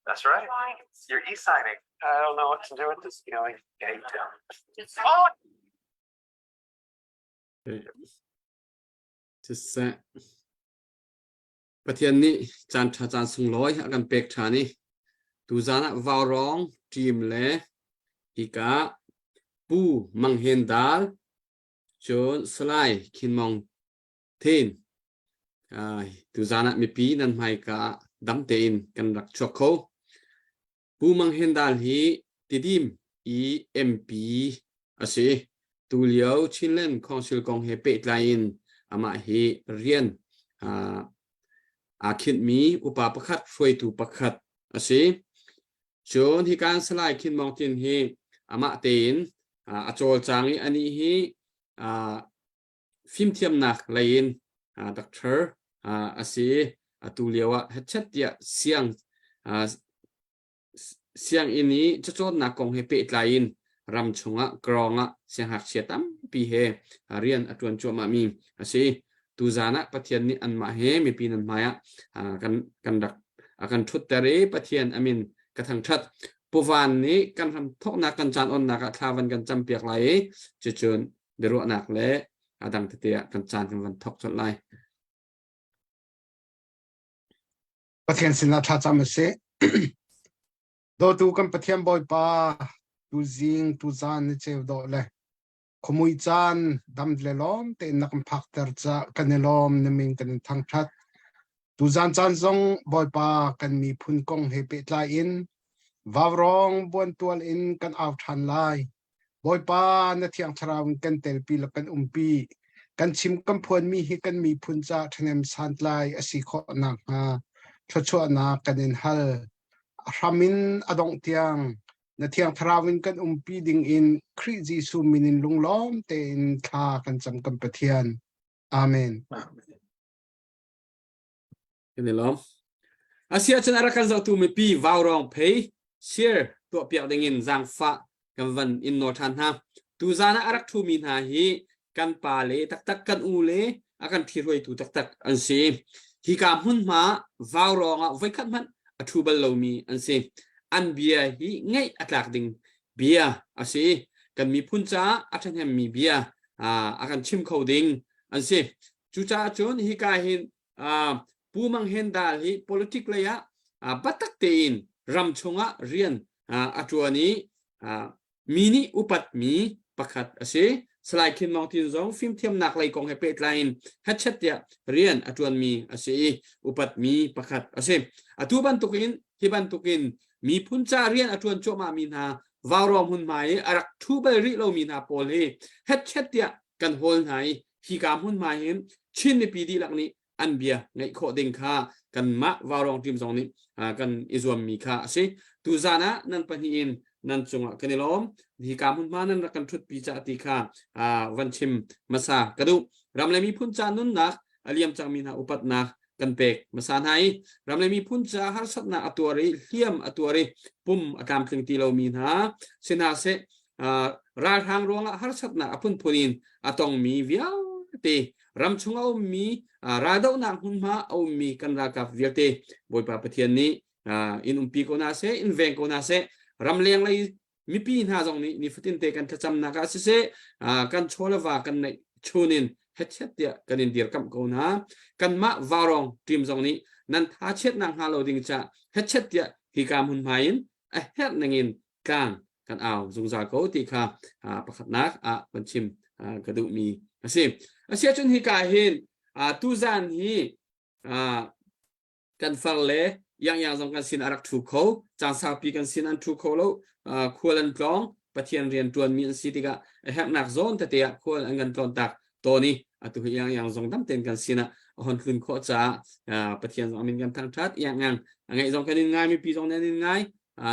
That's right. You're e-signing. I don't know what to do with this feeling. Yeah, you do. Oh! Siseh, Pathian nih caan ṭha caan sunglawi a kan pek ṭhan i tuzaan ah vaurawng ṭim le hika Pu Mang Hen Dal cun Salai Khin Mong Thin tuzaan ah mipi nan hmaika ah dam tein kan rak chuak kho. Pu Mang Hen Dal hi Tidim i MP a si. Tulio Chinland Council kong he pehtlai in amah hi rian aa khinhmi upa pakhat, hruaitu pakhat a si. Cun hikan Salai Khin Mawng Tin hi amah tein a cawlcang i anih hi fimthiamnak lei in doctor a si. Atu lio ah hetchet tiah siang Sianginn i cacawnnak kong he pehtlai in ram chungah krawng ah siangngakchia tampi he rian a ṭuan cuahmahmi a si. Tuzaan ah Pathian nih anmah he mipi nan hmai ah kan kan rak a kan ṭhutter i Pathian a min ka thangṭhat. Puvan nih kan ram thawknak kan caan onnak ah thla van kan campiak lai i cucun biaruahnak le a dang tete ah kan caan kan van thawk colh lai. Pathian sinah thlacam a si. Dawtu kan Pathian Bawipa, tuzing tuzan ni ceu dawh le khuamui caan dam le lawm tein na kan phakter ca kan i lawm na min kan in thangṭhat. Tuzan caan zong Bawipa kan miphun kong he pehtlai in vaurawng buantual in kan au ṭhan lai. Bawipa na Thiang Thlarau in kan telpi le kan umpi. Kan chim kan phuanmi hi kan miphun ca ṭhahnem santlai a si khawh nakhnga thluachuahnak kan in hal. A hram in a dongh tiang na Thiang Thlarau in kan umpi ding in Khrih Jesuh min in lunglawm tein thla kan cam kan Pathian. Amen. Kan i lawm. Asiahcun a rak kan zohtu mipi vaurawng phei share tuahpiak dingin zaangfah kan van in nawl ṭhan hna. Tuzaan ah a rak ṭhumi hna hi kan pa le taktak kan u le a kan ṭhihruaitu taktak an si. Hika hmunhma vaurawng ah voikhat hmanh a ṭhu bal lomi an si. An bia hi ngaih a tlak ding bia a si. Kan miphun caah a ṭhahnemmi bia a kan chim kho ding an si. Cucaah cun hika hin Pu Mang Hen Dal hi politic lei ah biatak tein ram chungah rian a ṭuan i mi nih upatmi pakhat a si. Salai Khin Maung Tin zong fimthiamnak lei kong he pehtlai in hetchet tiah rian a ṭuanmi a si i upatmi pakhat a si. Atu bantukin hi bantukin miphun ca rian a ṭuan cuahmahmi hna vaurawng hmunhma i a rak ṭhu bal rih lomi hna pawl hi hetchet tiah kan hawl hna i hika hmunhma hin Chin mipi dihlak nih an bia ngaih khawh ding kha kanmah Vaurawng team zong nih kan i zuammi kha a si. Tuzaan ah nan pahnih in nan cungah kan i lawm. Hika hmunhma nan rak kan ṭhutpi ca ti kha van chim hmasa ka duh. Ram le miphun ca nunnak a liam cangmi hna upatnak kan pek hmasa hna i ram le miphun ca harsatnak a tuar i hliam a tuar i pum a tlamtling ti lomi hna si hna seh ralhrang ruangah harsatnak a phunphun in a tongmi vialte ramchung a ummi raldohnak hmunhma a ummi kan ralkap vialte Bawipa Pathian nih in umpi ko hna seh in veng ko hna seh ramleng lei mipi hna zong nih nifatin te kan thlacamnak ah siseh kan chaw le va kan neih chunin hetchet tiah kan in dirkamh ko hna kanmah varong team zong nih nan tha chiatnak hnga lo ding ca hetchet tiah hika hmunhma in a herh ningin tlang kan au zungzal ko ti kha pakhatnak ah kan chim ka duhmi a si. Asiahcun hika hin tuzan hi kan far le yang zong kan sin a rak thu kho cang saupi kan sin an thu kho lo khual an tlawng Pathian rian tuanmi an si tikah a herhnak zawn tete ah khual an kan tlawn tak tawn i atu hi yang yang zong dam tein kan sinah a hon tlun khawh caah Pathian zong amin kan thangthat yang yang a ngaih zong kan in ngai mipi zong nan in ngai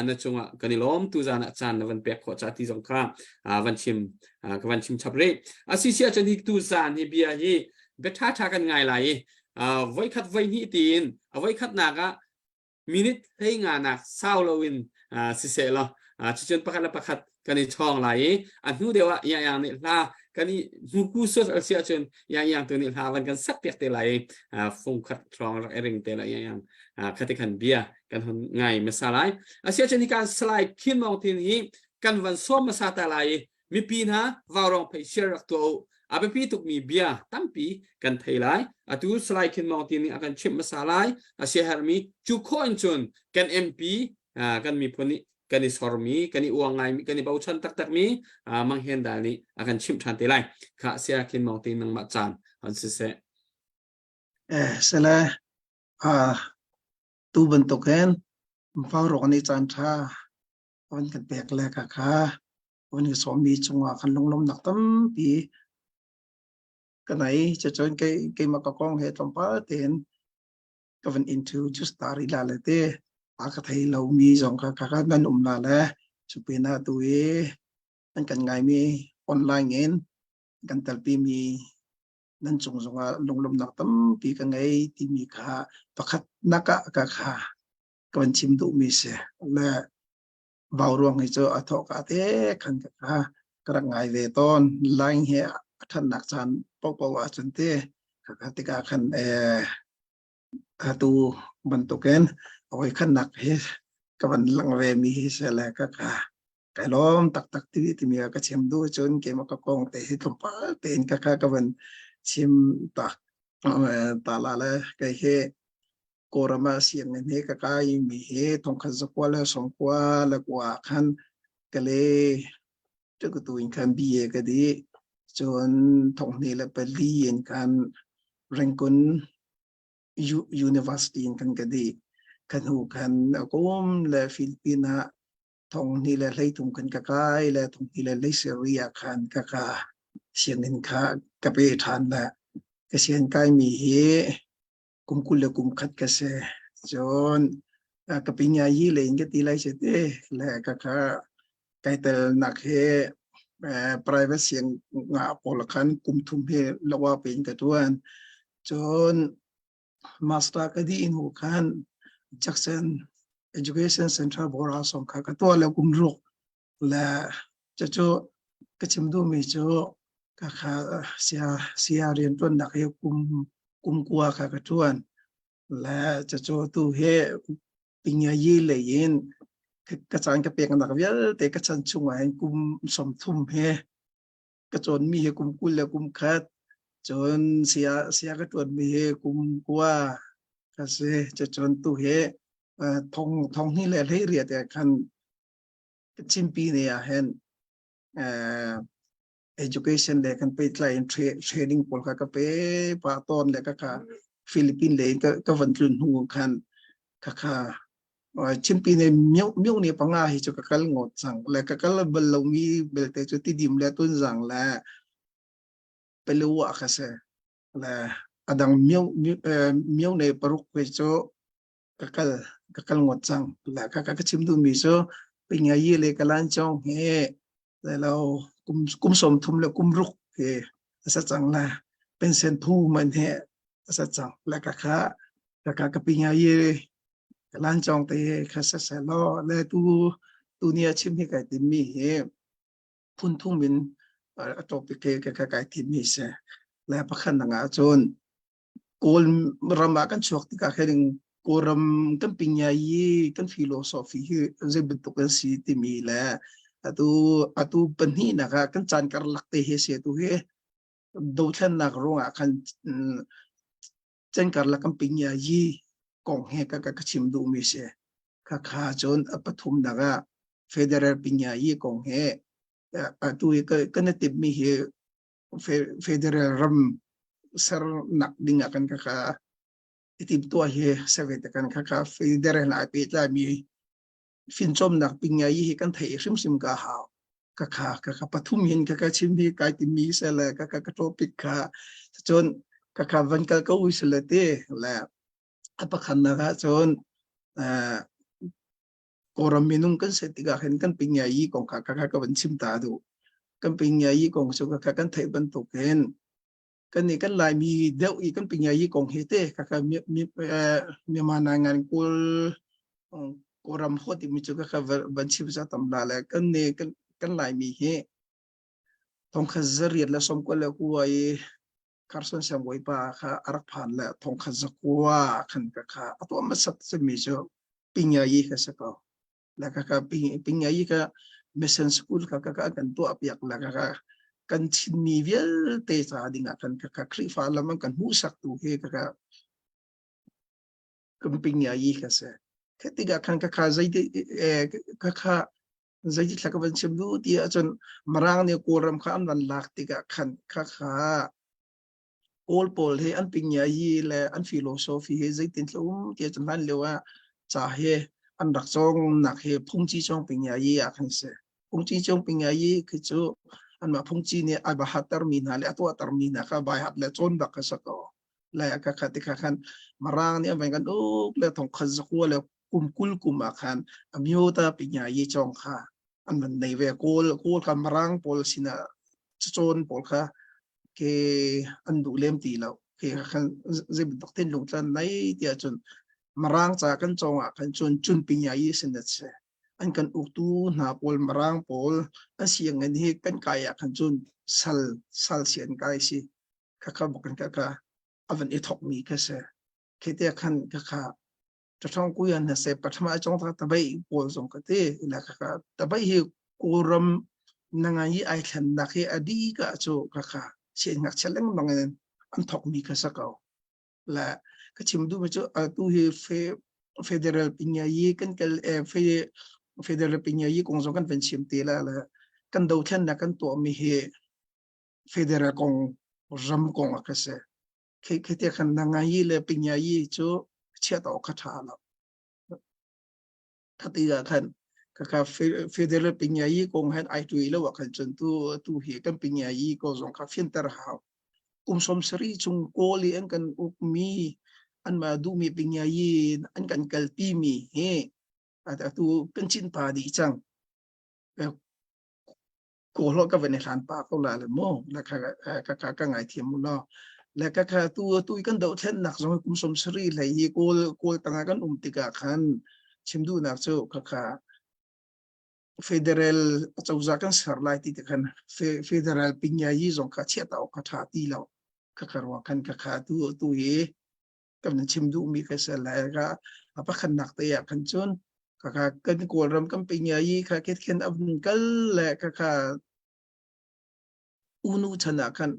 na cungah kan i lawm tu zan ah caan na van pek khawh ca ti zong kha van chim ka van chim chap rih asisi ahcun hi tu zan hi bia hi bia ṭha ṭha kan ngai lai i voikhat voihnih tiin a voikhatnak ah minute hlei nga nak sau loin siseh law cucun pakhat le pakhat Kan i chawng lai i a hnu deuh ah Iang Iang nih hla kan i hmuku suat al si ahcun Iang Iang tu nih hla van kan sak piak te lai i fung khat hrawng rak i ring te lai Iang Iang khati khan bia kan hun ngai masa lai. Asi ahcun hi kan Salai Khin Maung Tin hi kan van sawm masa ta lai i mipi hna vaurong phei share rak tuah u. A biapi tukmi bia tampi kan thei lai. Atu Salai Khin Maung Tin nih a kan chimh hmasa lai. A siaherhmi cu khawh in cun kan MP kan miphun nih kan i sormi, kan i uang ngaimi, kan i bochan taktakmi Mang Hen Dal nih a kan chimh ṭhan te lai. Kha Saya Khin Maung Tin nangmah caan han siseh. Eh, sele tu bantuk hin vaurok nih caan ṭha van kan pek le ka kha van ka sawmmi cungah kan lunglawmnak tampi ka nei. Cucun kei keimah ka kong he tlawmpal tein ka van introduce ta rih la le te a ka thei lomi zong kha kha nan um la le cupinah tu i an kan ngaimi online in kan telpi mi nan cung zongah lunglawmnak tampi ka ngei timi kha pakhat nak ah ka kha ka van chim duhmi si le vau ruang hi cu a thawh ka te khan ka kha ka rak ngai ve tawn line he a ṭhatnak caan paohpaoh ahcun te ka kha tikah khan eh atu bantukin oi khannak hi ka van lang ve mi hi se le ka kha kai lawm taktak ti timi ka chim duh cun keimah ka kong te hi tlawmpal tein ka kha ka van chim tak ta la le kei hi Kawlram ah sianginn hi ka kai mi hi thongkhat zakua le sawmkua le kua ah khan kale tu in khan BA ka dih cun thonghni le pali in khan Rangoon University in khan ka dih kan hu khan kum le Philippines ah thonghni le hleithum khan ka kai le thonghni le hleisarih ah khan ka ka sianginn kha ka pe ṭhan le ka sianginn kai mi hi kum 20 le kum khat ka si. Cun ka pinya yi le in ka ti lai si te le ka kha kai tel nak he private siang nga pawl khan kum thum he lawa pe in ka tuan. Cun master ka di in hu khan Jackson Education Center Bora song kha ka tua le kum ruk le cucu ka chim duhmi cu ka kha sia sia rianṭuannak hi kum kum kua kha ka ṭuan le cucu tu hi pingayi lei in ka caan ka peknak vialte ka chan chungah hin kum 30 he ka cawnmi hi kum 20 le kum khat cun sia sia ka ṭuanmi hi kum kua ka si. Cucun tu hi thong thong hnih le 18 ah khan Chinpi ne ah hin education le kan pehtlai in training pawl kha ka pe pah tawn le ka kha Philippine le ka ka van tlun hnu khan ka kha Chinpi ne myo myo ne panga hi chu ka kal ngot cang le ka kal bal lo mi belte chu tidim le tunzang le Palawa kha se le adang myo myo ne paruk pe chu ka kal ka kal ngot cang la ka ka chim duh mi cu pingayi le kalan chong he le lo kum kum 30 le kum ruk he asa cang la pension thu man he asa cang la ka kha ka ka ka pingayi kalan chong te kha sa sa lo le tu tu nia chim hi kai tim mi he phun thum in a topic ke ka ka kai tim mi se le pakhan na nga chun Kawl ram ah kan chuak tikah khin Kawlram kan pingyai kan philosophy hi zei bantuk an si timi le atu atu pahnihnak ah kan caan karlak te hi si atu hi dothlennak ruangah khan caan karlak kan pingyai kong he ka ka chim duhmi si. Khakha cun a pathumnak ah federal pingyai kong he atu hi kan i timhmi hi federal ram sernak ding ah kan kha i timtuah hi seve te kan kha federal ai pehtlai mi finchomnak pingai hi kan thei hrimhrim ka hau ka kha ka kha pathum hin ka ka chim hi kai timi se le ka ka ka topic kha cun ka kha van kal ko se le te le a pakhat nak ah cun Kawlram minung kan si tikah hin kan pingyai kong kha kha ka van chim ta duh. Kan pingyai kong cu kha kan theih bantuk hin kan nih kan Laimi deuh i kan pingyai kong hi te kha kha Myanmar ngan kawl Kawlram hot timi cu kha van chim za tam la le kan nih kan Kan Laimi hi thongkhat zariat le sawmkua le kua i Carson siangbawipa kha a rak phan le thongkhat zakua khan ka kha a tuah hmasat cemmi cu Pingayi kha si ko. Le ka ka Pingayi ka mission school kha ka ka kan tuah piak le ka ka kan Chinmi vialte ca ding ah khan ka ka Khrihfa lam an kan hmuhsak tu hi ka ka kan Pingayi kha si. Khi tikah khan ka kha zeiti ka kha zeiti thla ka van chim duh ti ahcun Mirang nih Kawlram kha an van lak tikah khan kha kha Kawl pawl he an pingya-yi le an philosophy he zeitin thla um ti ahcun hlan lio ah ca he an rak cawngnak he phungci cawng pingya-yi ah khan si. Phungci cawng pingya-yi khi cu anmah phungci nih a va hattermi hna le a tuahtermi hna kha vai hat le cawn bak kha si ko. Le ka kha tikha khan Mirang nih an van kan uk le thongkhat zakua le kum 20 kum ah khan amyota pinya yi chong kha an van nei ve. Kawl kawl kha Mirang pawl sinah cacawn pawl kha ke an duh lem ti lo. Ke khan zei bantuk tin lungtlan nei tiah cun Mirang ca kan cawng ah khan cun cun pinya yi sin dat se an kan uktu hna pawl Mirang pawl an sianginn hi kan kai ah khan cun sal sal si an kai si. Kha kha bak in kha kha avan i thok mi kha se. Khi te khan kha kha ṭaṭhawng kuyan na se pathama chong ta tabai pawl zong ka ti ila ka ka tabai hi Kawlram na ngai i ai thlen nak hi adi ka chu ka kha sian ngakchia lengmang in an thok mi kha sa ko. La ka chim du mi chu atu hi fe federal pinya yi kan kal fe federal pinya yi kong zong kan van chim te la la kan do thlen na kan tuah mi hi federal kong ram kong a ka se. Khi khi te khan na ngai le pinya yi cu chiat awk kha ṭha lo. Khati ah khan ka ka federal pinya yi kong han ai tui lo ah khan cun tu tu hi kan pinya yi ko zong kha fianter hau. Kum som sari chung kawl i an kan uk mi an ma duh mi pinya yi an kan kalpi mi hi atu kan chin pa dih cang. Kawlholh ka van i hlan pah ko la le mu la kha ka ka ka ngaithiam mu law. Le ka kha tu tu kan dohthlennak zong kum 70 hlei hi kawl kawl tangah kan um tikah khan chim duhnak cu kha kha federal acozah kan ser lai ti te khan federal pinya yi zong kha chiah ta awk kha tha ti lo. Kha kha ruang khan kha kha tu tu hi kan chim duhmi ka se lai ka a pakhatnak te ah khan cun ka ka kan Kawlram kan pinya yi kha ket khen avun kal le ka ka unu chan ah khan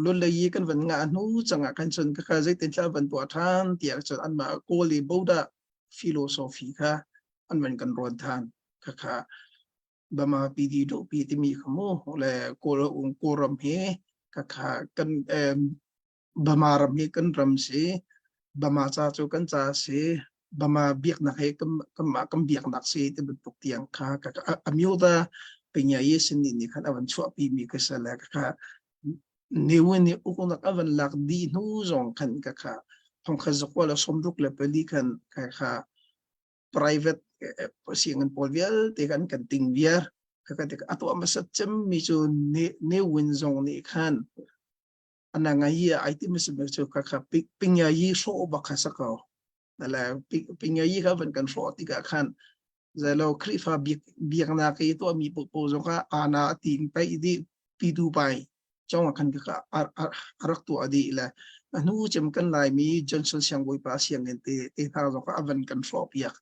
lulei kan van nga hnu changah khan cun ka ka zeitin thla van tuah than tiah cun anmah Kawl i Buddha philosophy kha an van kan rawn than. Kha kha Bama PD do pi timi kha mu le Kawl Kawlram hi ka kha kan Bama ram hi kan ram si. Bama ca cu kan ca si. Bama biaknak hi kanmah kan biaknak si ti bantuk tiang kha ka amyota pinya ye sin nih nih khan a van chuahpi mi ka si le ka kha Ne Win nih uknak a van lak dih hnu zong khan ka kha thongkhat zakua le 64 khan ka kha private sianginn pawl vialte kan kan ting viar. Ka ka tik a tuah hmasat cem mi cu Ne Win zong nih khan ana ngai ai ti mi sim cu ka kha pingya yi hrawh bak kha sa ko. Le pingya yi kha van kan hrawh tikah khan zelo Khrihfa biaknak i tuah mi popo zong kha ana tin pai di pi du pai chong khan ka a rak tuah di le a hnu cem kan lai mi Johnson siangbawipa sianginn te te hna zong kha avan kan hrawh piak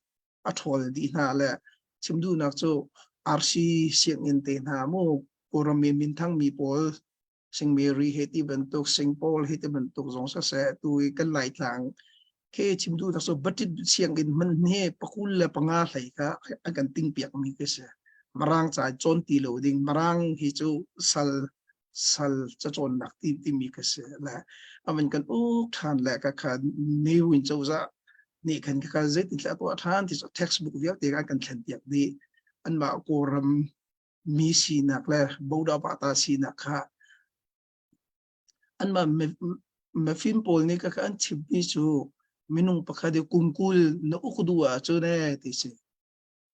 a ṭhawl dih hna le chim duhnak cu RC sianginn te hna mu Kawlram mi minthang mi pawl Saint Mary he ti bantuk Saint Paul he ti bantuk zong siseh tu i kan Laitlang khi chim duh tak so batit sianginn hman he pakul le panga hlei kha an kan ting piak mi khi si. Marang ca cawn ti lo ding Marang hi cu sal sal ca cawnnak ti timi khi si. Le avan kan uk than le ka kha Ne Win cozah nih khan ka zeitin thla tuah than ti cu textbook vialte kan kan thlen piak dih. Anmah Kawlram mi sinak le boda-bata sinak kha anmah mifim pawl nih ka an chimmi cu minung pakhat i kum 20 na uk duh ahcun ee ti si.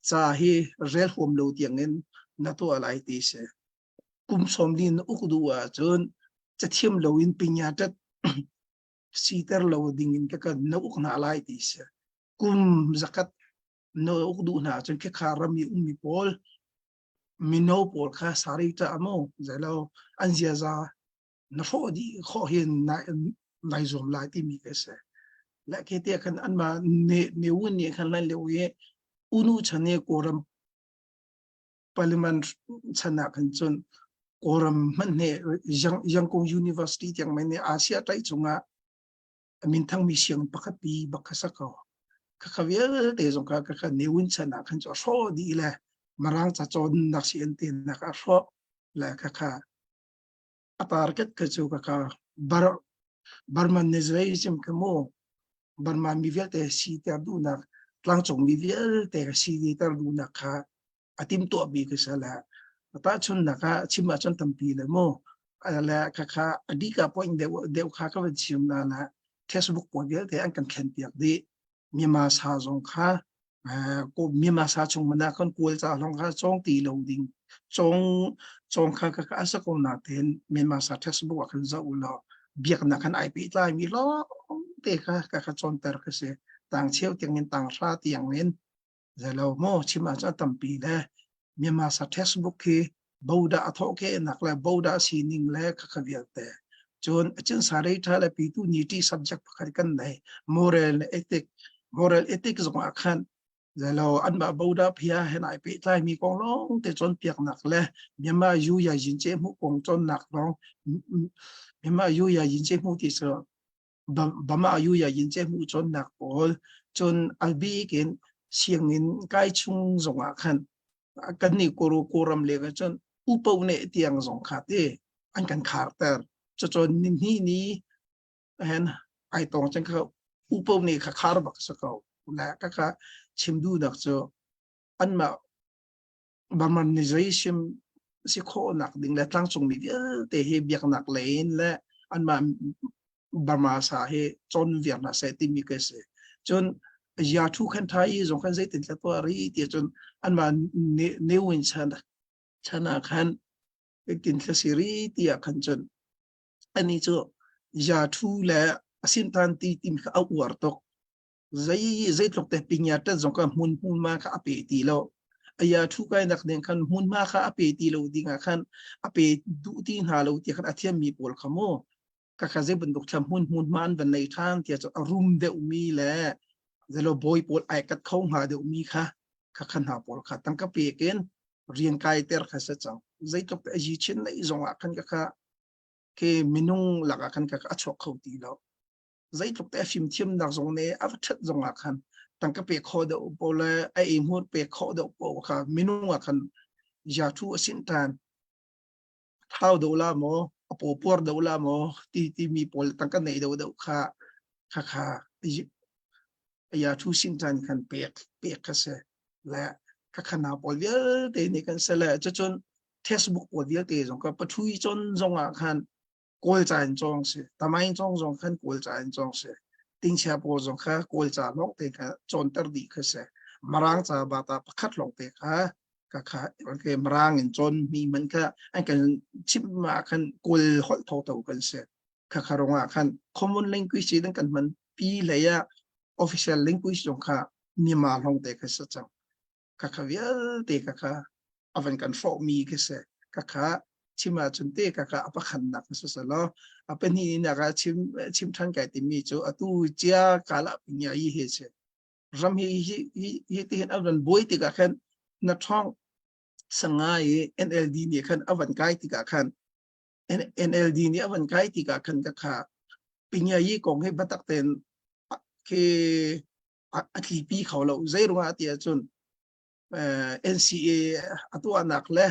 Ca hi rel huam lo tiangin na tuah lai ti si. Kum 40 na uk duh ahcun cathiam loin pinya tat siter lo dingin ka kan na uk hna lai ti si. Kum zakhat na uk duh hna ahcun khekha ram i ummi pawl. Mino pawl kha sari ta amo zailo an ziaza na hrawh dih khawh hin nai zuam lai timi ka si. Le ke te khan an ma ne ne wun ne khan lan leo i unu chan ne Kawlram parliament chan ah khan cun Kawlram hmanh he Yangon University tiang mai ne Asia tai chungah minthang mi siang pakhat pi bak kha sa ko. Khakha vialte zong kha khakha Ne Win chan ah khan cu a hrawh dih le Marang ca cawnnak si an tinak a hrawh le khakha a target kha cu khakha Bar Burmanism kha mu Burma mi vialte si ter duhnak tlangcung mi vialte si ter duhnak kha a timtuah mi ka si le tahchunnak ah chim ahcun tampi le mu le khakha a dika point deuh deuh kha ka van chim na la textbook pawl vialte an kan thlen piak dih Myanmar sa zong kha ko Myanmar sa chung mana kan kawl ca long kha chong ti lo ding chong chong kha ka ka asa ko na ten Myanmar sa textbook ah khan zoh lo biaknak khan ai pe tlai mi lawng te kha ka ka chon ter ka si tang cheu tiang in tang hra tiang in Zeilo maw chim ahcun a tampi le Myanmar sa textbook hi boda a thawh ke nak le boda sining le khakha vialte. Cun achin sa rei tha le pitu ni ti subject pakhat kan nei moral le ethic moral ethic zong ah khan zelo anmah boda phia hen ai pehtlai mi kong lawng te cawn piaknak le Myanmar yu ya yin che mu kong cawnnak lawng Myanmar yu ya yin che mu ti so Bama Ayuya Yince hmuhcawnnak pawl cun albik in sianginn kai chung zongah khan kan nih Kawro Kawlram leng ah cun upo ne tiang zong kha ti an kan kharter. Cucun nihnih ni hen ai tong cang kha upo ne kha khar bak si ko. Le ka kha chim duhnak cu anmah Burmanization si khawhnak ding le tlangcungmi vialte hi biaknak lei in le anmah Burma sa hi cawn viar hna seh timi ka si. Cun ya thu khan tha i zong khan zeitin tla tuah ri ti cun anmah Ne Win chan chan ah khan tin thla si ri ti ah khan cun ani cu ya thu le asin tan ti tim kha a uar tuk. Zei zeitluk te pingya tat zong kha hmun hmunhma kha a pe ti lo. Aya thu kai nak ding khan hmunhma kha a pe ti lo ding ah khan a pe duh ti hna lo ti khan a thiam mi pawl kha mu ka kha zei bantuk thlam hmun hmunhma an van nei than tiah cu a rum deuh mi le zelo bawi pawl ai kat kho hnga deuh mi kha kha khan hna pawl kha tangka pek in rian kai ter kha se cang zeitluk te a yi chin nei zong ah khan ka kha ke minung lakah khan ka a chuak kho ti lo Zeitluk te a fimthiamnak zong nih a va ṭhat zong ah khan tangka pe kho deuh pawl le a eihmur pe khawh deuh pawl kha minung ah khan ya thu a sin ṭhan. Thau deuh la maw, a paw puar deuh la maw ti timi pawl tangka nei deuh deuh kha kha kha ya thu sin ṭhan khan pek pek kha si. Le kha kha hna pawl vialte nih kan si le cucun textbook pawl vialte zong kha pathui cawn zong ah khan Kawl ca in cawng si. Tamain cawng zong khan Kawl ca in cawng si. Tingchia pawl zong kha Kawl ca lawng te kha cawnter dih kha si. Marang ca bata pakhat lawng te kha ka kha ke Marang in cawn mi man kha an kan chimh ma khan Kawl holh tho kan si. Kha kha rong ah khan common language in kan hman pi hlei ah official language zong kha Myanmar lawng te kha si cang. Kha kha vialte kha kha a van kan hrawhmi khi si. Khakha chim ahcun te khakha a pakhatnak si selaw a pahnihnak ah chim chim ṭhan kai timi cu atu cia kala pinya yi hi si. Ram hi hi hi hi ti hin a van buai tikah khan na ṭhawng sanga i NLD nih khan a van kai tikah khan NLD nih a van kai tikah khan khakha pinya yi kong hi biatak tein khi a tlipi kho lo. Zei ruangah ti ahcun NCA a tuahnak le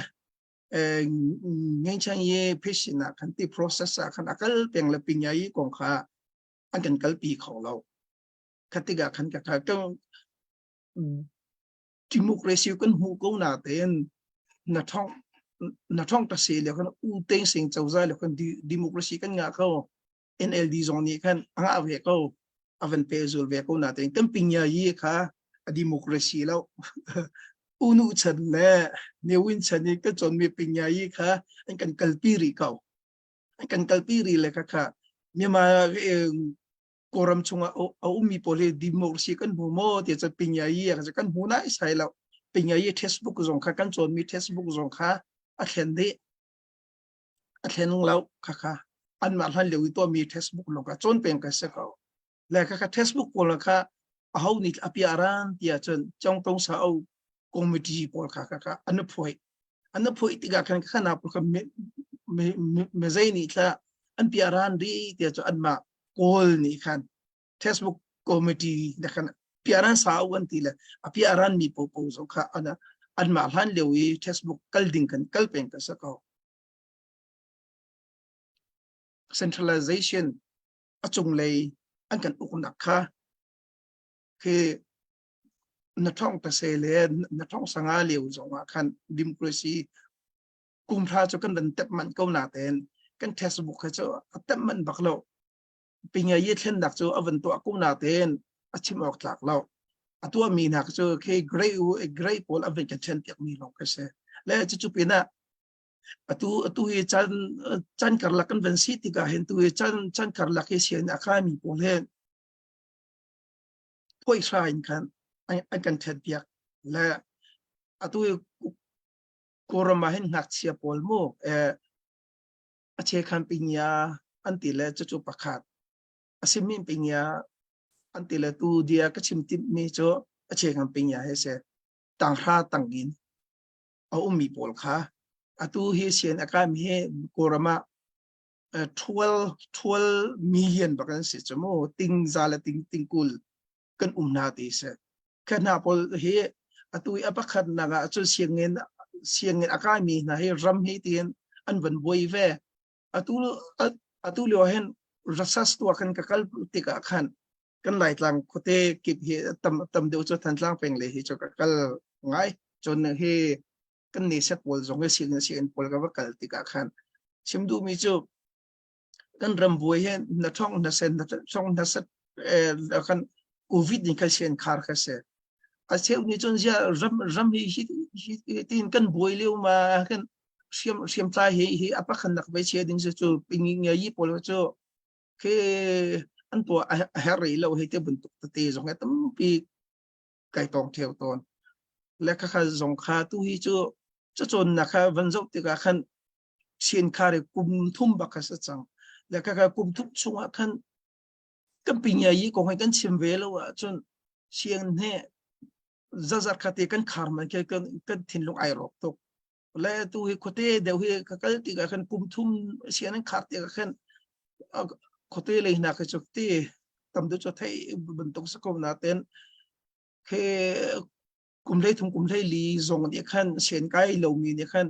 Ngengchang ye ah khan ti process ah khan a kal peng le ping yi kong kha an kan kalpi kho lo. Kha tikah khan ka kha ka democracy kan hmu ko na tein na thong na thong ta se le khan u teng sing cozah le khan democracy kan ngah kho NLD zong nih khan a ngah ve ko a van pe zul ve ko natein kan pingya yi kha a democracy lo unu chan le newin chan i kan cawnmi pingya yi kha an kan kalpi rih ko an kan kalpi rih le kha kha Myanmar Kawlram chungah a ummi pawl hi democracy kan hmu maw ti cun pingya yi kan hmu nai sai lo. Pingai textbook zong kha kan cawnmi textbook zong kha a thlen dih. A thlen lo kha kha anmah hlan lio i tuahmi textbook lawng kha cawn peng ka si ko. Le kha kha textbook pawl kha aho nih a piah ran tiah cun Congtong sa o committee pawl kha kha kha an phuai. An phuai tikah khan kha na pawl kha me me me zei nih thla an piah ran ri tiah cun anmah Kawl nih khan textbook committee na khan piaran sa u an ti le a piaran mi po po zong kha an anmah hlan lio i textbook kal ding kan kal peng ka sa ko. Centralization a cunglei an kan uknak kha khi na thong ta se le na thong sanga lio zong ah khan democracy kum hra cu kan van tep man ko na ten kan textbook kha cu a tep man bak lo. Pingayi thlennak cu a van tuah ko natein a chim awk tlak lo. A tuahmi hna cu khi grey grey pawl a van kan ṭhen piakmi lawng khi si. Le cucu pinah atu atu hi chan chan karlak kan van si tikah hin tu hi chan chan karlak hi sian a kaimi pawl he phuai hra in khan an kan ṭhen piak. Le atu hi Kawlram ah hin ngakchia pawl mu eh A chekhan pingya an ti le cucu pakhat a simi pingya an ti le tu dia ka chim timhmi cu a chekhan pingya he si tanghra tangin a ummi pawl kha atu hi sian a kaimi hi Kawlram ah 12 12 million bak an si cu mu ting za le ting tingkul kan um hna ti si kha hna pawl hi atu i a pakhat nak ah cun sianginn sianginn a kaimi hna hi ram hi tiin an van buai ve atu atu lio hin rasas tua kan ka kal tikah khan kan laitlang khuate kip hi tam tam deuh cu Thantlang peng le hi cu ka kal ngai cun hi kan ni set pawl zong hi sianginn sianginn pawl ka va kal tikah khan chim duhmi cu kan ram buai he na thong na sen na thong na set kan covid ni kha sian khar kha se a cheu ni chun zia ram ram hi hi hi tin kan buai leu ma kan siam siam tlai hi hi apakhan nak ve che ding se chu ping nge yi pol chu ke an to a her rei lo hei te buntuk te te zong tampi kai tong theu ton le kha kha zong kha tu hi chu chu chon na kha van zo tikah khan Chin-khar i kum thum bak a si cang. Le kaka kum thum chungah khan kan pinya yi kong hi kan chim ve lo ahcun siang he zazar khate kan khar man ke kan kan thinlung ai rawk tuk. Le tu hi khuate deuh hi ka kal tikah khan kum thum sian an khar tikah khan khuate lei hna kha cu te tam deuh cu thei bantuk sa ko na ten khe kum hlei thum kum hlei li zong nih khan sian kai lomi nih khan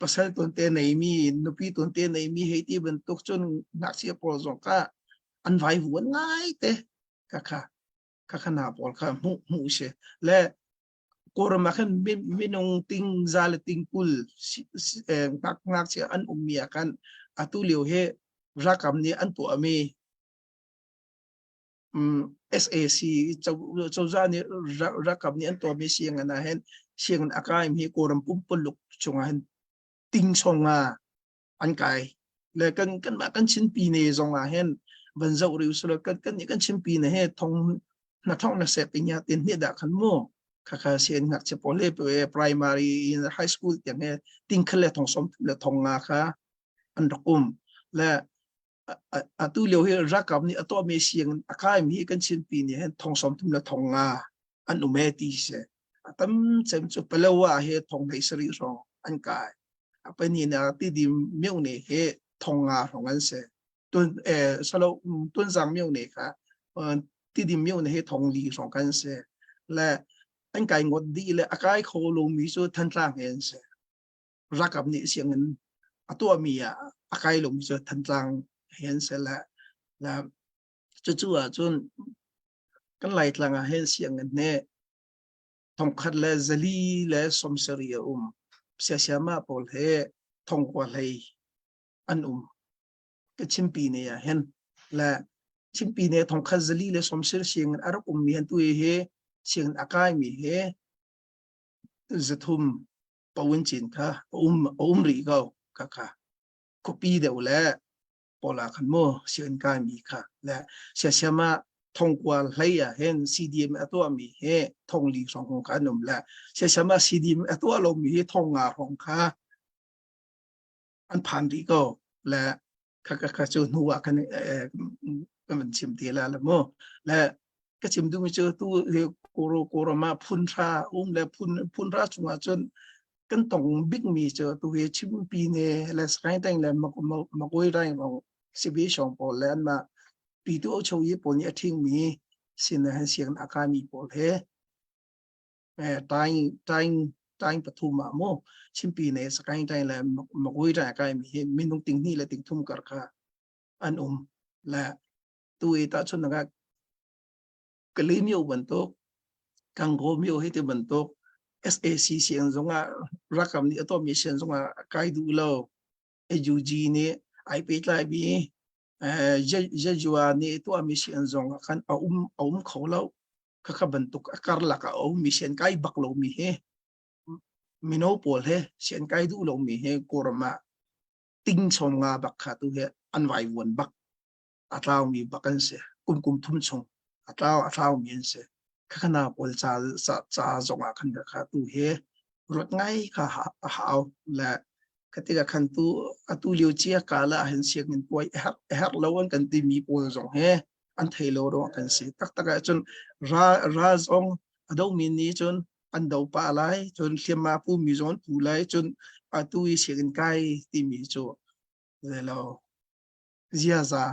pasal tuante neimi nupi tuante neimi hei ti bantuk cun ngakchia pawl zong kha an vai vuan ngai te ka kha ka kha na pawl kha hmuh hmuh si le Kawlram ah khan minung ting za le ting kul ngak ngakchia an ummi ah khan atu lio hi rakam nih an tuahmi SAC cozah nih ralkap nih an tuahmi sianginn ah hin sianginn a kaimi hi Kawlram pumpuluk chungah hin ting sawng ah an kai. Le kan kanmah kan Chinpi ne zong ah hin van zoh rih usulaw kan kan nih kan Chinpi ne he thong na thong na sek tinya tin hnih dah khan mu khakha sian ngakchia pawl he primary in high school tiang he ting khal le thong som le thong nga kha an rak um. Le atu lio hi ralkap nih a tuahmi sianginn a kaimi hi kan Chinpi nih hin thong 30 le thong nga an um e ti si. A tam cem cu Palawa hi thong 17 hrawng an kai. A pahnih nak Tidim myone hi thong nga hrawng an si. Tun eh salo Tunzang myone kha Tidim myone hi thong li hrawng kan si. Le an kai ngot dih le a kai kho lomi cu Thantlang he an si. Ralkap nih sianginn a tuahmi ah a kai lomi cu Thantlang he an si le le cucu ahcun kan Laitlang ah hin sianginn nih thongkhat le zali le sawmsarih a um. Siasiamah pawl he thongkua hlei an um. Ka Chimpi ne ah hin le Chimpi ne thongkhat zali le sawmsarih sianginn a rak ummi han tu hi sianginn a kaimi he zathum pawin cin kha a um a um rih ko kha kha khuapi deuh le pawl ah khan mu sianginn kai mi kha le siasiam ah. Thongkua hlei ah hin CDM a tuahmi hi thongli hrawng kha an um le siasam ah CDM a tuah lomi hi thongnga hrawng kha an phan rih ko le kha kha kha cu hnu ah kan kan van chim te la le mu le ka chim duhmi cu tu hi koro koram ah phun hra um le phun phun hra chungah cun kan tong bikmi cu tu hi chimpi ne le Sagaing teng le Magoi raing rong sibi shong pawl le anmah pitu cho yi pawl nih a ṭhingmi sin han siang a kaimi pawl he taing taing taing pathum ah mu chimpi ne Sagaing taing le Magoi raing a kaimi hi minung ting hnih le ting thum kar kha an um le tu i tahchun nak ah Kalaymyo bantuk Gangaw myo hei ti bantuk SAC siang zongah rakam nih a tuahmi siang zongah kai duh lo AUG nih ai pehtlai mi Jejua nih tuahmi siang zongah khan a um a um kho lo khakha bantuk a karlak ah a ummi sian kai bak lomi hi mino pawl he sian kai duh lomi he Kawlram ah ting chom nga bak kha tu he an vaivuan bak a tlaumi bak an si. Kum kum thum chung a tlau a tlaumi an si. Khakhana pawl ca ca zong ah khan kha tu hi ruat ngai kha a hau le khatika khan tu atu lio chia ka la hin sianginn puai a herh lo an kan timi pawl zong he an thei lo ruang kan si taktak ah cun ra ra zong a do mi nih cun an do pa lai cun hliamma pu mi zong pu lai cun atu i sianginn kai timi cu lo ziaza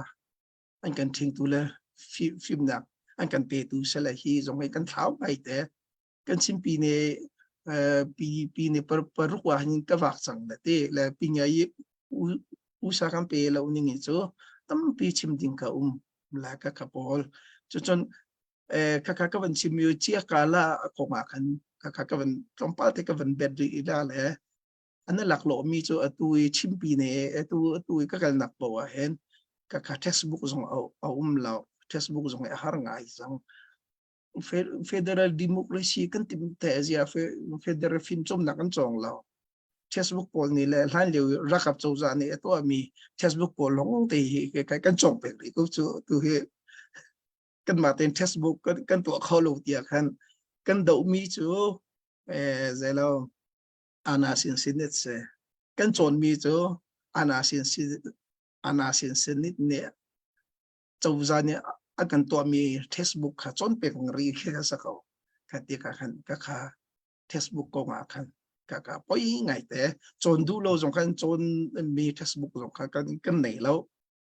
an kan ṭhingtu le fimnak an kan petu sele hi zong hi kan thlau ngai te kan chimpi ne pi pi ne par paruk wa hin ka vak cang le te le pi ngai usa kan pe lo ning hi cu tampi chim ding ka um la ka ka pawl cu cun ka ka ka van chim mi chia ka la kong ah khan ka ka ka van tlawmpal te ka van bet ri ila le an i laklawhmi cu atu i chimpi ne atu atu i ka kalnak paoh ah hin ka ka textbook zong a um lo textbook zong a har ngai cang federal democracy kan tim te zia federal fimcawmnak kan cawng lo textbook pawl nih le hlan lio rakap cozah nih a tuahmi textbook pawl lawng te hi kan cawng peng rih ko cu tu hi kanmah tein textbook kan, kan tuah kho lo tiah khan kan dohmi cu eh zelo Ana sin sinit si. Kan cawnmi cu ana sin ana sin sinit nih cozah nih a kan tuahmi textbook kha cawnpiak ri khi ka sa ko. Kha ti ka khan ka kha textbook kong ah khan ka ka poi ngai te cawn duh lo zong khan cawn mi textbook zong kha kan kan nei lo.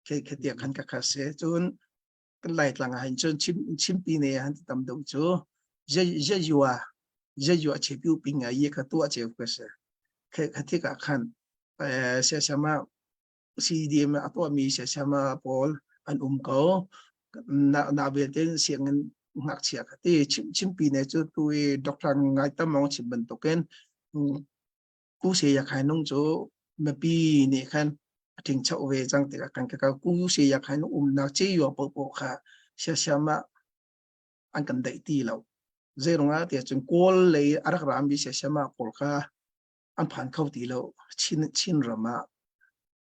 Khi khi ti khan ka kha se cun kan Laitlang ah hin cun chim chimpi ne han ti tam deuh cu je yua je yua che piu ping a ye kha tua cheu ka se khe kha thik ah khan se sama CDM a tuah mi se sama pawl an um ko na na belte sianginn ngakchia kha ti chim chimpi ne cu tu i doctor ngai tamong chim bantukin Ku se ya khai nung cu mipi nih khan a ṭhingcho ve cang tikah kan ka ku se ya khai nung umnak ce yo popo kha siasiam ah an kan daih ti lo. Zeirungah tiah cun Kawl lei a rak rami siasiam ah Kawl kha an phan kho ti lo. Chin, Chin ram ah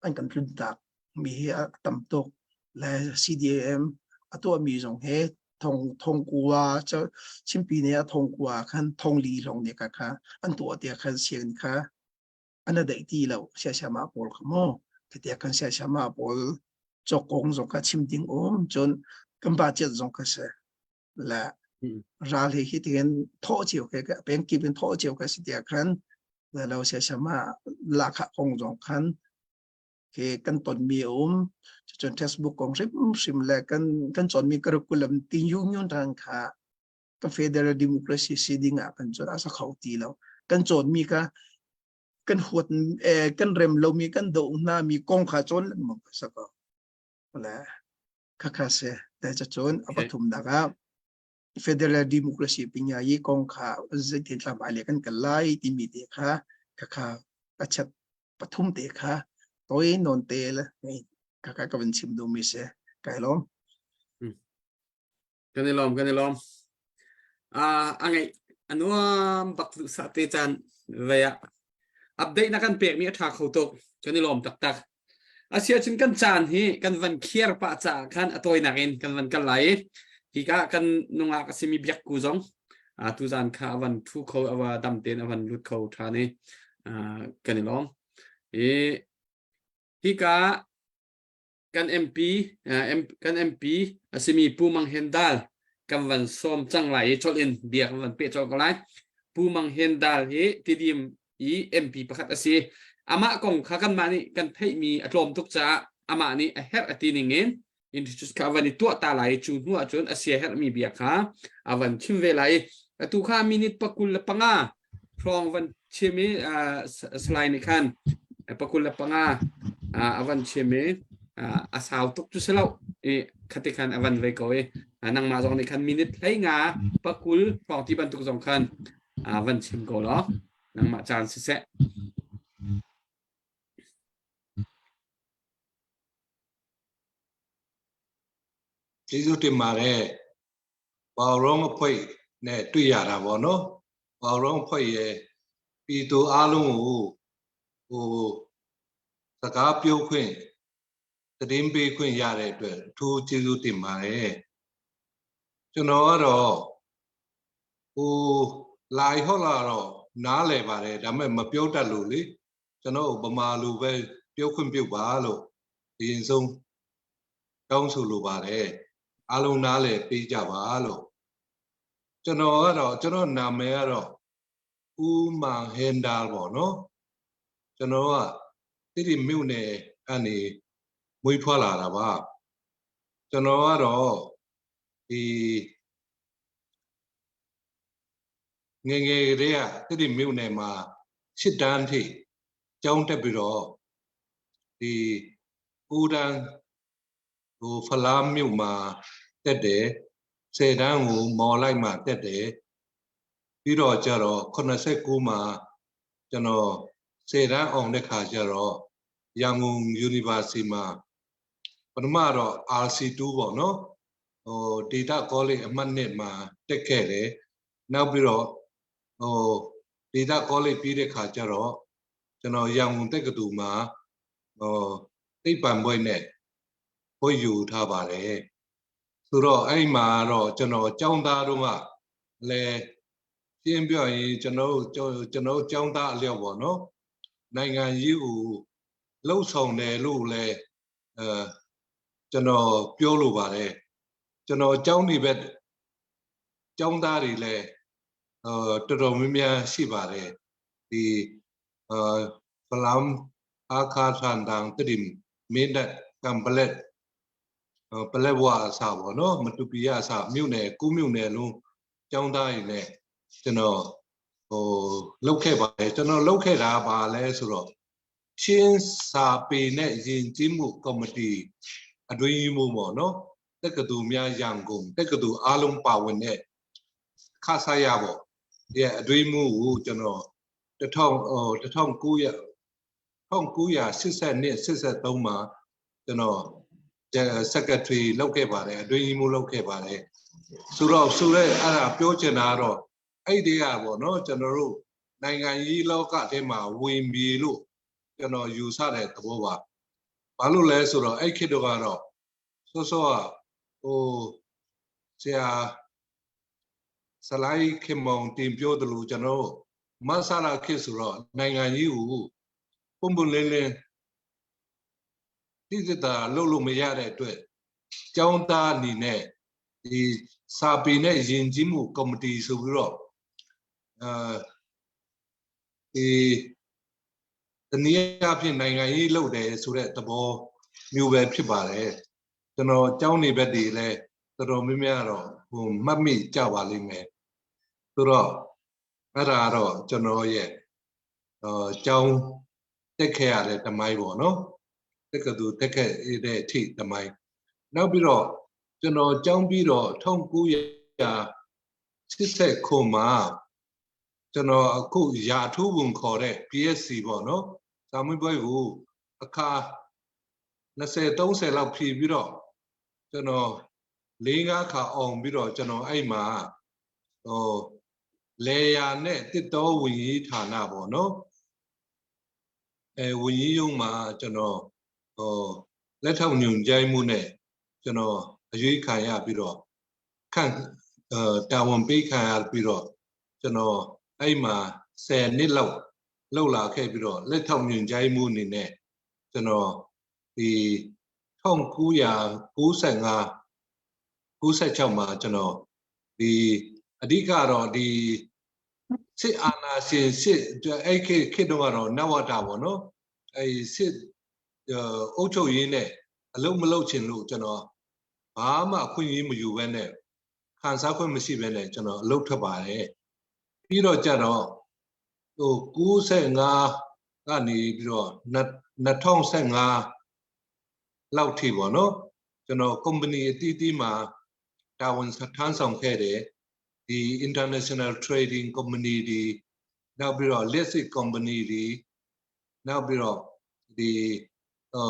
an kan tlun tak mi hi a tam tuk. Le CDM a tuahmi zong he thong thongkua chimpi ne a thongkua khan thongli lawng ne ka kha an tuah tiah khan sianginn kha an daih ti lo siasiama pawl kha mu tiah kan siasiama pawl cawkong zong kha chim ding um cun kan budget zong kha se la ral he hi tihin thawh cio ke ka peng kip in thawh cio ka si tiah khan la lo siasiama la kha kong zong khan ke kan tonmi a um cun textbook kong hrimhrim le kan kan cawnmi curriculum ti union ran kha ka federal democracy si ding ah kan cun a sa kho ti lo kan cawnmi kha kan huat eh, kan rem lomi kan doh hna mi kong kha cawn lengmang ka sa ko le kha kha se te cha cun a pathum nak ah federal democracy pinya yi kong kha zeitin tlam ai le kan kal lai timi te kha kha kha a chat pathum te kha toi non te le ka ka ka van chim duh mi si kai lawm kan i lawm kan i lawm a ngai a nuam bak duh sa te chan vei ah update na kan pek mi a tha kho tuk kan i lawm taktak asia cun kan caan hi kan van khiar pa ca khan a tawinak in kan van kal lai. Hika kan nungak a simi biakku zong tuzan kha a van thu kho a va dam tein a van lut kho ṭhan i kan i lawm. I hika kan MP kan MP a simi Pu Mang Hen Dal kan van sawm cang lai i cholh in bia kan van peh colh ko lai. Pu Mang Hen Dal hi Tidim i MP pakhat a si. Amah kong kha kanmah nih kan theihmi a tlawm tuk caah amah nih a herh a ti ning in introduce kha a van i tuah ta lai i cu hnu ahcun a sia herhmi bia kha a van chim ve lai i atu kha minute 25 hrawng van chim i Salai nih khan 25 a van chim i a sau tuk cu si lo i khati khan a van ve ko i nangmah zong nih khan minute 15 20 hrawng ti bantuk zong khan van chim ko law nangmah caan siseh. ကျေးဇူးတင်ပါတယ်ပေါရုံးအဖွဲ့နဲ့တွေ့ရတာပေါ့နော်ပေါရုံးအဖွဲ့ရဲ့ပြည်သူအားလုံးကိုဟိုစကားပြောခွင့်သတင်းပေးခွင့်ရတဲ့အတွက်အထူးကျေးဇူးတင်ပါတယ်ကျွန်တော်ကတော့ဟိုလာဟောလာတော့နားလည်ပါတယ်ဒါပေမဲ့မပြောတတ်လို့လေကျွန်တော်ဗမာလူပဲပြောခွင့်ပြုပါလို့အရင်ဆုံးတောင်းဆိုလိုပါတယ်အားလုံးနားလည်ပေးကြပါလို့ကျွန်တော်ကတော့ကျွန်တော်နာမည်ကတော့ဦးမာဟင်ဒါပေါ့နော်ကျွန်တော်ကတိတိမြို့နယ်ကနေမွေးဖွားလာတာပါကျွန်တော်ကတော့ဒီငယ်ငယ်ကလေးကတိတိမြို့နယ်မှာရှစ်တန်းထိကျောင်းတက်ပြီးတော့ဒီဦးတန်းဟိုဖလားမြို့မှာတက်တယ်ဆယ်တန်းကိုမော်လိုက်မှာတက်တယ်ပြီးတော့ကျတော့89မှာကျွန်တော်ဆယ်တန်းအောင်တဲ့ခါကျတော့ရန်ကုန် University မှာပထမတော့ RC2 ပေါ့နော်ဟို Data College အမှတ်1မှာတက်ခဲ့တယ်နောက်ပြီးတော့ဟို Data College ပြီးတဲ့ခါကျတော့ကျွန်တော်ရန်ကုန်တက္ကသိုလ်မှာဟိုသိပ္ပံဘွဲ့နဲ့ဘွဲ့ယူထားပါတယ်ဆိုတော့အဲ့မှာတော့ကျွန်တော်ကျောင်းသားတို့ကလည်းရှင်းပြရင်ကျွန်တော်ကျွန်တော်ကျောင်းသားအလျောက်ပေါ့နော်နိုင်ငံရေးကိုလှုပ်ဆောင်တယ်လို့လည်းအဲကျွန်တော်ပြောလိုပါတယ်ကျွန်တော်ကျောင်းနေဘက်ကျောင်းသားတွေလည်းအဲတော်တော်များများရှိပါတယ်ဒီအဲဖလမ်အာခါထန်တန်တတိမင်းဒကမ်ပလက်ပလက်ဝအစပေါ့နော်မတူပီရအစမြို့နယ်ကူးမြို့နယ်လုံးကျောင်းသားတွေနဲ့ကျွန်တော်ဟိုလုတ်ခဲ့ပါတယ်ကျွန်တော်လုတ်ခဲ့တာပါလဲဆိုတော့ချင်းစာပေနဲ့ယဉ်ကျေးမှုကော်မတီအတွင်းရေးမှူးပေါ့နော်တက္ကသိုလ်များရန်ကုန်တက္ကသိုလ်အားလုံးပါဝင်တဲ့ခဆရပေါ့ရဲ့အတွင်းမှုကိုကျွန်တော်1900 1982 83မှာကျွန်တော် secretary လုပ်ခဲ့ပါတယ်အတွင်းရေးမှူးလုပ်ခဲ့ပါတယ်ဆိုတော့ဆိုရဲအဲ့ဒါပြောချင်တာကတော့အဲ့ဒီကပေါ့နော်ကျွန်တော်တို့နိုင်ငံရေးလောကထဲမှာဝင်ပြီလို့ကျွန်တော်ယူဆတဲ့သဘောပါဘာလို့လဲဆိုတော့အဲ့ခေတ်တော့ကတော့စောစောကဟိုဆရာဆလိုင်းခင်မောင်တင်ပြောတယ်လို့ကျွန်တော်မဆလာခေတ်ဆိုတော့နိုင်ငံကြီးကိုပုံပုံလင်းလင်းတိကျတာလှုပ်လို့မရတဲ့အတွက်ကျောင်းသားအနေနဲ့ဒီစာပေနဲ့ယဉ်ကျေးမှုကော်မတီဆိုပြီးတော့အဲဒီတနည်းအားဖြင့်နိုင်ငံရေးလုပ်တယ်ဆိုတဲ့သဘောမျိုးပဲဖြစ်ပါတယ်ကျွန်တော်ကျောင်းနေဘက်တွေလည်းတော်တော်များများတော့ဟိုမှတ်မိကြပါလိမ့်မယ်ဆိုတော့အဲ့ဒါတော့ကျွန်တော်ရဲ့အော်ကျောင်းတက်ခဲ့ရတဲ့တမိုင်းပေါ့နော်တက္ကသိုလ်တက်ခဲ့တဲ့အထိတမိုင်းနောက်ပြီးတော့ကျွန်တော်ကျောင်းပြီးတော့1980ခုမှာကျွန်တော်အခုရာထူးဝင်ခေါ်တဲ့ PSC ပေါ့နော်စာမေးပွဲကိုအခါ20 30လောက်ဖြည့်ပြီးတော့ကျွန်တော်၄၅ခါအောင်ပြီးတော့ကျွန်တော်အဲ့မှာဟိုလေယာနဲ့တစ်တော်ဝင်ကြီးဌာနပေါ့နော်အဲဝင်ကြီးရုံးမှာကျွန်တော်ဟိုလက်ထောက်ညွှန်ကြားမှုနဲ့ကျွန်တော်အရွေးခံရပြီးတော့ ခန့်တာဝန်ပေးခံရပြီးတော့ကျွန်တော်အဲ့မှာ10နှစ်လောက်လှုပ်လာခဲ့ပြီးတော့လက်ထောက်ညွှန်ကြားမှုအနေနဲ့ကျွန်တော်ဒီ1995 96မှာကျွန်တော်ဒီအဓိကတော့ဒီစစ်အာဏာရှင်စစ်အဲ့ခေတ်ခေတ်တော့ကတော့နဝတာပေါ့နော်အဲ့စစ်အုပ်ချုပ်ရေးနဲ့အလုံးမလုံးချင်လို့ကျွန်တော်ဘာမှအခွင့်အရေးမယူဘဲနဲ့ခံစားခွင့်မရှိဘဲနဲ့ကျွန်တော်အလုပ်ထွက်ပါတယ်ပြီးတော့ကြတော့ဟို95ကနေပြီးတော့2015လောက်ထိပေါ့နော်ကျွန်တော်ကုမ္ပဏီအသီးသီးမှာတာဝန်ထမ်းဆောင်ခဲ့တယ်ဒီ international trading company တွေနောက်ပြီးတော့ listed company တွေနောက်ပြီးတော့ဒီဟို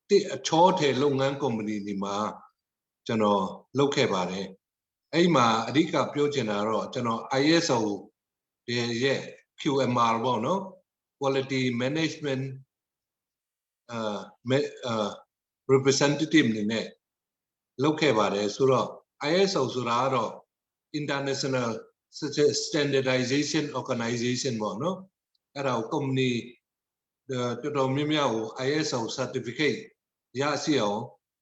တစ်အချောထဲလုပ်ငန်းကုမ္ပဏီတွေမှာကျွန်တော်လုပ်ခဲ့ပါတယ်အဲ့မှာအဓိကပြောချင်တာတော့ကျွန်တော် ISO ရဲ့ QMR ပေါ့နော် quality management အာ representative အနေနဲ့လုပ်ခဲ့ပါတယ်ဆိုတော့ ISO ဆိုတာကတော့ international standardization organization ပေါ့နော်အဲ့ဒါကို company တော်တော်များများကို ISO certificate ရရှိအောင်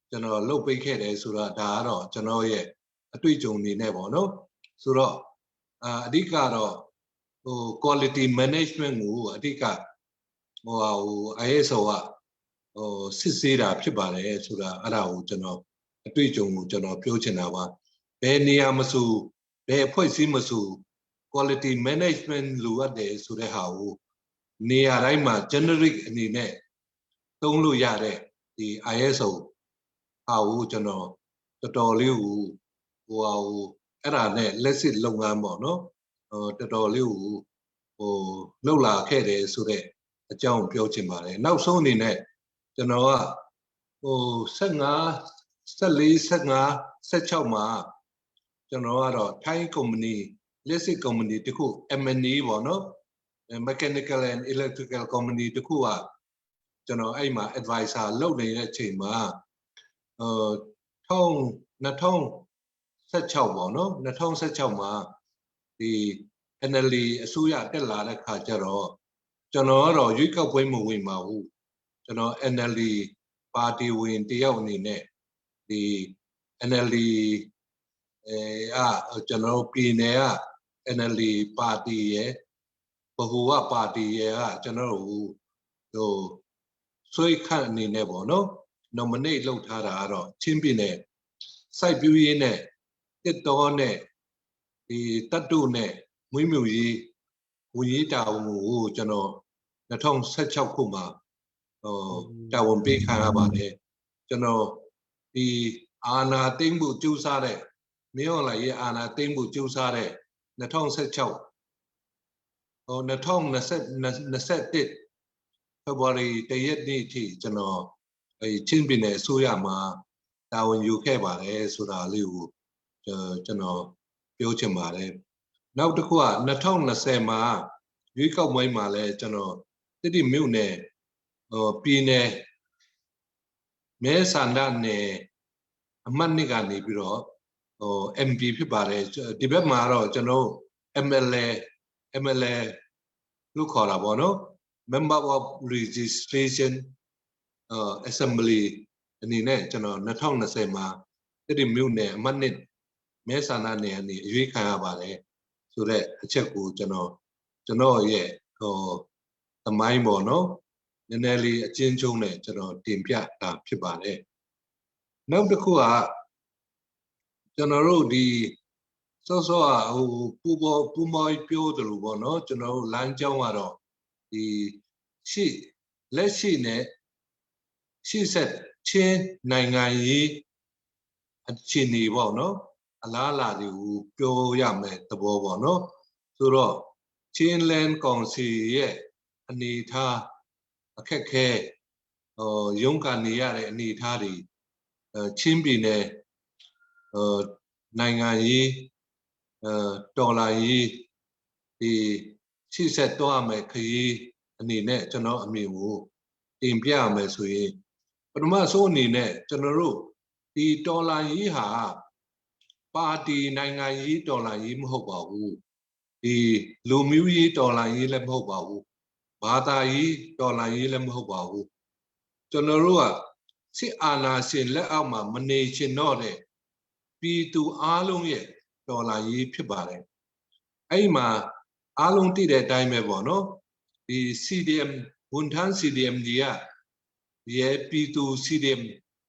ကျွန်တော်လုပ်ပေးခဲ့တယ်ဆိုတော့ဒါကတော့ကျွန်တော်ရဲ့အတွေ့အကြုံအနေနဲ့ပေါ့နော်ဆိုတော့အာအဓိကတော့ဟို quality management ကိုအဓိကဟိုဟို ISO ကဟိုစစ်ဆေးတာဖြစ်ပါတယ်ဆိုတာအဲ့ဒါကိုကျွန်တော်အတွေ့အကြုံကိုကျွန်တော်ပြောချင်တာပါဘယ်နေရာမဆိုဘယ်အဖွဲ့အစည်းမဆို quality management လိုအပ်တယ်ဆိုတဲ့ဟာကိုနေရာတိုင်းမှာ generic အနေနဲ့သုံးလို့ရတဲ့ဒီ ISO ဟာကိုကျွန်တော်တော်တော်လေးကိုဟိုဟာကိုအဲ့ဒါနဲ့လက်စစ်လုပ်ငန်းပေါ့နော်ဟိုတော်တော်လေးကိုဟိုလှုပ်လာခဲ့တယ်ဆိုတဲ့အကြောင်းပြောချင်ပါတယ်နောက်ဆုံးအနေနဲ့ကျွန်တော်ကဟို15 14 15 16မှာကျွန်တော်ကတော့ Thai company လက်စစ် company တခု M&E ပေါ့နော် mechanical and electrical company တခုကကျွန်တော်အဲ့မှာ advisor လုပ်နေတဲ့အချိန်မှာဟို2016ပေါ့နော်2016မှာဒီ NLD အစိုးရတက်လာတဲ့ခါကျတော့ကျွန်တော်ကတော့ရွေးကောက်ပွဲမဝင်ပါဘူးကျွန်တော် NLD ပါတီဝင်တယောက်အနေနဲ့ဒီ NLD အဲအကျွန်တော်ပြည်နယ်က NLD ပါတီရဲ့ဗဟိုကပါတီရဲ့ကကျွန်တော်တို့ဟိုဆွေးခန့်အနေနဲ့ပေါ့နော် nominate လုပ်ထားတာကတော့ချင်းပြည်နယ်စိုက်ပျိုးရေးနဲ့တစ်တော်နဲ့ဒီတတ်တုနဲ့မွေးမြူရေးဝန်ကြီးတာဝန်ကိုကျွန်တော်2016ခုမှာဟိုတာဝန်ပေးခံရပါတယ်ကျွန်တော်ဒီအာနာသိမ့်မှုကျူးစားတဲ့မင်းအောင်လှိုင်ရဲ့အာနာသိမ့်မှုကျူးစားတဲ့2016ဟို2021ဖေဖော်ဝါရီတရက်နေ့အထိကျွန်တော်အဲချင်းပြည်နယ်အစိုးရမှာတာဝန်ယူခဲ့ပါတယ်ဆိုတာလေးကိုကျွန်တော်ပြောချင်ပါတယ်နောက်တစ်ခုက2020မှာရွေးကောက်ပွဲမှာလဲကျွန်တော်တိတိမြို့နယ်ဟိုပြည်နယ်မဲဆန္ဒနယ်အမှတ်နှစ်ကနေပြီးတော့ဟို MP ဖြစ်ပါတယ်ဒီဘက်မှာတော့ကျွန်တော် MLA MLA လို့ခေါ်တာပေါ့နော် Member of Registration Assembly အနေနဲ့ကျွန်တော်2020မှာတိတိမြို့နယ်အမှတ်နှစ်မဲဆန္ဒနယ်အနေအရွေးခံရပါတယ်ဆိုတော့အချက်ကိုကျွန်တော်ကျွန်တော်ရဲ့ဟိုသမိုင်းပေါ့နော်နည်းနည်းလေးအချင်းချင်းနဲ့ကျွန်တော်တင်ပြတာဖြစ်ပါတယ်နောက်တစ်ခုကကျွန်တော်တို့ဒီစောစောကဟိုပူပေါ်ပူမော်ပြောသလိုပေါ့နော်ကျွန်တော်တို့လမ်းကြောင်းကတော့ဒီရှိလက်ရှိနဲ့ရှေ့ဆက်ချင်းနိုင်ငံရေးအခြေအနေပေါ့နော်အလားအလာတွေကိုပြောရမယ်သဘောပေါ့နော်ဆိုတော့ချင်းလန်ကောင်စီရဲ့အနေထားအခက်ခဲဟိုရုန်းကန်နေရတဲ့အနေထားတွေချင်းပြည်နယ်ဟိုနိုင်ငံရေးအဲတော်လာရေးဒီရှေ့ဆက်တော့မယ်ခရီးအနေနဲ့ကျွန်တော်အမြင်ကိုတင်ပြရမယ်ဆိုရင်ပထမဆုံးအနေနဲ့ကျွန်တော်တို့ဒီတော်လာရေးဟာ ပါတီနိုင်ငံရေးတော်လှန်ရေးမဟုတ်ပါဘူးဒီလူမျိုးရေးတော်လှန်ရေးလည်းမဟုတ်ပါဘူးဘာသာရေးတော်လှန်ရေးလည်းမဟုတ်ပါဘူးကျွန်တော်တို့ကစစ်အာဏာရှင်လက်အောက်မှာမနေချင်တော့တဲ့ပြည်သူအားလုံးရဲ့တော်လှန်ရေးဖြစ်ပါတယ်အဲ့မှာအားလုံးသိတဲ့အတိုင်းပဲပေါ့နော်ဒီ CDM ဝန်ထမ်း CDM ကြီးကရဲပြည်သူ CDM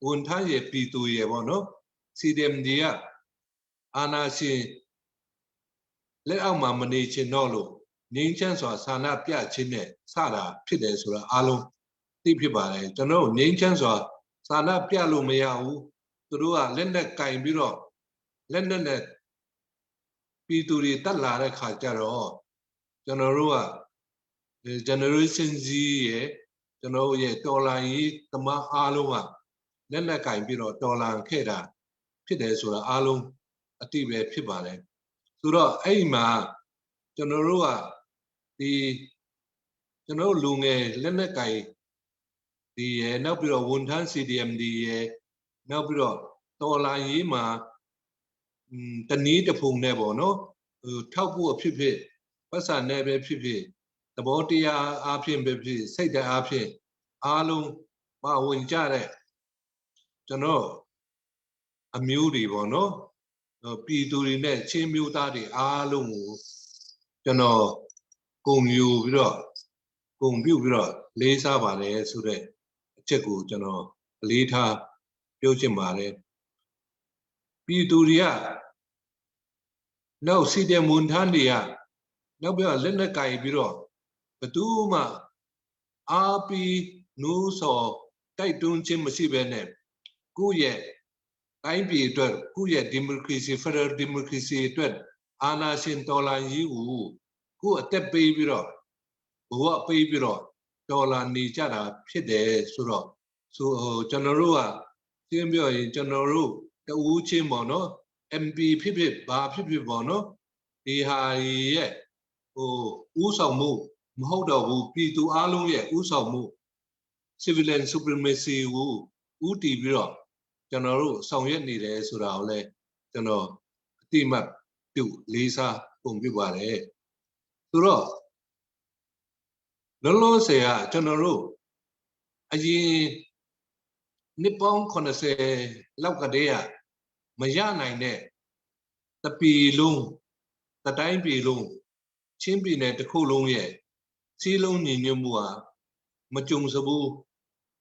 ဝန်ထမ်းရဲ့ပြည်သူရဲ့ပေါ့နော် CDM ကြီးကအာဏာရှင်လက်အောက်မှာမနေချင်တော့လို့ငြိမ်းချမ်းစွာဆန္ဒပြခြင်းနဲ့စတာဖြစ်တယ်ဆိုတာအားလုံးသိဖြစ်ပါတယ်ကျွန်တော်တို့ငြိမ်းချမ်းစွာဆန္ဒပြလို့မရဘူးသူတို့ကလက်နဲ့ကင်ပြီးတော့လက်နဲ့နဲ့ပြည်သူတွေတက်လာတဲ့ခါကျတော့ကျွန်တော်တို့က generation Z ရဲ့ကျွန်တော်တို့ရဲ့တော်လှန်ရေးသမားအားလုံးကလက်နက်ကင်ပြီးတော့တော်လှန်ခဲ့တာဖြစ်တယ်ဆိုတာအားလုံးအတိပဲဖြစ်ပါတယ်ဆိုတော့အဲ့ဒီမှာကျွန်တော်တို့ကဒီကျွန်တော်တို့လူငယ်လက်နက်ကင်ဒီရယ်နောက်ပြီးတော့ဝန်ထမ်း CDM ဒီရယ်နောက်ပြီးတော့တော်လှန်ရေးမှာတနည်းတစ်ဖုံနဲ့ပေါ့နော်ဟိုထောက်ဖို့ဖြစ်ဖြစ်ပတ်စံနဲ့ပဲဖြစ်ဖြစ်သဘောတရားအားဖြင့်ပဲဖြစ်စိတ်တရားဖြင့်အားလုံးပါဝင်ကြတဲ့ကျွန်တော်အမျိုးတွေပေါ့နော်ပြည်သူတွေနဲ့ချင်းမျိုးသားတွေအားလုံးကိုကျွန်တော်ဂုဏ်ယူပြီးတော့ဂုဏ်ပြုပြီးတော့လေးစားပါတယ်ဆိုတဲ့အချက်ကိုကျွန်တော်အလေးထားပြောချင်ပါတယ်ပြည်သူတွေကနောက်စီတဲ့မွန်ထန်းတွေကနောက်ပြီးတော့လက်နဲ့ကင်ပြီးတော့ဘသူမှအာပီနူးစော်တိုက်တွန်းခြင်းမရှိဘဲနဲ့ကိုယ့်ရဲ့တိုင်းပြည်အတွက်ကိုယ့်ရဲ့ဒီမိုကရေစီဖက်ဒရယ်ဒီမိုကရေစီအတွက်အာဏာရှင်တော်လှန်ရေးကိုကိုယ့်အသက်ပေးပြီးတော့ဘဝပေးပြီးတော့တော်လှန်နေကြတာဖြစ်တယ်ဆိုတော့ဆိုကျွန်တော်တို့ကရှင်းပြောရင်ကျွန်တော်တို့တဦးချင်းပေါ့နော် MP ဖြစ်ဖြစ်ဘာဖြစ်ဖြစ်ပေါ့နော်ဒီဟာရဲ့ဟိုဥဆောင်မှုမဟုတ်တော့ဘူးပြည်သူအလုံးရဲ့ဥဆောင်မှု civilian supremacy ကိုဥတည်ပြီးတော့ကျွန်တော်တို့ဆောင်ရွက်နေတယ်ဆိုတာကိုလည်းကျွန်တော်အတိမတ်ပြုလေးစားပုံပြုပါတယ်ဆိုတော့လောလောဆယ်ကကျွန်တော်တို့အရင်နှစ်ပေါင်း80လောက်ကတည်းကမရနိုင်တဲ့တပီလုံးတတိုင်းပြည်လုံးချင်းပြည်နယ်တစ်ခုလုံးရဲ့စီးလုံးညီညွတ်မှုဟာမကြုံစဘူး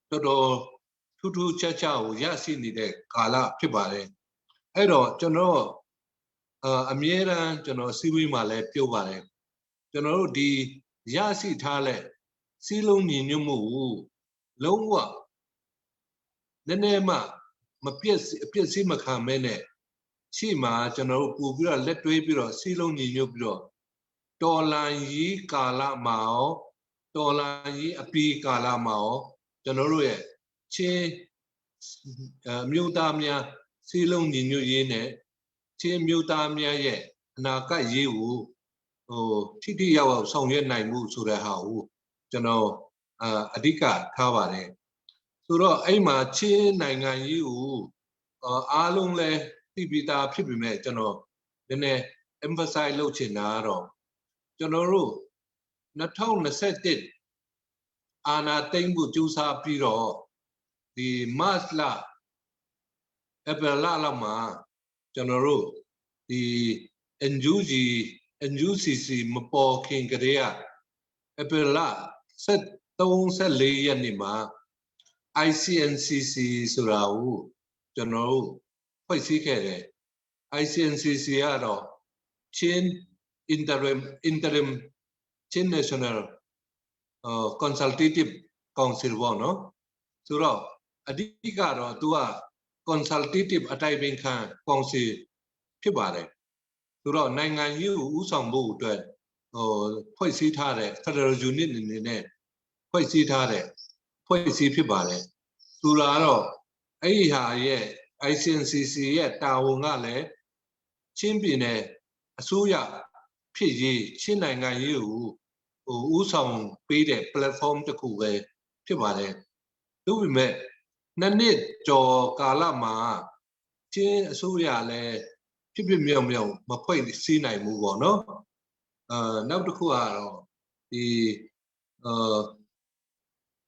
တော်တော်ထူးထူးခြားခြားကိုရရှိနေတဲ့ကာလဖြစ်ပါတယ်အဲ့တော့ကျွန်တော်အမြဲတမ်းကျွန်တော်စီးဝေးမှာလည်းပြောပါတယ်ကျွန်တော်တို့ဒီရရှိထားတဲ့စီးလုံးညီညွတ်မှုကိုလုံးဝနည်းနည်းမှမပြည့်အပြည့်စည်းမခံမဲနဲ့ရှေ့မှာကျွန်တော်တို့ပို့ပြီးတော့လက်တွဲပြီးတော့စီးလုံးညီညွတ်ပြီးတော့တော်လန်ကြီးကာလမှာရောတော်လန်ကြီးအပီးကာလမှာရောကျွန်တော်တို့ရဲ့ချင်းအမျိုးသားများစီးလုံးညီညွတ်ရေးနဲ့ချင်းမျိုးသားများရဲ့အနာဂတ်ရေးကိုဟိုထိထိရောက်ရောက်ဆောင်ရွက်နိုင်မှုဆိုတဲ့ဟာကိုကျွန်တော်အဓိကထားပါတယ်ဆိုတော့အဲ့မှာချင်းနိုင်ငံရေးကိုအားလုံးလဲသိပြီးသားဖြစ်ပေမဲ့ကျွန်တော်နည်းနည်း emphasize လုပ်ချင်တာကတော့ကျွန်တော်တို့2021အာဏာသိမ်းမှုကြိုးစားပြီးတော့ဒီမတ်လဧပြီလလောက်မှာကျွန်တော်တို့ဒီ NUG NUCC မပေါ်ခင်ကတည်းကဧပြီလ73 74ရက်နေ့မှာ ICNCC ဆိုတာကိုကျွန်တော်တို့ဖွဲ့စည်းခဲ့တယ် ICNCC ကတော့ချင်း interim interim ချင်း national consultative council ပေါ့နော်ဆိုတော့အဓိကတော့သူက consultative အတိုင်ပင်ခံ council ဖြစ်ပါတယ်ဆိုတော့နိုင်ငံရေးကိုဥဆောင်ဖို့အတွက်ဟိုဖွဲ့စည်းထားတဲ့ Federal Unit အနေနဲ့ဖွဲ့စည်းထားတဲ့ဖွဲ့စည်းဖြစ်ပါတယ်ဆိုတာတော့အဲ့ဒီဟာရဲ့ ICNCC ရဲ့တာဝန်ကလည်းချင်းပြည်နယ်အစိုးရဖြစ်ရေးချင်းနိုင်ငံရေးကိုဟိုဥဆောင်ပေးတဲ့ platform တစ်ခုပဲဖြစ်ပါတယ်။ဒါပေမဲ့နှစ်နှစ်ကျော်ကာလမှာချင်းအစိုးရလည်း ဖြစ်ဖြစ်မြောက်မြောက်မဖွဲ့စည်းနိုင်ဘူးပေါ့နော်အဲနောက်တစ်ခုကတော့ဒီအဲ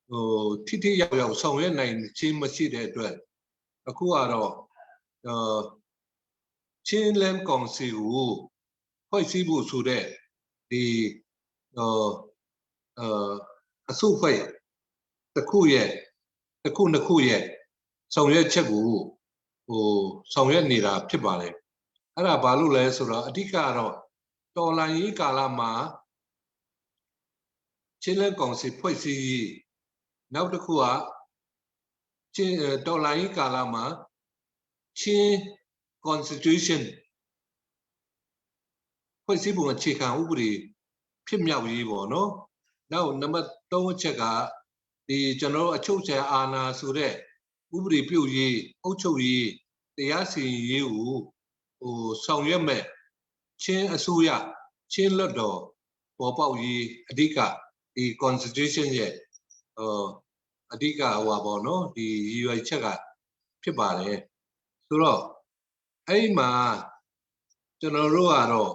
ဟိုထိထိရောက်ရောက်ဆောင်ရွက်နိုင်ခြင်းမရှိတဲ့အတွက်အခုကတော့အဲချင်းလန်းကောင်စီကိုဖွဲ့စည်းဖို့ဆိုတဲ့ဒီဟိုအဲအစုဖွဲ့တစ်ခုရဲ့တစ်ခုနှစ်ခုရဲ့ဆောင်ရွက်ချက်ကိုဟိုဆောင်ရွက်နေတာဖြစ်ပါတယ်အဲ့ဒါဘာလို့လဲဆိုတော့အဓိကတော့တော်လန်ရေးကာလမှာချင်းလန်းကောင်စီဖွဲ့စည်းရေးနောက်တစ်ခုကချင်းတော်လန်ရေးကာလမှာချင်း constitution ဖွဲ့စည်းပုံအခြေခံဥပဒေဖြစ်မြောက်ရေးပေါ့နော်နောက်နံပါတ်3အချက်ကဒီကျွန်တော်တို့အချုပ်ချယ်အာဏာဆိုတဲ့ဥပဒေပြုရေးအုပ်ချုပ်ရေးတရားစီရင်ရေးကိုဟိုဆောင်ရွက်မဲ့ချင်းအစိုးရချင်းလွတ်တော်ပေါ်ပေါက်ရေးအဓိကဒီ constitution ရဲ့ဟိုအဓိကဟိုပါပေါ့နော်ဒီရည်ရွယ်ချက်ကဖြစ်ပါတယ်ဆိုတော့အဲ့ဒီမှာကျွန်တော်တို့ကတော့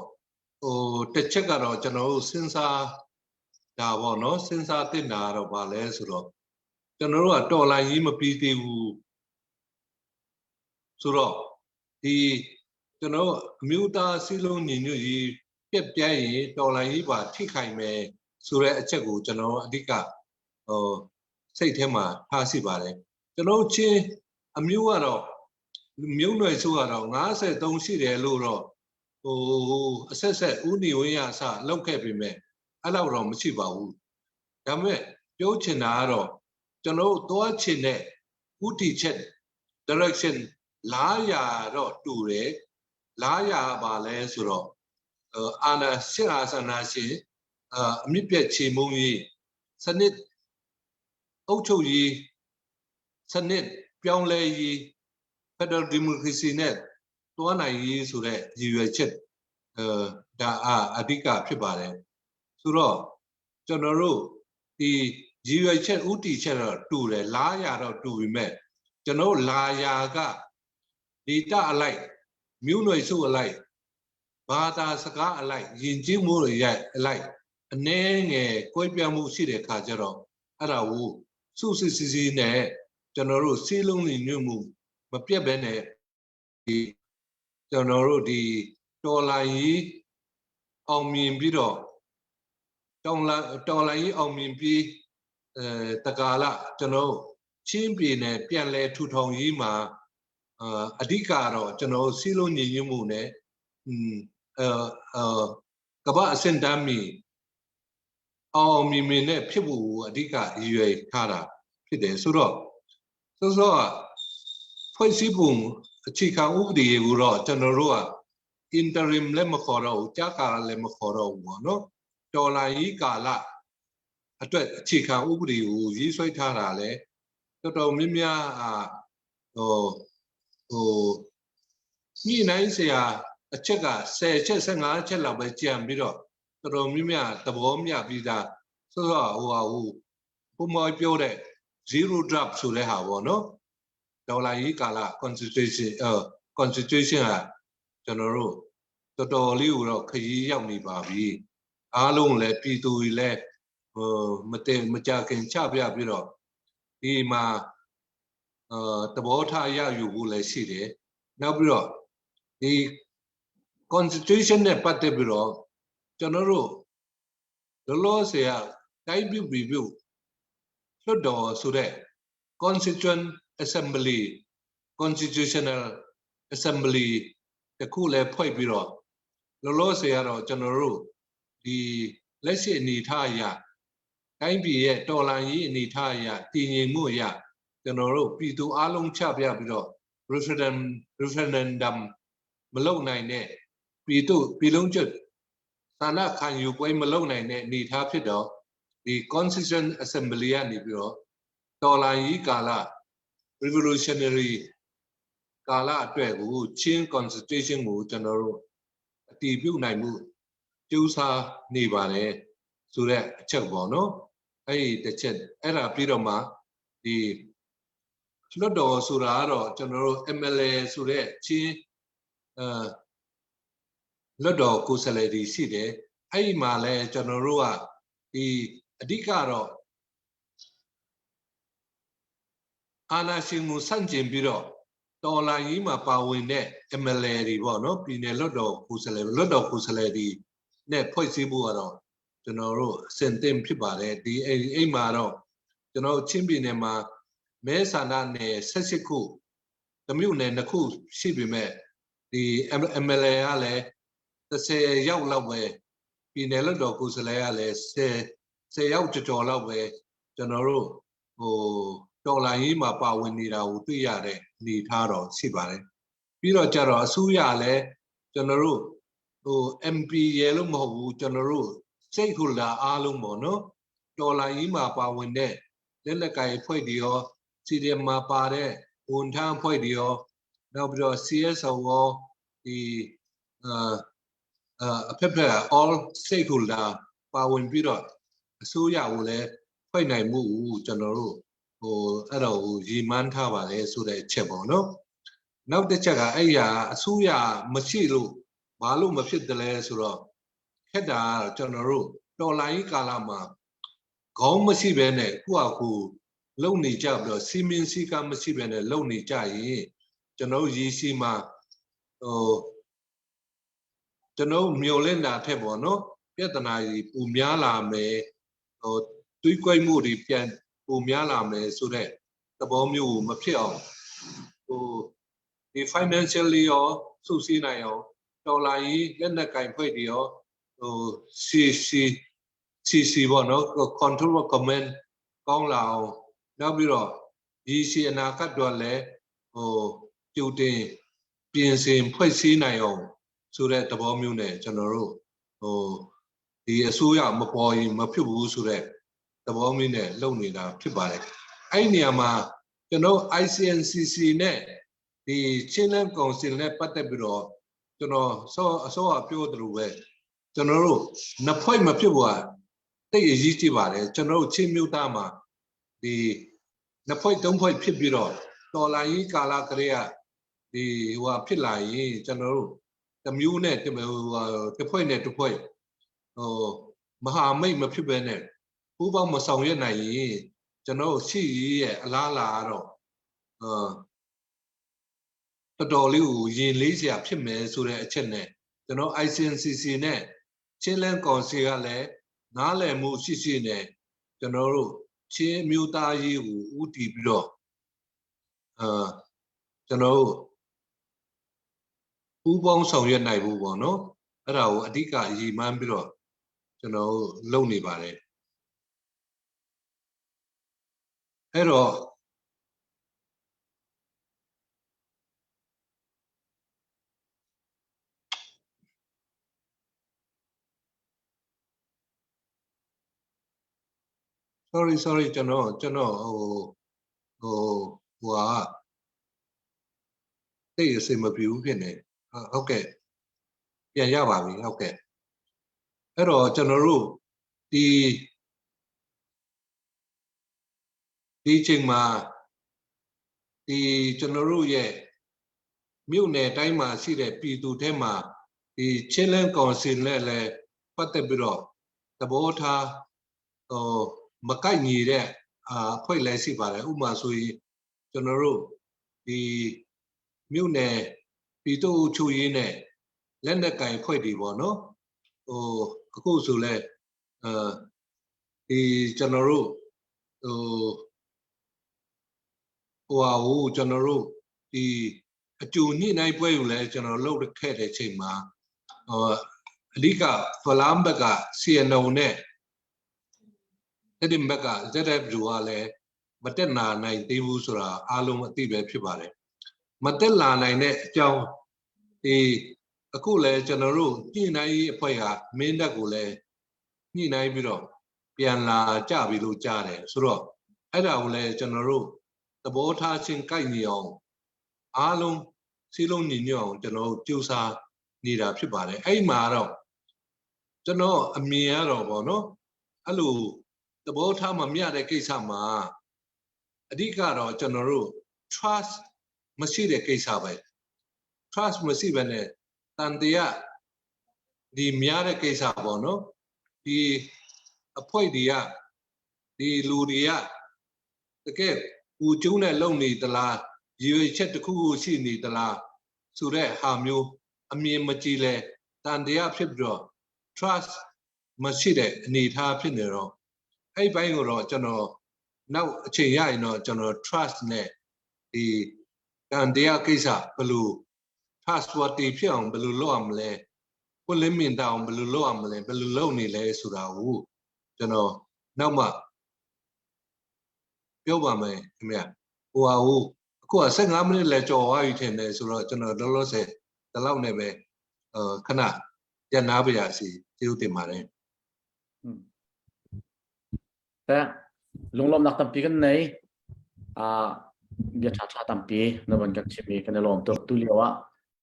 ဟိုတစ်ချက်ကတော့ကျွန်တော်တို့စဉ်းစားဒါပေါ့နော်စဉ်းစားတင်တာတော့ဗာလဲဆိုတော့ကျွန်တော်တို့ကတော်လိုင်းကြီးမပြီးသေးဘူးဆိုတော့ဒီကျွန်တော်အမျိုးသားစီလုံးညီညွတ်ရေးပြက်ပြဲရင်တော်လိုင်းကြီးပါထိခိုင်မယ်ဆိုတဲ့အချက်ကိုကျွန်တော်အဓိကဟိုစိတ်ထဲမှာထားရှိပါတယ်ကျွန်တော်ချင်းအမျိုးကတော့မျိုးနွယ်စုကတော့53ရှိတယ်လို့တော့ဟိုအဆက်ဆက်ဥနီဝင်းရအစလောက်ခဲ့ပြီမဲ့အဲ့လောက်တော့မရှိပါဘူးဒါပေမဲ့ပြောချင်တာကတော့ကျွန်တော်တို့သွားချင်တဲ့ဥတီချက် direction လားရာတော့တူတယ်လားရာပါလဲဆိုတော့အာနာရှစ်အာသနာရှင်အမြင့်ပြည့်ချေမုံကြီးစနစ်အုပ်ချုပ်ရေးစနစ်ပြောင်းလဲရေး Federal Democracy နဲ့တွားနိုင်ရေးဆိုတဲ့ရည်ရွယ်ချက်အဲဒါအဓိကဖြစ်ပါတယ်ဆိုတော့ကျွန်တော်တို့ဒီရည်ရွယ်ချက်ဥတီချက်တော့တူတယ်လားရာတော့တူပြီမဲ့ကျွန်တော်လာရာကဒီတအလိုက်မြို့နယ်စုအလိုက်ဘာသာစကားအလိုက်ယဉ်ကျေးမှုတွေရဲ့အလိုက်အနှဲငယ်ကွဲပြားမှုရှိတဲ့ခါကျတော့အဲ့ဒါကိုစုစုစည်းစည်းနဲ့ကျွန်တော်တို့စီးလုံးညွတ်မှုမပြတ်ဘဲနဲ့ဒီကျွန်တော်တို့ဒီတော်လာရေးအောင်မြင်ပြီးတော့တော်လာတော်လာရေးအောင်မြင်ပြီးအဲတကာလကျွန်တော်ချင်းပြည်နယ်ပြန်လဲထူထောင်ရေးမှာအဓိကတော့ကျွန်တော်စီးလုံးညီညွတ်မှုနဲ့อืมအဲအဲကမ္ဘာအဆင့်တန်းမီအောင်မြင်မြင်နဲ့ဖြစ်ဖို့အဓိကရည်ရွယ်ထားတာဖြစ်တယ်ဆိုတော့စောစောကဖွဲ့စည်းပုံအခြေခံဥပဒေကိုတော့ကျွန်တော်တို့က interim လည်းမခေါ်တော့ဘူးကြာကာလလည်းမခေါ်တော့ဘူးပေါ့နော်တော်လာရေးကာလအတွက်အခြေခံဥပဒေကိုရေးဆွဲထားတာလဲတော်တော်များများအာဟိုဟိုညှိနှိုင်းစရာအချက်က10ချက်15ချက်လောက်ပဲကြံပြီးတော့တော်တော်များများသဘောမျှပြီးသားဆိုတော့ဟိုဟာဟိုပုံမောပြောတဲ့ zero drop ဆိုတဲ့ဟာပေါ့နော်ဒေါ်လာရေးကာလ constitution အဲ constitution ကကျွန်တော်တို့တော်တော်လေးကိုတော့ခရီးရောက်နေပါပြီအားလုံးလည်းပြည်သူတွေလည်းဟိုမတင်မကြခင်ချပြပြီးတော့ဒီမှာအဲသဘောထားရယူဖို့လည်းရှိတယ်နောက်ပြီးတော့ဒီ constitution နဲ့ပတ်သက်ပြီးတော့ကျွန်တော်တို့လောလောဆယ်ကတိုင်းပြုပြည်ပြုလွှတ်တော်ဆိုတဲ့ constituent assembly constitutional assembly တခုလည်းဖွဲ့ပြီးတော့လောလောဆယ်ကတော့ကျွန်တော်တို့ဒီလက်ရှိအနေထားအရတိုင်းပြည်ရဲ့တော်လှန်ရေးအနေထားအရတည်ငြိမ်မှုအရကျွန်တော်တို့ပြည်သူအလုံးချပြပြီးတော့ referendum referendum မလုပ်နိုင်တဲ့ပြည်သူပြည်လုံးကျွတ်ဆန္ဒခံယူပွဲမလုပ်နိုင်တဲ့အနေထားဖြစ်တော့ဒီ constituent assembly ကနေပြီးတော့တော်လှန်ရေးကာလ revolutionary ကာလအတွက်ကိုချင်း constitution ကိုကျွန်တော်တို့အတည်ပြုနိုင်မှုကြိုးစားနေပါတယ်ဆိုတဲ့အချက်ပေါ့နော်အဲ့ဒီတစ်ချက်အဲ့ဒါပြီးတော့မှဒီလွှတ်တော်ဆိုတာကတော့ကျွန်တော်တို့ MLA ဆိုတဲ့ချင်းအဲ လွတ်တော်ကိုယ်စားလှယ်တွေရှိတယ်အဲ့ဒီမှာလဲကျွန်တော်တို့ကဒီအဓိကတော့အာဏာရှင်ကိုဆန့်ကျင်ပြီးတော့တော်လှန်ရေးမှာပါဝင်တဲ့ MLA တွေပေါ့နော်ပြည်နယ်လွတ်တော်ကိုယ်စားလှယ်လွတ်တော်ကိုယ်စားလှယ်တွေနဲ့ဖွဲ့စည်းဖို့ကတော့ကျွန်တော်တို့အစဉ်သင့်ဖြစ်ပါတယ်ဒီအဲ့အဲ့မှာတော့ကျွန်တော်ချင်းပြည်နယ်မှာမဲဆန္ဒနယ်18ခုတမြို့နယ်နှစ်ခုရှိပေမဲ့ဒီ MLA ကလည်း30ရောက်လောက်ပဲပြည်နယ်လွတ်တော်ကိုယ်စားလှယ်ကလည်း10 10ရောက်ကြော်ကြော်လောက်ပဲကျွန်တော်တို့ဟိုတော်လိုင်းရေးမှာပါဝင်နေတာကိုတွေ့ရတဲ့အနေအထားတော့ရှိပါတယ်ပြီးတော့ကြတော့အစိုးရလည်းကျွန်တော်တို့ဟို MP ရယ်လို့မဟုတ်ဘူးကျွန်တော်တို့ stakeholder အားလုံးပေါ့နော်တော်လိုင်းရေးမှာပါဝင်တဲ့လက်လက်ကိုင်ဖွဲ့တွေရော CDM မှာပါတဲ့ဝန်ထမ်းဖွဲ့တွေရောနောက်ပြီးတော့ CSO ရောဒီအာအဖက်ဖက် all stakeholder ပါဝင်ပြီးတော့အစိုးရကိုလည်းဖွဲ့နိုင်မှုကိုကျွန်တော်တို့ဟိုအဲ့တော့ဟိုရည်မှန်းထားပါတယ်ဆိုတဲ့အချက်ပေါ့နော်နောက်တစ်ချက်ကအဲ့ဟာအစိုးရမရှိလို့ဘာလို့မဖြစ်တယ်လဲဆိုတော့ခက်တာကကျွန်တော်တို့တော်လိုင်းကာလမှာခေါင်းမရှိဘဲနဲ့ကိုယ့်အကူလုံနေကြပြီးတော့စီမင်းစည်းကမ်းမရှိဘဲနဲ့လုံနေကြရင်ကျွန်တော်ရည်ရှိမှာဟိုကျွန်တော်မျောလင့်တာထက်ပေါ့နော်ပြဿနာကြီးပူများလာမယ်ဟိုတွေးကြွမှုတွေပြန်ပူများလာမယ်ဆိုတော့သဘောမျိုးကိုမဖြစ်အောင်ဟိုဒီ financially ရောစုစည်းနိုင်အောင်တော်လာရေးလက်နက်ကင်ဖွဲ့တွေရောဟို CC CC ပေါ့နော် control command ကောင်းလာအောင်နောက်ပြီးတော့ဒီစီအနာဂတ်တော့လည်းဟိုကြိုတင်ပြင်ဆင်ဖွဲ့စည်းနိုင်အောင်ဆိုတဲ့သဘောမျိုးနဲ့ကျွန်တော်တို့ဟိုဒီအစိုးရမပေါ်ရင်မဖြစ်ဘူးဆိုတဲ့သဘောမျိုးနဲ့လုပ်နေတာဖြစ်ပါတယ်အဲ့ဒီနေရာမှာကျွန်တော် ICNCC နဲ့ဒီ Chinland Council နဲ့ပတ်သက်ပြီးတော့ကျွန်တော်စောအစောအပြောသလိုပဲကျွန်တော်တို့နှစ်ဖွဲ့မဖြစ်ဘူးကတိတ်အရေးကြီးပါတယ်ကျွန်တော်တို့ချင်းမျိုးသားမှာဒီနှစ်ဖွဲ့သုံးဖွဲ့ဖြစ်ပြီးတော့တော်လာရေးကာလကလေးကဒီဟိုဟာဖြစ်လာရင်ကျွန်တော်တို့တမျိုးနဲ့တဟိုဟာတစ်ဖွဲ့နဲ့တစ်ဖွဲ့ဟိုမဟာမိတ်မဖြစ်ဘဲနဲ့ပူးပေါင်းမဆောင်ရွက်နိုင်ရင်ကျွန်တော်တို့ရှိရေးရဲ့အလားအလာကတော့အာတော်တော်လေးကိုရင်လေးစရာဖြစ်မယ်ဆိုတဲ့အချက်နဲ့ကျွန်တော် ICNCC နဲ့ချင်းလန်းကောင်စီကလည်းနားလည်မှုရှိရှိနဲ့ကျွန်တော်တို့ချင်းမျိုးသားရေးကိုဥတည်ပြီးတော့အာကျွန်တော်တို့ပူးပေါင်းဆောင်ရွက်နိုင်ဖို့ပေါ့နော်အဲ့ဒါကိုအဓိကရည်မှန်းပြီးတော့ကျွန်တော်တို့လုပ်နေပါတယ်အဲ့တော့ sorry sorry ကျွန်တော်ကျွန်တော်ဟိုဟိုဟိုဟာတိတ်အစင်မပြေဘူးဖြစ်နေဟုတ်ကဲ့ပြန်ရပါပြီဟုတ်ကဲ့အဲ့တော့ကျွန်တော်တို့ဒီဒီချိန်မှာဒီကျွန်တော်တို့ရဲ့မြို့နယ်တိုင်းမှာရှိတဲ့ပြည်သူထဲမှာဒီချင်းလန်းကောင်စီနဲ့လည်းပတ်သက်ပြီးတော့သဘောထားဟိုမကိုက်ညီတဲ့အာဖွဲ့လည်းရှိပါတယ်ဥပမာဆိုရင်ကျွန်တော်တို့ဒီမြို့နယ်ပြည်သူ့ချုပ်ရေးနဲ့လက်နက်ကင်ဖွဲ့တွေပေါ့နော်ဟိုအခုဆိုလဲအဲဒီကျွန်တော်တို့ဟိုဟိုဟာဟိုကျွန်တော်တို့ဒီအကျူညှိနှိုင်းပွဲကိုလည်းကျွန်တော်လုပ်ခဲ့တဲ့ချိန်မှာဟိုအဓိကဖလမ်ဘက်က CNO နဲ့အဲ့ဒီဘက်က ZFU ကလည်းမတက်နာနိုင်သေးဘူးဆိုတာအားလုံးအသိပဲဖြစ်ပါတယ်မတက်လာနိုင်တဲ့အကြောင်းဒီအခုလည်းကျွန်တော်တို့ညှိနှိုင်းရေးအဖွဲ့ကမင်းတပ်ကိုလည်းညှိနှိုင်းပြီးတော့ပြန်လာကြပြီလို့ကြားတယ်ဆိုတော့အဲ့ဒါကိုလည်းကျွန်တော်တို့သဘောထားချင်းကိုက်ညီအောင်အားလုံးစီးလုံးညီညွတ်အောင်ကျွန်တော်တို့ကြိုးစားနေတာဖြစ်ပါတယ်အဲ့ဒီမှာတော့ကျွန်တော်အမြင်ရတော့ဗောနော်အဲ့လိုသဘောထားမမျှတဲ့ကိစ္စမှာအဓိကတော့ကျွန်တော်တို့ trust မရှိတဲ့ကိစ္စပဲ trust မရှိဘဲနဲ့တန်တရား ဒီများတဲ့ကိစ္စပေါ့နော်ဒီအဖွဲ့တွေကဒီလူတွေကတကယ်ဦးကျုံးနဲ့လုံနေသလားရည်ရွယ်ချက်တစ်ခုခုရှိနေသလားဆိုတဲ့ဟာမျိုးအမြင်မကြည်လဲတန်တရားဖြစ်ပြီးတော့ trust မရှိတဲ့အနေအထားဖြစ်နေတော့အဲ့ဘိုင်းကိုတော့ကျွန်တော်နောက်အချိန်ရရင်တော့ကျွန်တော် trust နဲ့ဒီတန်တရားကိစ္စဘယ်လို trustworthy ဖြစ်အောင်ဘယ်လိုလုပ်ရမလဲကိုလင်းမြင်တောင်ဘယ်လိုလုပ်ရမလဲဘယ်လိုလုပ်နေလဲဆိုတာကိုကျွန်တော်နောက်မှပြောပါမယ်ခင်ဗျဟိုဟာဟိုအခုက15မိနစ်လဲကြော်သွားပြီထင်တယ်ဆိုတော့ကျွန်တော်လောလောဆယ်ဒီလောက်နဲ့ပဲခဏရပ်နားပါရစီကျေးဇူးတင်ပါတယ် Te lunglawmnak tampi kan nei. A bia ṭha ṭha tampi na van kan chimmi kan i lawm tuk. Tu lio ah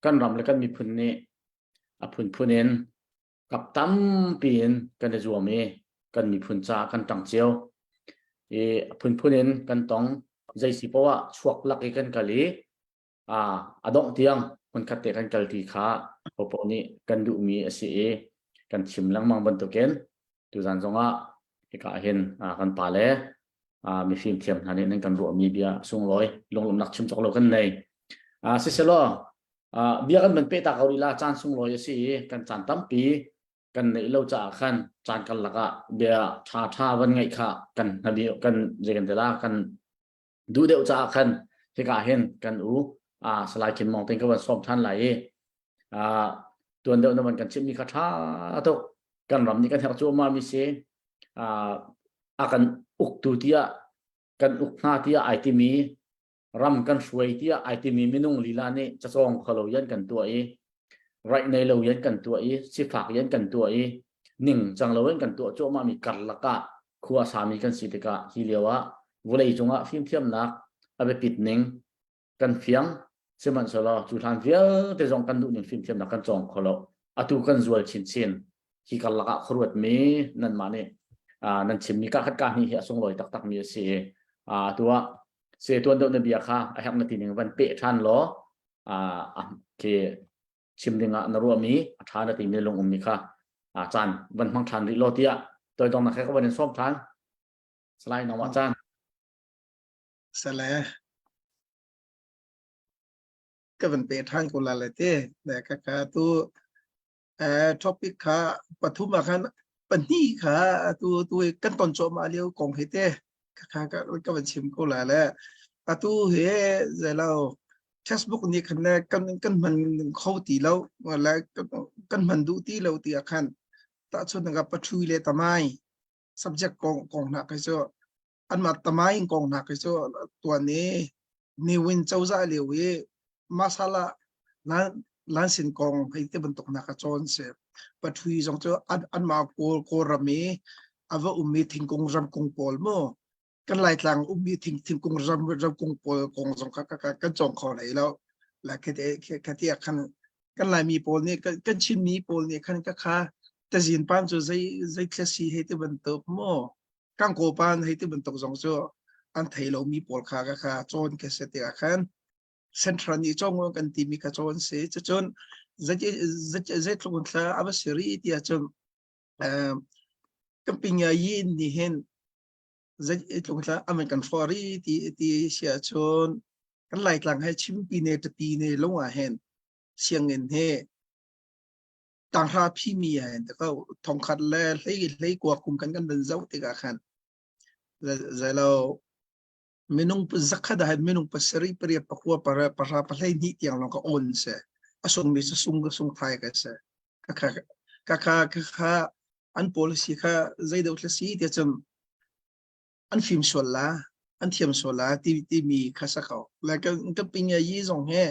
kan ram le kan miphun nih a phunphun in kap tampi in kan i zuam i kan miphun ca kan ṭang cio. I a phunphun in kan tong. Zei si poah chuak lak i kan kal i a dongh tiang hmunkhat te kan kal ti kha popo nih kan duhmi a si i kan chim lengmang bantukin tuzan zongah hika hin kan pa le mifim thiam hna nih nan kan ruahmi bia sunglawi lunglawmhnak chim cawk lo kan nei. Siselaw bia kan van peh ta ko rih la caan sunglawi a si i kan caan tampi kan neih lo caah khan caan kan lakah bia ṭha ṭha van ngaih kha kan kan zei kan ti la kan duh deuh caah khan hika hin kan u Salai Khin Mong ting ka van sawm than lai i tuan deuh na van kan chimmi kha tha tuk kan ram nih kan herh cuahmah mi si a kan uktu tiah kan uk hna tiah ai timi ram kan hruai tiah ai timi minung lila nih cacawng kholo yan kan tuah i right nei lo yan kan tuah i sifak yan kan tuah i ning cang lo in kan tuah cuahmah mi karlak ah khua sami kan si tikah hi lio ah vawlei cungah fimthiamnak a biapit ning kan fiang. Sihmanhsehlaw cu hlan vialte zong kan duh ning fimthiamnak kan cawng kho lo. Atu kan zual chinchin. Hi karlak ah khuaruat mi nanmah nih nan chimmi ka khat ka hnih hi a sunglawi taktak mi a si i atu ah se tuan deuh na bia kha a herh na ti ning van peh ṭhan law khi chim ding ah na ruahmi a ṭha na timi lung ummi kha caan van hmang ṭhan rih law tiah toidongnak he ka van in sawm ṭhan. Salai nangmah caan. Sale ka van pe ṭhan ko la le te le ka ka tu topic kha pathum ah khan pahnih kha tu tu kan ton cuahmah lio kong he te ka ka ka van chim ko la le atu he zelo textbook nih khan le kan kan hman kho ti lo le kan hman duh ti lo ti ah khan tahchun ka pathui le tamai subject kong kong hna kai cu anmah tamai kong hna kai cu tuan i niwin cozah lio i masala lan sin kong hei te bantuk hna ka cawn si. Pathui zong cu an anmah kawl kawlram i a va ummi thingkung ramkung pawl mu kan Laitlang ummi thing thingkung ram ramkung pawl kong zong kha kan cawng kho hlei lo. La kha ti khan kan Laimi pawl nih kan Chinmi pawl nih khan ka kha tazin pan cu zei zei thla si hei ti bantuk mu kan kaw pan hei ti bantuk zong cu an thei lomi pawl kha ka kha cawn ka si tikah khan central nih cawng kan timi kha cawn si. Cucun zeitluk in thla a va si rih ti ahcun kan pinya yin nih hin zeitluk thla aman kan hrawh rih ti ti si ahcun kan Laitlang he chimpi ne tati ne lung ah hin sianginn he tanghra phimi ah hin ko thongkhat le hlei hlei kua kum kan kan van zoh tikah khan zelo minung zakhat ah minung pasarih pariat pakua para para pahlei hnih tiang lawng ka on se a sung mi cu sung ka sung thai ka se ka kha ka kha ka kha an policy kha zei deuh thla si ti cun an fim sual la an thiam sual la ti ti mi kha sa ko la kan ka ping yi zong he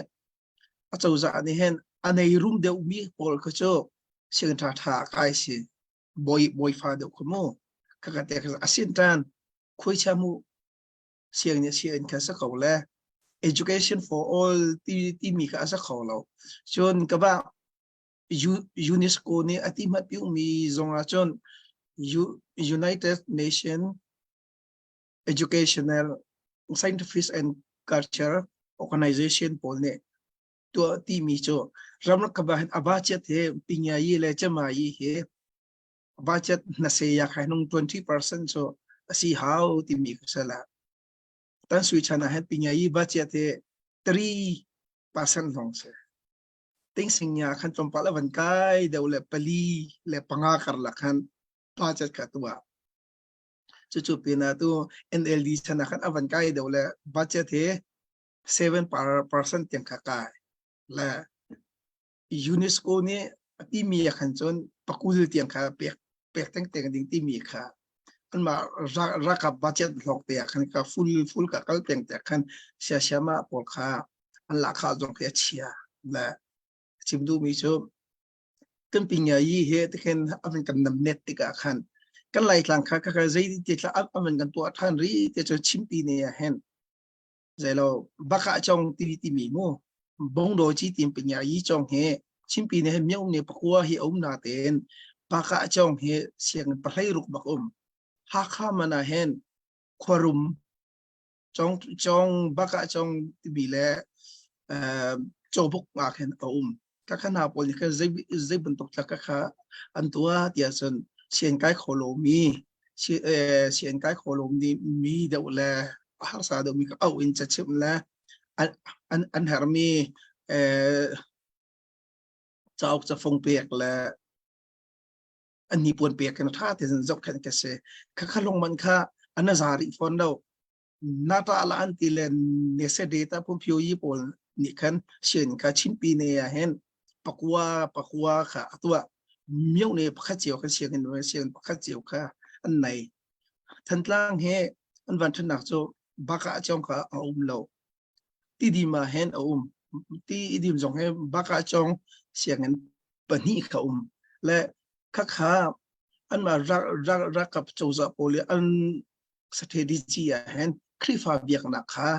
a cozah nih hin a nei rum deuh mi pawl kha cu sianginn ṭha ṭha kai si bawi bawi fa deuh kha mu ka ka te asin tan khuaicha mu sianginn sianginn kha sa ko le education for all ti ti mi kha a sa kho lo cun ka ba UNESCO nih a ti hmat mi zong ah cun United Nation Educational Scientific and Culture Organization pawl nih. Tuah timi cu ramrak ka ba hin a budget he pinyayi le cemayi he budget na se ya khai nung 20% cu a si hau timi ka sala. Tan sui chan ah hin pinyayi budget he 3% long se. Ting sing ya khan tlawmpal a van kai deuh le pali le panga karlak khan budget kha tuah. Cucu pinah tu NLD chan ah khan a van kai deuh le budget he 7% tiang kha kai. Le UNESCO nih a timi ah khan cun pakul tiang kha pek pek tengteng ding timi kha anmah ralkap budget hlawk te ah khan ka full full ka kal peng te khan siasiama pawl kha an lahkhah zong khi a chia. Le chim duhmi cu kan pingayi he tikhin avan kan nam net tikah khan kan laitlang kha kha zei ti thla avan kan tuah than ri te cu chimpi ne ah hen zeilo baka chong ti ti mi mu bongdo chi tim pingayi chong he chimpi ne myo ne pakua hi om na ten baka chong he siang pahlei ruk bak um hakha mana hen khuarum Cawng cawng bak ah cawng timi le uh, cawbuk ah khin a um. Ka kha hna pawl nih khan zei zei bantuk tla ka kha an tuah tiah cun sian kai kho lomi si eh, sian kai kho lomi mi deuh le harsa deuh mi ka auh in cachimh le an an an hermi eh, cauk cafung pek le an hnipuan pek in ṭha tein zohkhenh ka si. Khakha lungman kha an za rih fawn lo. Nata la an ti le nese data phunphio yi pawl nih khan sian kha chimpi ne ah hin pakua pakua kha atua mio ne pakhat cio kha sianginn sianginn pakhat cio kha an nei. Thantlang he an van ṭhannak cu baka chong kha a um lo. Tidim ah hin a um. Tidim zong hi baka chong sianginn pahnih kha um. Le khakha anmah ralkap cozah pawl i an strategy ah hin Khrihfa biaknak kha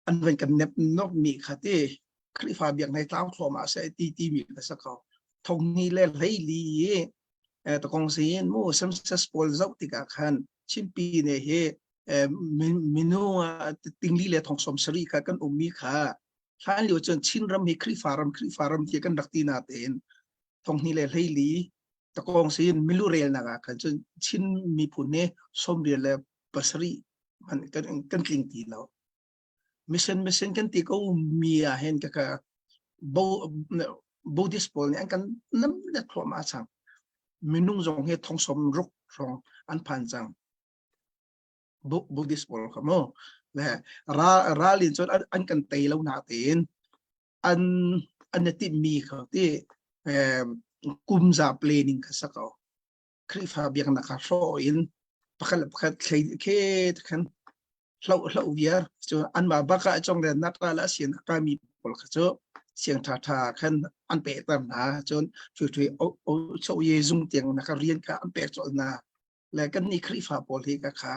an van kan nep nok mi kha ti Khrihfa biaknak hi tlau thluahmah seh ti timi kha si ko. Thongni le hleili i takong sin mu census pawl zoh tikah khan Chinpi ne hi minung tingli le thong som sarih kha kan ummi kha hlan lio cun Chin ram hi Khrihfa ram Khrihfa ram ti kan rak ti na tein thonghni le hleili takong sin milu relnak ah khan cun Chin miphun hi sawmriat le pasarih man kan kan tling ti lo mission mission kan ti ko mi ah hin ka ka bo Buddhist pawl nih an kan nam le thluahmah cang minung zong hi thong som ruk hrawng an phan cang Buddhist pawl kha mu le ra ralin cun an kan tei lo na tein an an i timhmi kha ti kumza planning kha sa ko Khrihfa biaknak kha hrawh in pakhat le pakhat thlei khe khan hloh hloh viar cu anmah bak ah cong le nak la sian a kami pawl kha cu siang tha tha khan an pehter hna cun thui thui o o cho ye zung tiang na ka rian kha an pek cawlh hna le kan nih Khrihfa pawl hi ka kha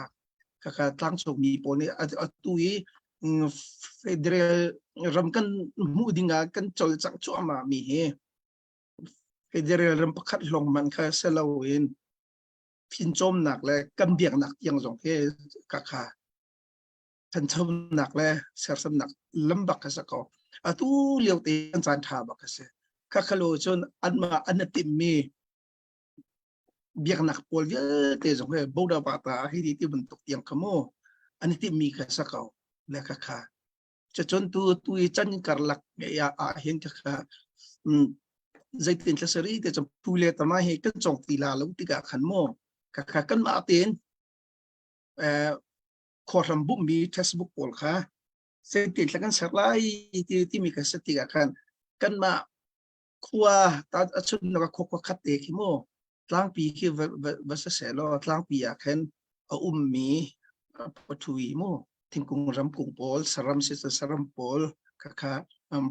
ka kha tlangcungmi pawl nih atu i federal ram kan hmuh ding ah kan cawlcangh cuahmah mi hi federal ram pakhat lawng man kha si loin fimcawmnak le kan biaknak tiang zong hi ka kha thanchonak le sersamnak lam bak ka si ko atu lio te an caan tha bak ka si khakhalo cun anmah an timmi biaknak pawl vialte zong hi Boda Bata hi ti ti bantuk tiang kha mu an i timmi kha sa ko le kha kha cun tu tu i chan karlak ya ah hin kha kha zeitin thlasari te chom phu le tama hi kan chong ti la lo tikah khan mu kha kha kan mah tein eh khuahram bummi textbook pawl kha zeitin thla kan ser lai ti timi kha sa tikah khan kan mah khua ta a chun na khua khua khat te khi mu tlangpi khi va va va se se law tlangpi ah khan a ummi pathui mu thingkung ramkung pawl saram si saram pawl kha kha um,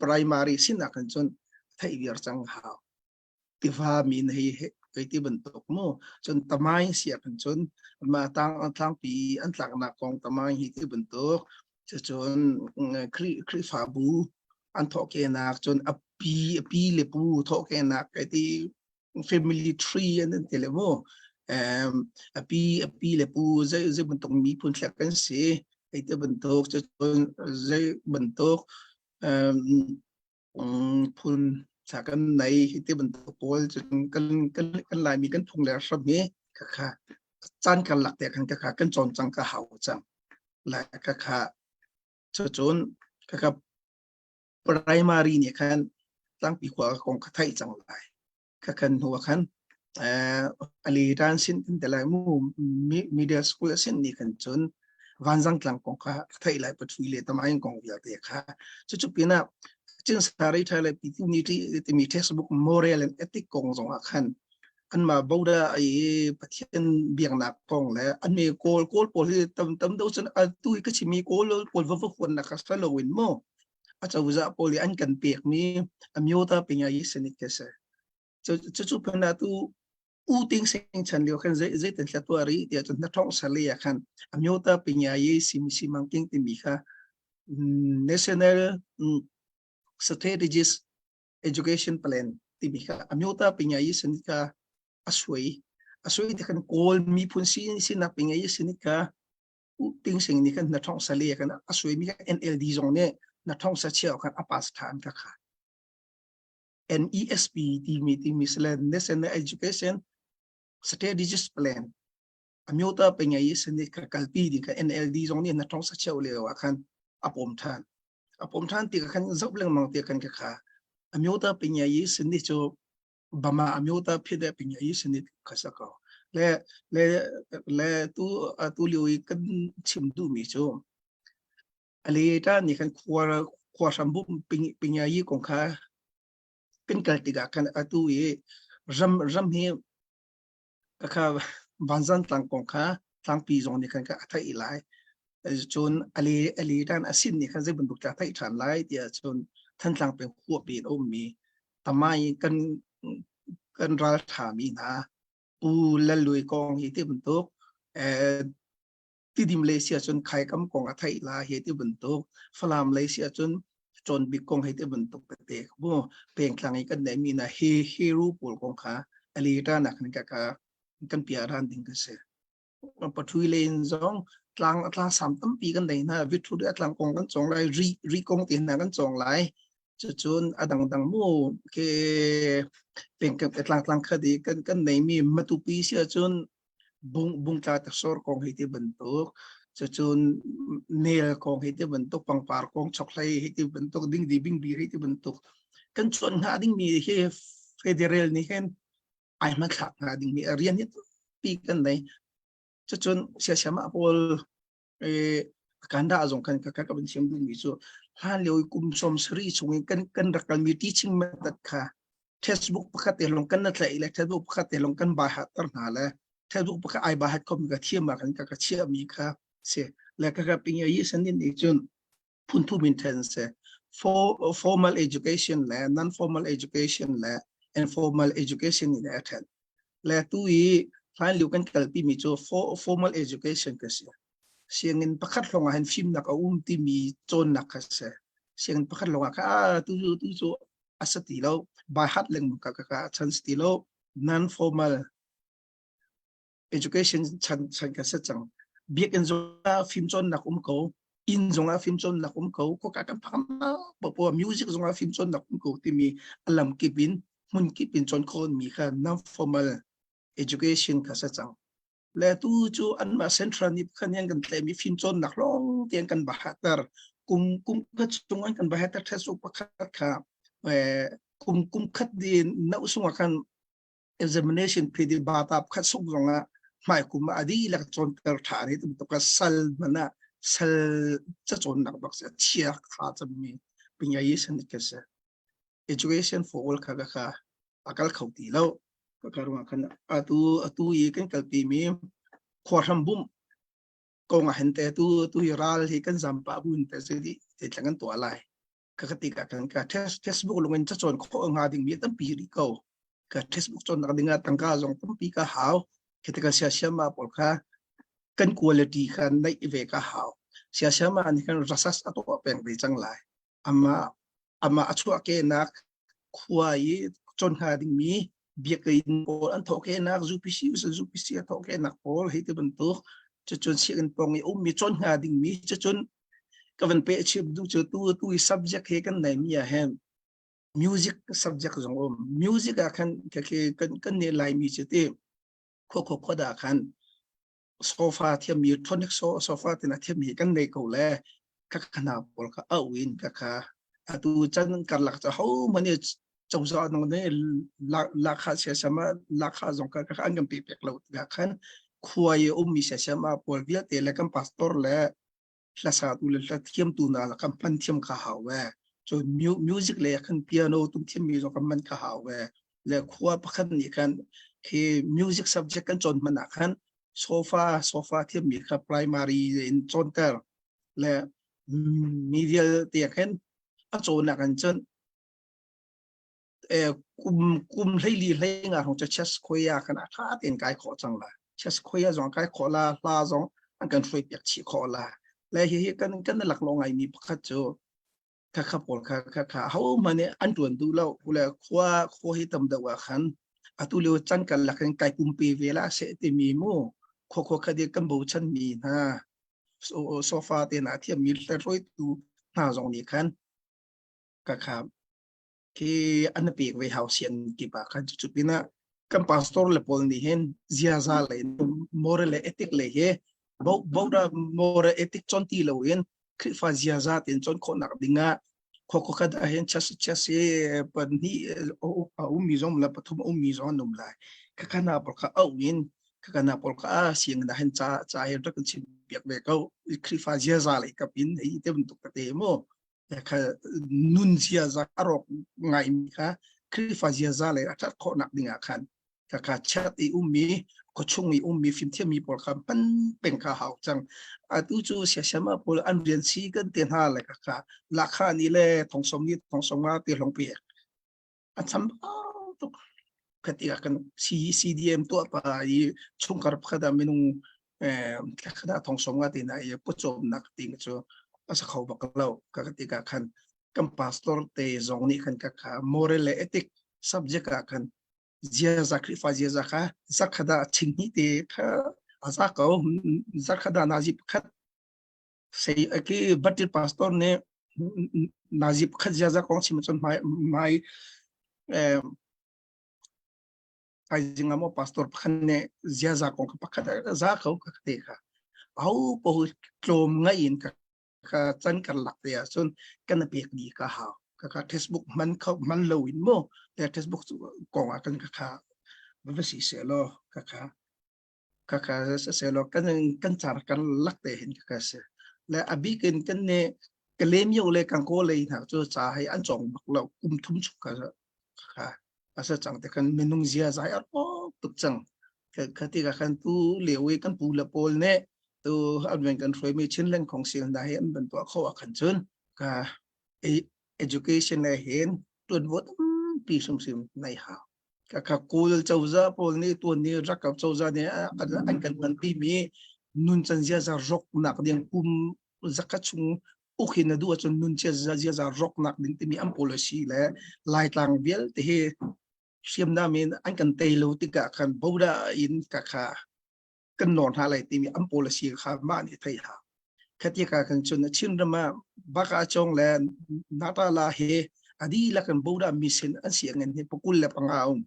primary sin ah khan cun theih viar cang hau tiva min hei hei ti bantuk mu cun tamai si ah khan cun ma tang tlangpi an tlaknak kong tamai hi ti bantuk cucun Khrihfabu an thawhkehnak cun a pi a pi le pu thawhkehnak kai ti family tree an ti le mu um a pi a pi le pu zei zei bantuk miphun thlek kan si hei ti bantuk cucun zei bantuk. Um, phun sa kan nei hi ti bantuk pawl cun kan kan kan Laimi kan phung le hram hi khakha caan karlak te khan khakha kan cawn cang ka hau cang. La khakha cucun khakha primary nih khan tlangpi khua kong kha theih cang lai. Khakhan hnu ah khan ali ran sin kan te lai mu media school a sin ni khan cun vanzang tlang kong kha theih lai pathui le tamain kong vialte kha cucu pinah chin sari thai le pitu ni ti timi textbook moral and ethic kong zong ah khan anmah boda ai pathian biaknak kong le an me kawl kawl pawl hi tam tam do cun atu hi ka chimi kawl pawl va va huan nak kha salo in mo a cozah pawl i an kan pek mi amyota pinga yi senik ke se cu cu phana tu u ting sing chan lio khan zei zei ten thla tua ri tia chun na thong sali ya khan amyota pinya yi sim simang king ti mi kha national strategist education plan ti mi kha amyota pinya yi senik kha asui asui te khan kawl mi phun si sinak pinya yi senik kha ting sing nih khan na thong sali kan a suai mi kha NLD zong nih na thong sa chiao khan a pass than ka kha NESP timi timi sele National Education Strategic Plan amyota pengai sene ka kalpi ding ka NLD zong nih na thong sa chiao leo ah khan a pom than a pom than ti ka khan zop lengmang te kan ka kha amyota pengai sene chu bama amyota phide pengai sene khasa ko le le le tu tu liu i kan chim du mi chu ale ta ni kan khua khua hram bu ping pingai kong kha kan kal tikah khan atu i ram ram hi ka kha vanzan tlang kong kha tlangpi zong nih khan ka a theih lai cun ali ali tan a sin nih khan zei bantuk ta theih ṭhan lai tiah cun Thantlang peng huapi in a ummi tamai kan kan ral ṭhami hna Pu Lal Lui kong hi ti bantuk eh, Tidim lei si ahcun Khaikam kong a theih la hi ti bantuk Falam lei si ahcun Chawnbik kong hi ti bantuk tete mu pengtlang i kan neihmi na hi hero pawl kong kha ali ta nak kan ka ka kan pia ran ding ka si. Pathui len zong tlang tlang sam tampi kan nei hna vithu de tlang kong kan chong lai ri ri kong te hna kan chong lai cucun a dangdang mu ke pengkep tlang tlang kha di kan kan neimi matupi si ahcun bung bungtla taksor kong hei ti bantuk cucun nel kong hei ti bantuk pangpar kong chokhlei hei ti bantuk dingdi bingbi hei ti bantuk kan chuan hnga dingmi hi federal nih hin ai hmathlak hnga dingmi rian hi pi kan nei cucun siasiama pawl Kanda zong khan ka ka van chim duhmi cu hlan lio i kum sawm sarih chung in kan kan rak kalmi teaching method kha textbook pakhat te lawng kan na tlaih le textbook pakhat te lawng kan bai hat ter hna le textbook pakhat ai bai hat khomi ka thiam ah khan ka ka chiahmi kha si le ka ka ping yi san din nih cun phun thum in then se for formal education le non formal education le informal education in a then Le tu i hlan lio kan kalpi mi cu formal education ka si. Sianginn pakhat lawng ah hin fimnak a um timi cawnnak kha si. Sianginn pakhat lawng ah kha ah tu cu tu cu a si ti lo. By heart lengmang ka ka ka chan si ti lo. Non formal education chan chan ka si cang. Biakinn zong ah fim cawnnak um ko. Inn zong ah fim cawnnak um ko. Khua kan phak popo music zong ah fim cawnnak um ko timi a lam kip in hmun kip in cawn khawhmi kha non-formal education kha si cang. Le tu cu anmah central nih khan an kan tlaihmi fimcawnnak lawng te an kan bahater. Kum kum khat chung an kan bahater textbook pakhat kha eh, kum kum khat din na usung ah khan examination phidi bata pakhat sung zong ah hmai kum ah adi lak cawnter tha ni tum tuk sal mana sal ca cawnnak bak se chia kha chami pingai san ke se education for all kha kha a kal kho ti lo ka ka ruang khan atu atu i kan kalpi mi khuahram bum kong ah hin te tu tu hi ral hi kan zam pa bun te se di te tlang kan tuah lai ka ka ti ka kan ka test textbook lungin ca cawn kho nga ding mi tampi ri ko ka textbook cawn nak ding ah tangka zong tampi ka hau khi sia sia ma pawl kha kan quality kha naih ve ka hau sia sia ma ni kan rasas ato peng ve chang lai ama ama a chuahkehnak khua i cawn hnga dingmi biakinn pawl an thawhkehnak UPC usa UPC a thawhkehnak pawl hei ti bantuk cucun sianginn pawng i ummi cawn hnga dingmi cucun. Ka van pe chip du cu tu tu i subject he kan nei mi ah hin music subject zong um. Music ah khan ka khi kan kan ne lai mi cu ti khua khua khua da khan sofa thiam mi tonic so sofa tina thiam mi kan nei ko le ka khana pawl kha au in ka kha atu chan karlak cha ho mani cozah nong ne la kha sia sama la kha zong ka ka an kan pe pek lo tikah khan khuai um mi sia sama pawl vialte le kan pastor le hlasa tu le hla thiam tu na la kan hman thiam ka hau ve so music le khan piano tum thiam mi zong kan man ka hau ve le khua pakhat nih khan khi music subject kan cawn hman ah khan sofa sofa thiam mi kha primary in cawnter le mi vialte khan a cawn ah kan cun kum kum hleili hlei nga hong cha chess khoya kan a tha ten kai kho chang la chess khoya zong kai kho la hla zong an kan hruai piak chi kho la le hi hi kan kan lak lo ngai mi pakhat chu kha kha pawl kha kha kha ho mane an tuan du lo le khua khua hi tam deuh ah khan atu lio chan kal lakin kai pum pe ve la se ti mi mu kho kho kha di kan bo chan mi hna sofa te na thiam mi hruai tu hna zong nih khan ka kha khi an pek ve hau sian kip ah khan cu pinah kan pastor le pawl nih hin ziaza le moral le ethic le hi bo bo da moral ethic chon ti lo in Khrihfa ziaza ten chon khawhnak dingah khua khua khat ah hin chas chas i pahnih a ummi zong la pathum a ummi zong an um lai khakana pawl kha au in khakana pawl kha a siang na hin ca ca hi rak kan chim piak ve ko Khrihfa ziaza le kap in hei te bantuk te mu kha nun ziaza a rawk ngaimi kha Khrihfa ziaza le a ṭhat khawhnak ding ah khan kha kha chat i ummi khuachung i ummi fimthiammi pawl kha hman peng kha hau cang atu cu siasiama pawl an rian si kan te hna le kha kha lakha ni le thongsom ni thongsom nga te hlong pek a chambau tuk. Khati ah kan CDM tuah pa i chungkhar pakhat ah minung eh thla thong som nga tina i pawcawmnak ting cu a sa kho bak lo. Ka ka tikah khan kan pastor te zong nih khan ka kha moral le ethic subject ah khan ziaza Khrihfa ziaza kha zakhada ching hi te kha a za ko zakhada nazi pakhat sei ki batil pastor nih nazi pakhat ziaza kong chim cun hmai hmai eh thaizing ah maw pastor pakhat nih ziaza kong kha pakhat za ko ka te kha au po tlawm ngai in ka ka chan karlak te ah cun kan pek di ka hau ka ka Facebook man kho man lo in mo te Facebook kong ah kan ka kha va si se lo ka kha Khakha siselaw kan kan car kan lak te hin khakha si. Le a bik in kan ne Kalemyo le Kangkaw lei hna cu ca hei an cawng bak lo kum thum chung kha kha a sa cang te kan minung zia zai a rawk tuk cang. Kha ti ka khan tu leo i kan pu le pawl ne tu an ven kan hruai mi Chinland Council hna hi an ban tuah kho ah khan cun ka education le hin tuanvo tampi hrimhrim nei hau. Khakha Kawl cozah pawl nih tuan ni rakap cozah nih an kan nganpi mi nuncan ziaza roknak ding kum zakhat chung uk hin na duh ahcun nuncan ziaza roknak ding timi an policy le Laitlang vialte hi hriamnam in an kan tei lo tikah khan boda in khakha kan nawr hna lai timi an policy kha mah nih thei hau. Khati ka kan cun Chin ram ah baka chong le Natala he adi lakan boda mission an si ngan hi pakul le panga um.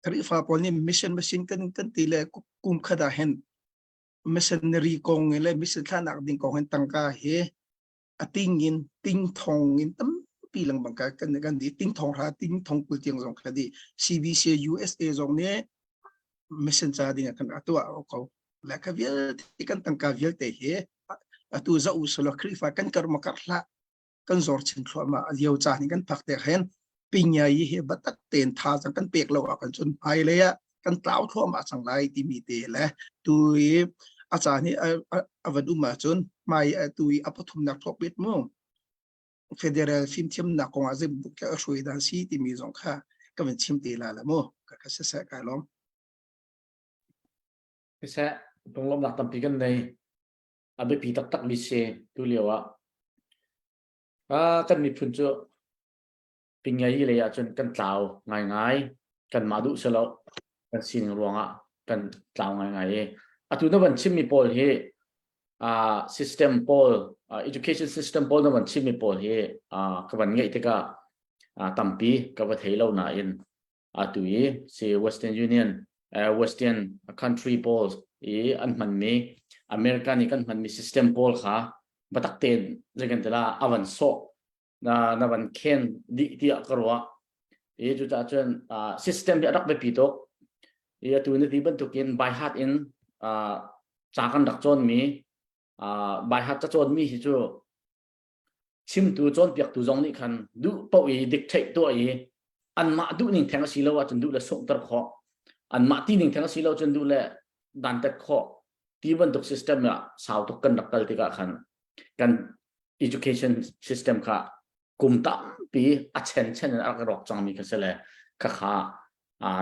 Khrihfa pawl nih mission mission kan kan ti le kum khat ah hin missionary kong le mission thlanak ding kong hin tangka he a ting in ting thong in tampi lengmang ka kan kan di ting thong ra ting thong kul tiang zong kha di CBC USA zong nih mission ca ding ah kan atuah ko le ka vialte kan tangka vialte hi atu za u solo Khrihfa kan kar ma kar hlah kan zor chin thluahmah a lio ca ni kan phak te khen pinya yi hi batak ten tha cang kan pek lo ah kan cun hmai lei ah kan tlau thluahmah cang lai timi te le tu i a caan hi a van um ahcun hmai tu i a pathumnak thawk bit mu federal fimthiamnak kong ah zeibantuk a hruai dan si timi zong kha ka van chim te la la mu ka ka siseh kai lawm Siseh lunglawmhnak tampi kan nei a biapi taktak mi si tu lio ah kan miphun cu Pingai lei ahcun kan tlau ngaingai. Kanmah duh si lo. Kan sining ruangah kan tlau ngaingai i atu na van chimmi pawl hi uh, system pawl Education system pawl na van chimmi pawl hi ka van ngeih tikah tampi ka va thei lo nain atu i si Western Union Western country pawl i an hmanmi America nih kan hmanmi system pawl kha batak tein zeikan tila a van sawh na na van khen dih tiah ka ruah i cucaah cun system hi a rak biapi tuk i atu na ti bantukin by heart in ca kan rak cawnmi by heart ca cawnmi hi cu chimtu cawnpiaktu zong nih khan duh paoh i dictate tuah i anmah duh ning theng a si lo ahcun duh le sunghter khawh anmah ti ning theng a si lo cun duh le dantat khawh ti bantuk system ah sau tuk kan rak kal tikah khan kan education system kha kum tampi a chen chen in a rak rawk cangmi kha si le kha kha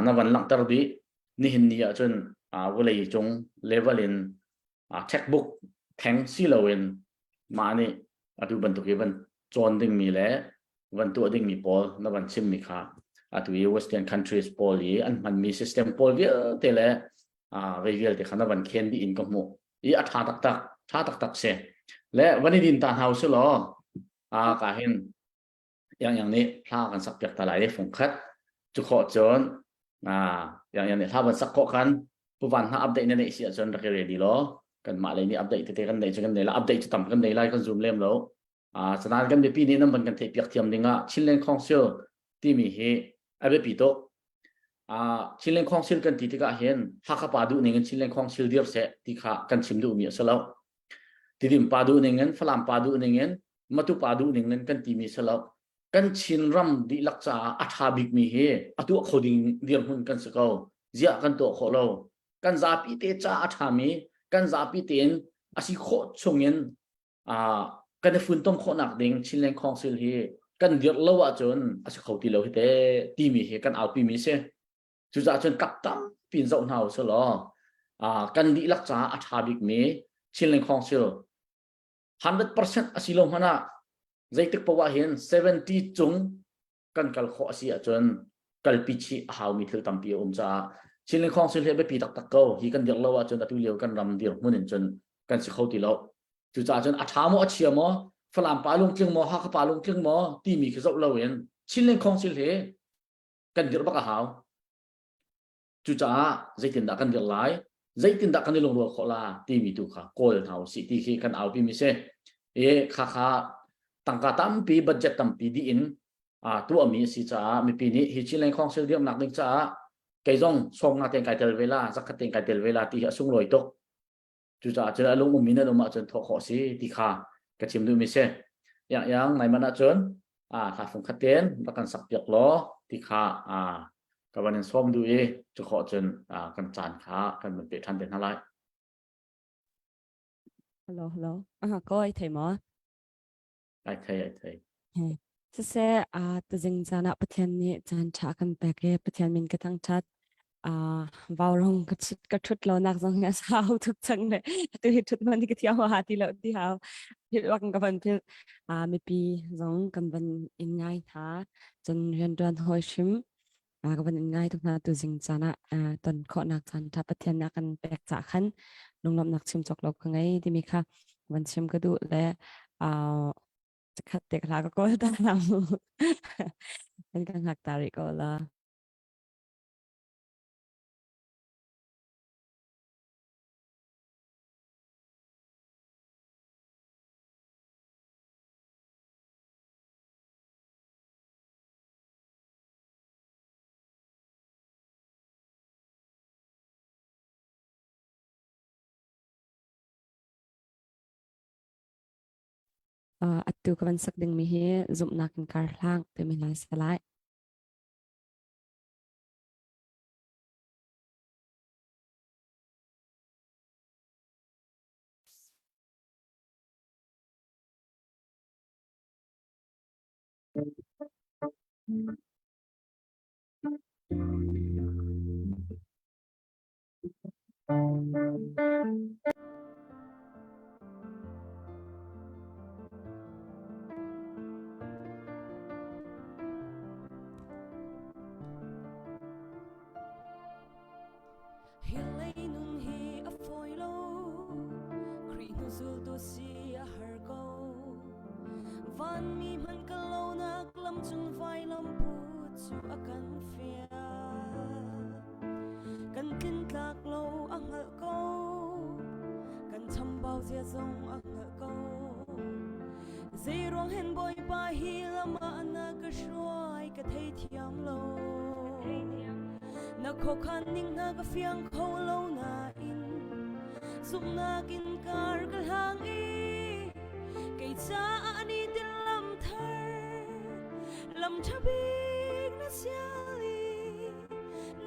na van langhter dih nihin ni ahcun vawlei cung level in textbook theng si loin mah nih atu bantuk i van cawn dingmi le van tuah dingmi pawl na van chimmi kha atu i western countries pawl i an hmanmi system pawl vialte le vei vialte kha na van khen dih in ka hmuh i a ṭha taktak ṭha taktak si le van i din ta hna usih law a ka hin yang yang nih hla kan sak piak ta lai i fung khat cu khawh cun yang yang nih hla van sak khawh khan puvan hna update na neih si ahcun rak i ready law kan mah lei nih update tete kan neih cu kan nei la update cu tam kan nei lai kan zoom lem lo sanan kan mipi nih nan van kan theih piak thiam ding ah Chinland Council timi hi a biapi tuk Chinland Council kan ti tikah hin Hakha pa duh ning in Chinland Council dir seh ti kha kan chim duhmi a si lo Tidim pa duh ning in Falam pa duh ning in Matu pa duh ning in kan timi si lo kan Chin ram dihlak caah a ṭha bikmi hi a tuah kho ding dirhmun kan si ko ziah kan tuah khawh lo kan zapi te ca a ṭhami kan zapi tein a si khawh chungin kan i funtom khawhnak ding Chinland Council hi kan dirh lo ahcun a si kho ti lo hi te timi hi kan aupi mi si cucaah cun kap tampi in zoh hna usih law kan dihlak caah a ṭha bikmi Chinland Council 100% a si lo hmanh ah zeitik poah hin 70 cung kan kal khawh a si ahcun kalpi chih a haumi thil tampi a um caah Chinland Council hi a biapi taktak ko hi kan dirh lo ahcun atu lio kan ram dirhmun in cun kan si kho ti lo cucaah cun a ṭha maw a chia maw Falam pa lungtling maw Hakha pa lungtling maw timi khi zoh loin Chinland Council hi kan dirh bak a hau Cucaah zeitindah kan dirh lai, zeitindah kan i lungrual khawh la timi tu kha kawl hna usih ti khi kan aupi mi si. I khakha tangka tampi budget tampi dih in tuahmi a si caah mipi nih hi Chinland Council dirhnak ding caah kei zong sawm nga tein kai tel ve la, zakhat tein kai tel ve la ti hi a sunglawi tuk. Cucaah cun a lung ummi nan um ahcun thawh khawh si ti kha ka chim duhmi si. Yang yang nai man ahcun hla fung khat tein rak kan sak piak law ti kha ka van in sawm duh i cu khawh cun kan caan kha kan van pe ṭhan te hna lai. Hello, hello. Aha, ko ai thei maw? Ai thei, ai thei. Siseh, tuzing caan ah Pathian nih caan ṭha a kan pek i Pathian min ka thangṭhat. Vaurong ka ka ṭhut lonak zong hi a sau tuk cang le atu hi ṭhut hmanh hi ka thiam ha ti lo ti hau. Philh bak ka van philh. Mipi zong kan van in ngai hna. Cun rianṭuan hawi hrim ka van in ngai tuk hna tuzing caan ah ton khawhnak caan ṭha Pathian nih a kan pek caah khan lunglawmhnak chim cawk lo ka ngei timi kha van chim ka duh le Khat te hla ka kawl ta la mu. An ka hngak ta rih ko la. Atu ka van sak dingmi hi zumhnak in kar hlang timi hla a si lai. Hi lei nun hi a fawi lo, Khrih hnu zultu si a har ko. Vanmi hmanh ka lonak lam cun vailam put cu a kan fial. Kan tlintlak lo a hngalh ko. Kan chambau zia zong a hngalh ko. Zeiruang hen Bawipa hi lam ah na ka hruai ka theithiam lo. Na khuakhan ning hna ka fiang kho lo nain zumhnak in kar ka hlang i kei caah ni tin lam thar lam ṭha bik na sial i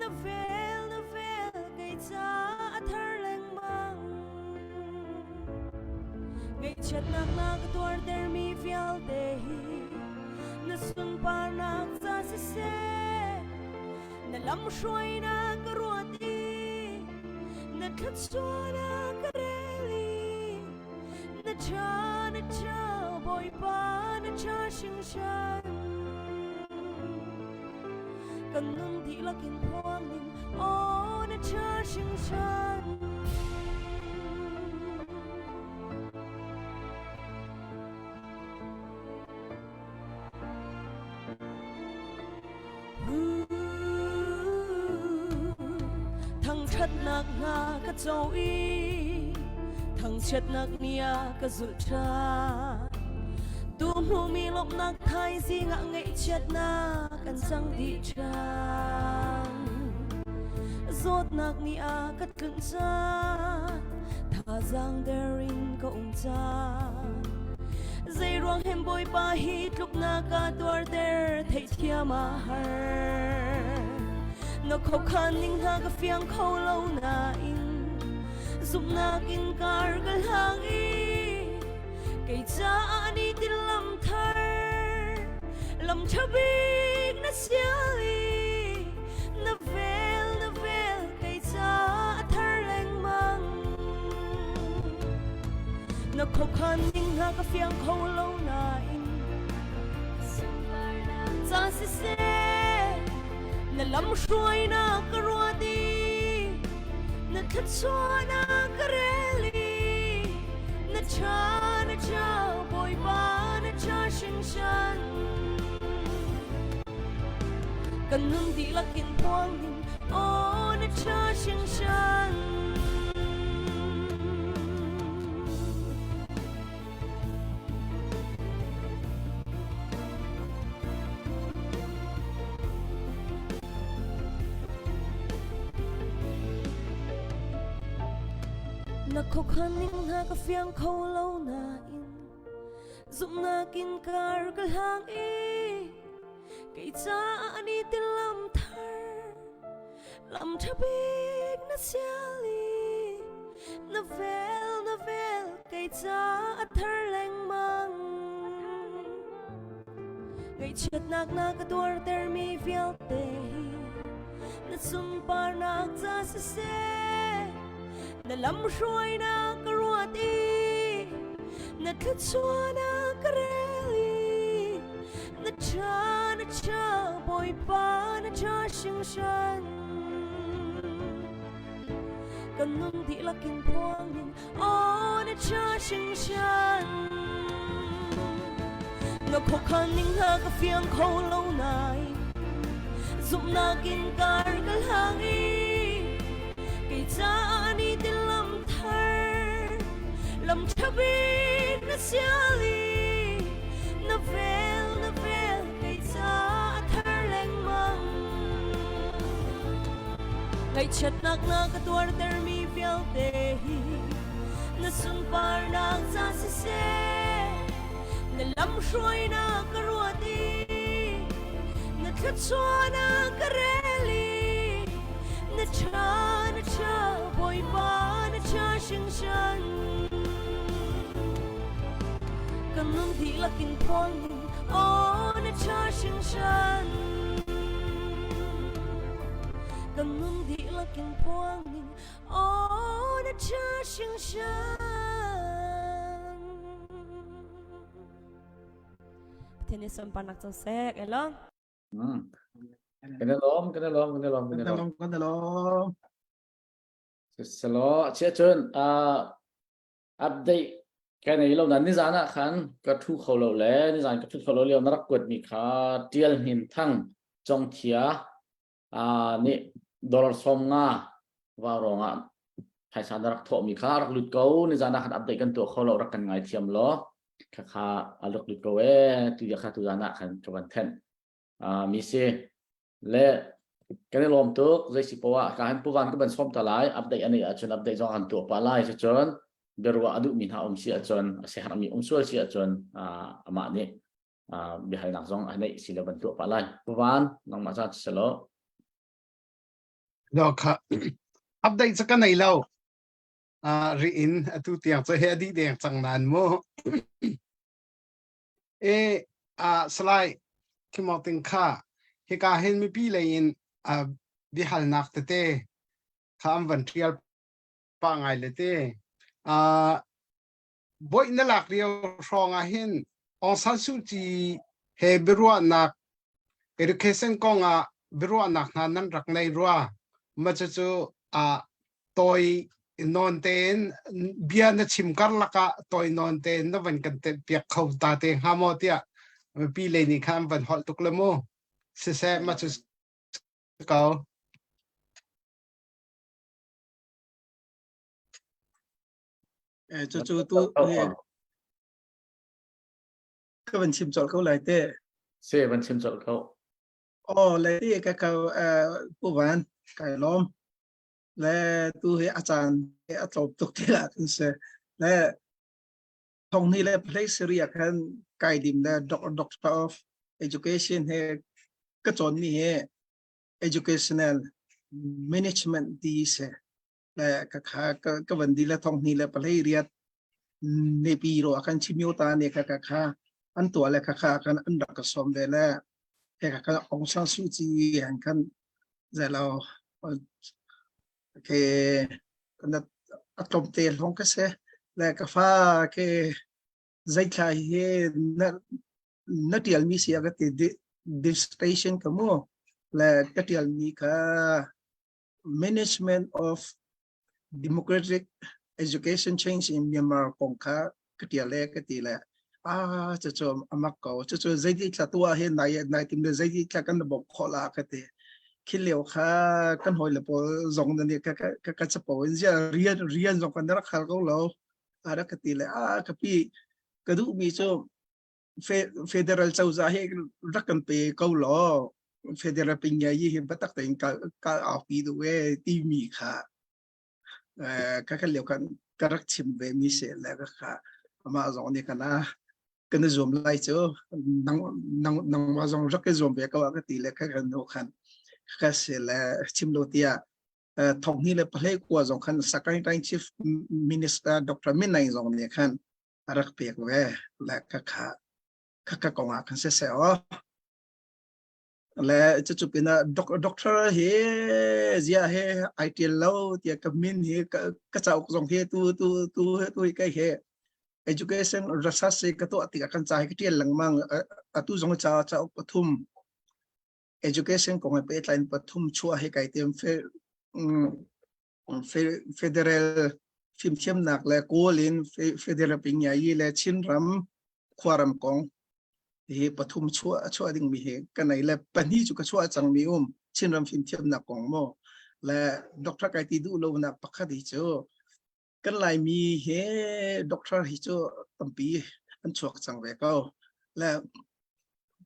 na vel na vel kei caah a thar lengmang. Ngaihchiatnak na ka tuartermi vialte hi na sunparnak ca siseh na lamhruainak ka ruat i na thluachuahnak ka rel i na ṭha na ṭha Bawipa na ṭha hringhran kan nun dihlak in phuang ning aw na ṭha hringhran Thangṭhatnak hna ka co i thangchiatnak ni ah ka zulh ṭhan. Tu hmumi lawmhnak thaizing ah ngaihchiatnak an cang dih ṭhan. Zawtnak ni ah ka tlunh caan, thazaang der in ka um caan. Zeiruang hen Bawipa hi tluknak ka tuarter theihthiam a har. Na khuakhan ning hna ka fiang kho lo nain zumhnak in kar ka hlang i kei caah ni tin lam thar lam ṭha bik na sial i na vel na vel kei caah a thar lengmang. Na khuakhan ning hna ka fiang kho lo nain ca siseh na lamhruainak ka ruat i na thluachuahnak ka rel i na ṭha na ṭha Bawipa na ṭha hringhran kan nun dihlak in phuang ning aw na ṭha hringhran Na khuakhan ning hna ka fiang kho lo nain zumhnak in kar ka hlang i kei caah ni ti lam thar lam ṭha bik na sial i na vel na vel kei caah a thar lengmang ngaihchiatnak na ka tuartermi vialte hi na sunparnak ca siseh na lamhruainak ka ruat i na thluachuahnak ka rel i na ṭha na ṭha Bawipa na ṭha hringhran kan nun dihlak in phuang in aw na ṭha hringhran na khuakhan ning hna ka fiang kho lo nai zumhnak in kar ka hlang i kei caah ni tin lam thar lam ṭha bik na sial i na vel na vel kei caah a thar lengmang ngaihchiatnak na ka tuartermi vialte hi na sunparnak ca siseh na lamhruainak ka ruat i na thluachuahnak ka rel i na ṭha na ṭha Bawipa na ṭha hringhran kan nun dihlak in phuang ning aw na ṭha hringhran kan nun dihlak in phuang ning aw na ṭha hringhran Pathian nih sunparnak co seh elo. Kan i lawm, kan i lawm, kan i lawm, kan i lawm. Kan i lawm. Siselaw, chia cun update. Ka nei lo na nizan ah khan ka thu kho lo le nizan ka thu kho lo lio na rak kuat mi kha Tial Hnin Thang Congthia nih dollar 50 vau rong ah phaisa na rak thawh mi kha rak lut ko nizan ah khan update kan tuah kho lo rak kan ngai thiam law kha kha a rak lut ko e tu ya kha tu zan ah khan ka van thenh mi si le kan i lawm tuk zei si poah ka han puvan ka ban som ta lai update ani ahcun update zong han tuah pa lai cun biaruah a duhmi hna um si ahcun a si harmi um sual si ahcun amah nih biahalnak zong a neih si lo ban tuah pa lai puvan nangmah ca selo No kha update cu ka nei lo ri in atu tiang cu he adi deng cang nan mu E Salai Khimawting kha hika hin mipi lei in biahalnak tete kha an van ṭial pah ngai le te. Boih na lak lio hrawng ah hin Aung San Suu Kyi he biaruahnak education kong ah biaruahnak hna nan rak nei rua. Ma cucu tawi nawn tein bia na chim karlak ah tawi nawn tein na van kan piak kho ta te hnga maw tiah mipi lei nih khan an van holh tuk le mu siseh ma cu ko Eh, cu cu tu ka van chim colh ko lai te. Se van chim colh ko. Oh, le ti ka ka pu van kai lom. Le tu hi a caan a tlawm tuk ti lah kan si. Le thong ni le play seria khan kai dim le doctor of education he ka cawn mi he educational management ti se le ka kha ka ka van di le thong ni le palei riat nepi ro akan chimyo ta ne ka ka kha an tua le ka kha kan an rak ka som ve le he ka ka Aung San Suu Kyi han khan zelo ke na atlom te hlong ka se le ka fa ke zaithla hi na na tial mi sia ka ti dissertation ka mu le ka tial mi kha management of democratic education change in Myanmar kong kha ka tial le ka ti le ah cucu amak ko cucu zeiti thla tu ah hin nai nai tim le zeiti thla kan bok kho la ka ti khi lio kha kan hoi le pawl zong na ni ka ka ka chapo in zia rian rian zong kan rak khal ko lo ara ka ti le a ka pi ka duh mi cu federal cozah hi rak kan pe ko law federal pinya yi hi batak tein ka ka au pi du e ti mi kha ka kan lio kan ka rak chim ve mi se le ka kha ama zong nih kana kan zuam lai cu nang nang nang ma zong rak ke zuam ve ko ka ti le ka kan no khan ka se le chim lo tia thong ni le phle kwa zong khan Sakaing Tang Chief Minister Dr. Min Naing zong nih khan a rak pek ve le ka kha ka ka kong ah khan se se o le cucu pinah doctor hi zia he ai tial lo tiah ka min hi ka cauk zong hi tu tu tu tu hi kai he education research ka tuah tikah kan ca hi ka tial lengmang atu zong ca cauk pathum education kong he pehtlai in pathum chuah hi kai tiam fe federal fimthiamnak le kawl in federal pingyai le Chinram khuaram kong hi pathum chuah chuah ding mi hi ka nei le pahnih cu ka chuah cang mi um Chinram fimthiamnak kong mo le doctor kai ti duh lo nak pakhat hi cu kan Laimi he doctor hi cu tampi an chuak cang ve ko le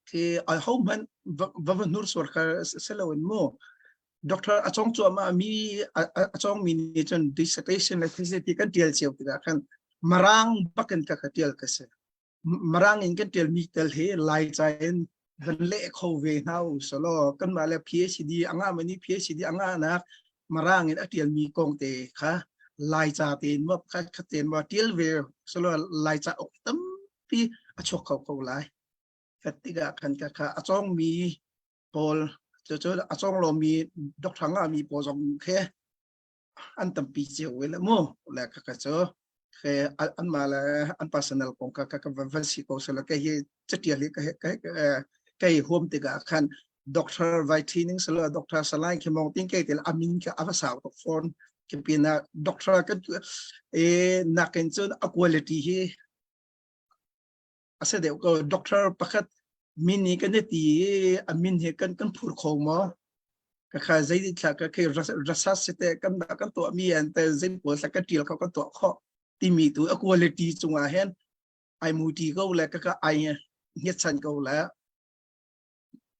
khi a ho hmanh va va hnur suar kha selo in mu doctor a chong cuahmah mi a chong mi nih cun dissertation le thesis ti kan tial cio tikah khan marang bakin ka ka tial ka si marang in kan tial mi tel he lai ca in van leh kho ve hna u solo kan mah le PhD anga mani PhD anga nak marang in a tial mi kong te kha lai ca tein ma kha kha ten ma tial ve solo lai ca ok tampi a chuak kho ko lai ka tikah khan ka kha a chong mi pawl cucu a cawng lomi doctor ngahmi pawl zong khi an tampi cio ve le mu le ka ka cu ke an mah le an personal kong ka ka van si ko sela ke hi catial hi ka ka ka hi huam tikah khan doctor vai training selo doctor salai khi mong ting ke til amin ka ava sau tok phone ke pina doctor ka e nakin chun a quality hi. A si deuh ko. Doctor pakhat min hi kan i ti i a min hi kan kan phur kho maw? Ka kha zei thla ka khi research te kan kan tuah mi an te zei pawl thla ka tial kho kan tuah kho timi tu a quality cungah hin ai muti ko le ka ka ai nget chan ko le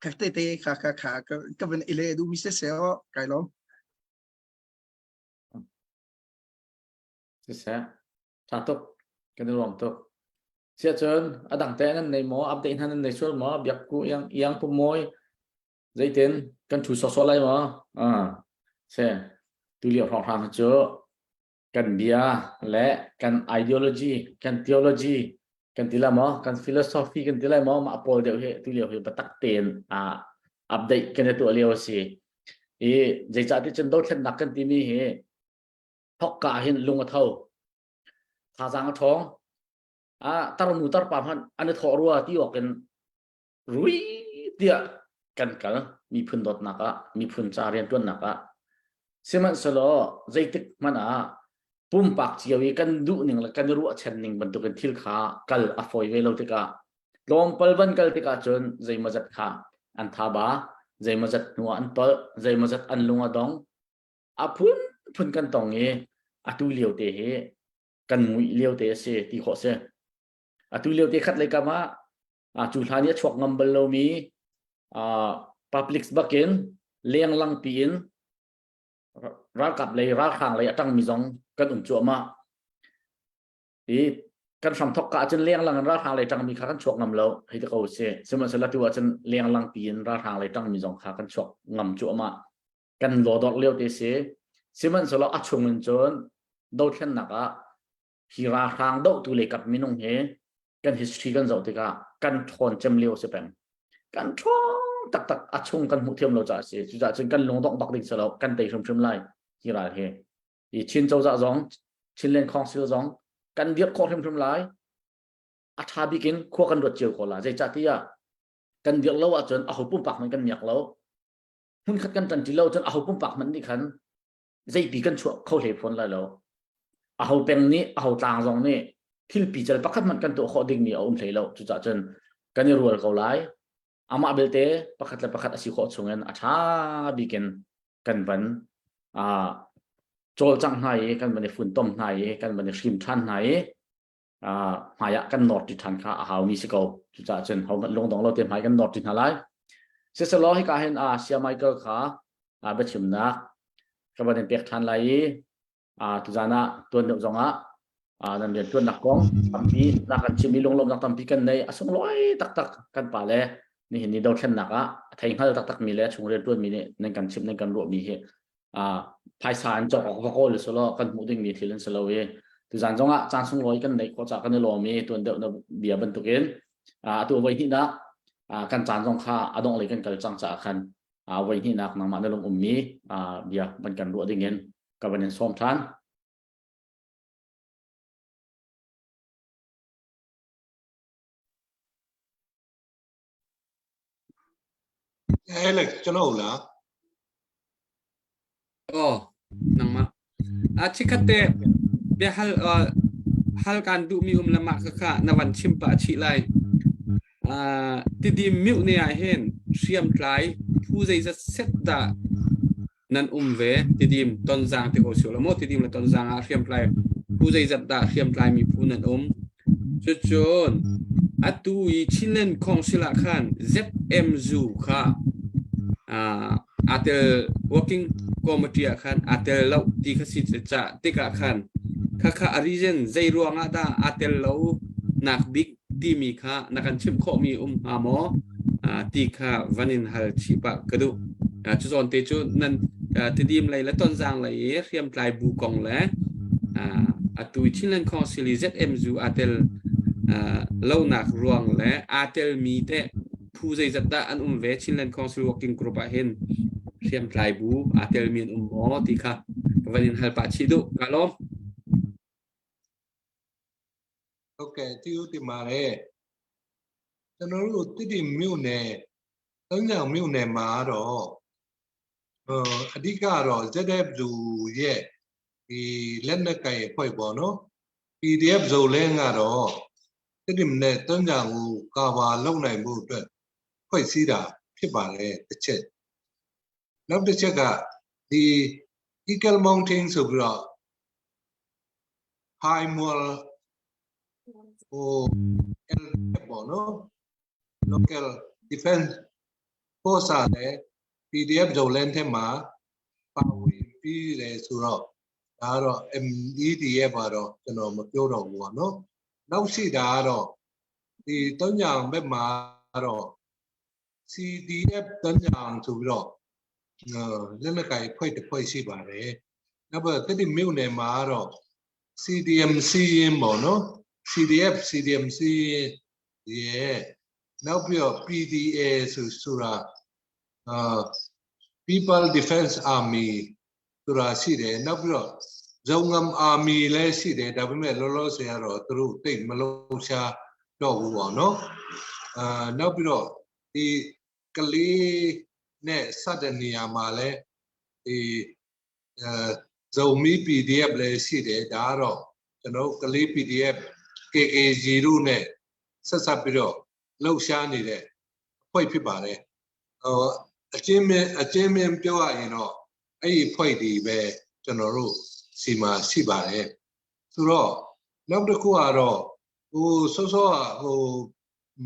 ka te te kha kha kha ka van ile du mi se se o kai lom. Siseh, ṭha tuk, kan i lawm tuk. Siah cun a dang te nan nei maw, update hna nan nei sual maw, biak ku iang iang pu mawi, zeitin kan ṭhu sawsawh lai maw? Ah, se, tu lio hrawnghrang hi cu kan bia le kan ideology, kan theology, kan ti lai maw, kan philosophy kan ti lai maw, mah pawl deuh hi tu lio hi biatak tein ah update kan i tuah lio a si. I zeicah ti cun dothlennak kan timi hi thokka ah hin lung a tho thazaang a ṭhawng a tarnu tarpa hmanh an i thawh rua ti awk in rui tiah kan kal miphun dawtnak ah miphun ca rianṭuannak ah sihmanhsehlaw zeitik hmanh ah pumpak cio i kan duh ning le kan i ruahchan ning bantukin thil kha kal a fawi ve lo tikah tlawmpal van kal tikah cun zeimawzat kha an thaba zeimawzat hnu ah an tolh zeimawzat an lung a dong A phunphun kan tong i atu lio te hi kan muih lio te a si ti khawh si. Atu lio te khat lei kam ah cu hlan i a chuak ngam bal lomi public bakin lenglang piin ralkap lei ralhrang lei a ṭangmi zong kan um cuahmah. I kan hramthok ka ahcun lenglang in ralhrang lei ṭangmi kha kan chuak ngam lo hei ti ko si. Sihmanhsehlaw tu ahcun lenglang piin ralhrang lei ṭangmi zong kha kan chuak ngam cuahmah. Kan lawdawr lio te si. Sihmanhsehlaw a chung in cun dothlennak ah hi ralhrang dohtu lei kap minung hi kan history kan zoh tikah kan ṭhawn cem lio si peng. Kan ṭhawng taktak a chung kan hmuh thiam lo caah si. Cucaah cun kan lungdongh bak ding si lo. Kan tei hrimhrim lai hi ral hi. Hi Chin cozah zong, Chinland Council zong kan dirh khawh hrimhrim lai. A ṭha bik in khua kan ruat cio ko la. Zeicahtiah kan dirh lo ahcun aho pumpak hmanh kan miak lo. Hmunkhat kan ṭanṭi lo cun aho pumpak hmanh nih khan zeipi kan chuah kho hlei fawn lai lo. Aho peng nih, aho tlang zong nih thil pical pakhat hmanh kan tuah khawh dingmi a um hlei lo. Cucaah cun kan i rual ko lai. Amah belte pakhat le pakhat a si khawh chungin a ṭha bik in kan van uh, cawlcangh hna i kan van i funtom hna i kan van i hrim ṭhan hna i hmai ah kan nawr ṭi ṭhan kha a haumi si ko. Cucaah cun hohmanh lungdong lo te hmai kan nawr ṭi hna lai. Siselaw hika hin a Sia Michael kha biachimnak ka van in pek ṭhan lai i tuzan ah tuan deuh zongah nan rian ṭuannak kong tampi na kan chim i lunglawmhnak tampi kan nei a sunglawi taktak kan pa le nihin ni dothlennak ah a thei hngal taktak mi le chung rian ṭuanmi nih nan kan chim nan kan ruahmi hi phaisa an cawk awk va kawl selaw kan hmuh dingmi thil an si lo i tuzan zongah caan sunglawi kan neih khawh caah kan i lawm i tuan deuh na bia bantukin atu voi hnihnak kan caan zong kha a dongh lei kan kal cang caah khan voi hnihnak nangmah na lung ummi bia van kan ruah dingin ka van in sawm ṭhan. Alex ကျွန်တော်လား Oh nangmah a chikhat te bia hal hal kan duh mi um lama ka kha na van chim pa chi lai tidim miu ne ah hin hriam tlai phu zeizat set dah nan um ve Tidim Tonzang ti ko si lo maw Tidim le Tonzang ah hriamtlai phu zeizat dah hriamtlai mi phu nan um cucun atu i Chinland Council ah khan ZMZU kha aa tel working committee ah khan aa tel lo ti kha si ca tikah khan khakha a reason zei ruangah dah aa tel lo nak bik timi kha na kan chimh khawhmi um hnga maw ti kha van in hal chih pah ka duh. Cu zawn te cu nan Tidim lei le Tonzang lei i hriamtlai bu kong le atu i Chinland Council i ZMZU aa tel lonak ruang le aa telmi teh phu zeizat dah an um ve Chinland Council Working Group ah hin hriamtlai bu aa telmi an um maw ti kha ka van in hal pah chih duh. Ka lawm. ဟုတ်ကဲ့ကျေးဇူးတင်ပါတယ်ကျွန်တော်တို့တိတိမြို့နယ်သုံးညောင်မြို့နယ်မှာတော့ဟိုအဓိကတော့ ZFU ရဲ့ဒီလက်နက်ကိုင်အဖွဲ့ပေါ့နော် PDF ဇုံလင်းကတော့ Tedim နဲ့ သွန်ကြံကို ကာဗာလုပ်နိုင်မှုအတွက် ဖွဲ့စည်းတာဖြစ်ပါတယ် တစ်ချက်။ နောက်တစ်ချက်က ဒီ Eagle Mountain ဆိုပြီးတော့ High Mall ဟိုပေါ့နော် Local Defense Force လည်း PDF ဇုံလန်းထဲမှာ ပါဝင်ပြီးတယ်ဆိုတော့ ဒါကတော့ MEDF ကတော့ ကျွန်တော်မပြောတော့ဘူးပေါ့နော်။ နောက်ရှိတာကတော့ ဒီတုံးညာဘက်မှာတော့ CDF တုံးညာဆိုပြီးတော့ လက်နက်ကိုင်ဖွဲ့တစ်ဖွဲ့ရှိပါတယ်။ နောက်ပြီး တတိမြို့နယ်မှာတော့ CDMC ရင်ပေါ့နော် CDF CDMC ရဲ့ နောက်ပြီးတော့ PDA ဆိုဆိုတာ အာ People Defense Army ဆိုတာရှိတယ်။ နောက်ပြီးတော့ ဇုံငမ် Army လည်းရှိတယ်။ ဒါပေမဲ့ လောလောဆယ်ကတော့ သူတို့တိတ်မလုံးရှားတော့ဘူးပေါ့နော်။ အာနောက်ပြီးတော့ ဒီကလေးနဲ့စတဲ့နေရာမှာလည်း ဒီအဲဇုံမီ PDF လည်းရှိတယ်။ ဒါကတော့ ကျွန်တော်ကလေး PDF KKG တို့နဲ့ဆက်ဆက်ပြီးတော့ လှုပ်ရှားနေတဲ့အဖွဲ့ဖြစ်ပါတယ်။ ဟိုအချင်းမင်းအချင်းမင်းပြောရရင်တော့ အဲ့ဒီဖွဲ့ဒီပဲ ကျွန်တော်တို့စီမှာရှိပါတယ်။ ဆိုတော့ နောက်တစ်ခုကတော့ ဟိုစောစောက ဟို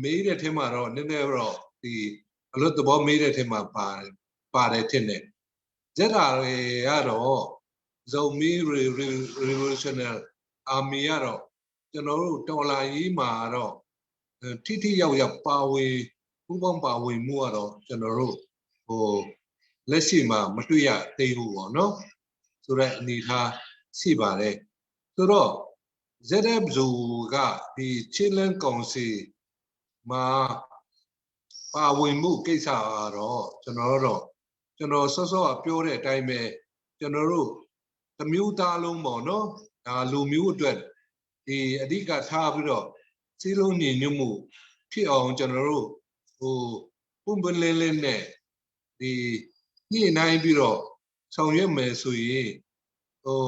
မေးတဲ့ထဲမှာတော့ နည်းနည်းတော့ ဒီအလို့သဘောမေးတဲ့ထဲမှာ ပါတယ်ထင်တယ်။ ဇက်တာတွေကတော့ ဇုံမီ Revolutionary Army ကတော့ ကျွန်တော်တို့တော်လာရေးမှာတော့ ထိထိရောက်ရောက်ပါဝင်ပူးပေါင်းပါဝင်မှုကတော့ ကျွန်တော်တို့ဟိုလက်ရှိမှာ မတွေ့ရသေးဘူးပေါ့နော် ဆိုတော့ အနေထားရှိပါတယ်။ ဆိုတော့ ZF ဇူက ဒီချင်းလန်းကောင်စီမှာပါဝင်မှုကိစ္စကတော့ ကျွန်တော်တို့ ကျွန်တော်စောစောကပြောတဲ့အတိုင်းပဲ ကျွန်တော်တို့တမျိုးသားလုံးပေါ့နော် ဒါလူမျိုးအတွက် ဒီအဓိကထားပြီးတော့ စီးလုံးညီညွတ်မှုဖြစ်အောင် ကျွန်တော်တို့ဟိုပုံပလင်းလင်းနဲ့ ဒီညှိနှိုင်းပြီးတော့ ဆောင်ရွက်မယ်ဆိုရင် ဟို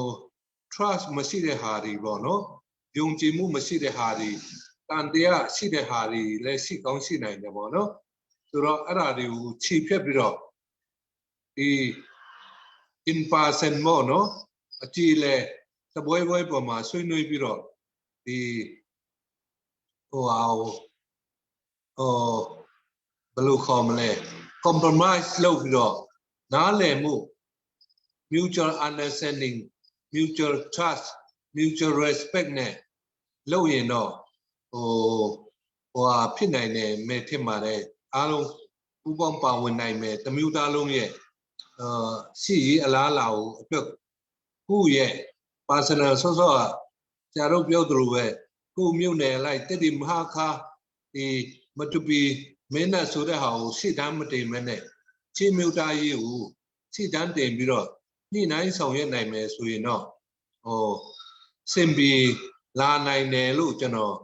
trust မရှိတဲ့ဟာတွေပေါ့နော် ယုံကြည်မှုမရှိတဲ့ဟာတွေ တန်တရားရှိတဲ့ဟာတွေလည်း ရှိကောင်းရှိနိုင်တယ်ပေါ့နော်။ ဆိုတော့ အဲ့ဒါတွေကိုခြေဖြတ်ပြီးတော့ ဒီ in person ပေါ့နော် အကြည့်လဲတပွဲပွဲပေါ်မှာ ဆွေးနွေးပြီးတော့ ဒီဟိုဟာဟိုဘယ်လိုခေါ်မလဲ compromise လုပ်ပြီးတော့ နားလည်မှု mutual understanding, mutual trust, mutual respect နဲ့လုပ်ရင်တော့ ဟိုဟိုဟာဖြစ်နိုင်တယ်မဲ့ထင်ပါတယ်။ အားလုံးပူးပေါင်းပါဝင်နိုင်မယ် တမျိုးသားလုံးရဲ့ အာရှိရေးအလားအလာကိုအတွက် ကိုယ့်ရဲ့ personal ဆော့ဆော့က ဆရာတို့ပြောသလိုပဲ ကိုမြို့နယ်လိုက်တက်ဒီမဟာခါ ဒီမတူပီမင်းနဲ့ဆိုတဲ့ဟာကို ရှေ့တန်းမတင်မဲနဲ့ ချေမြုတာရေးကို ရှေ့တန်းတင်ပြီးတော့ ညှိနှိုင်းဆောင်ရွက်နိုင်မယ်ဆိုရင်တော့ ဟိုစင်ပီလာနိုင်တယ်လို့ ကျွန်တော်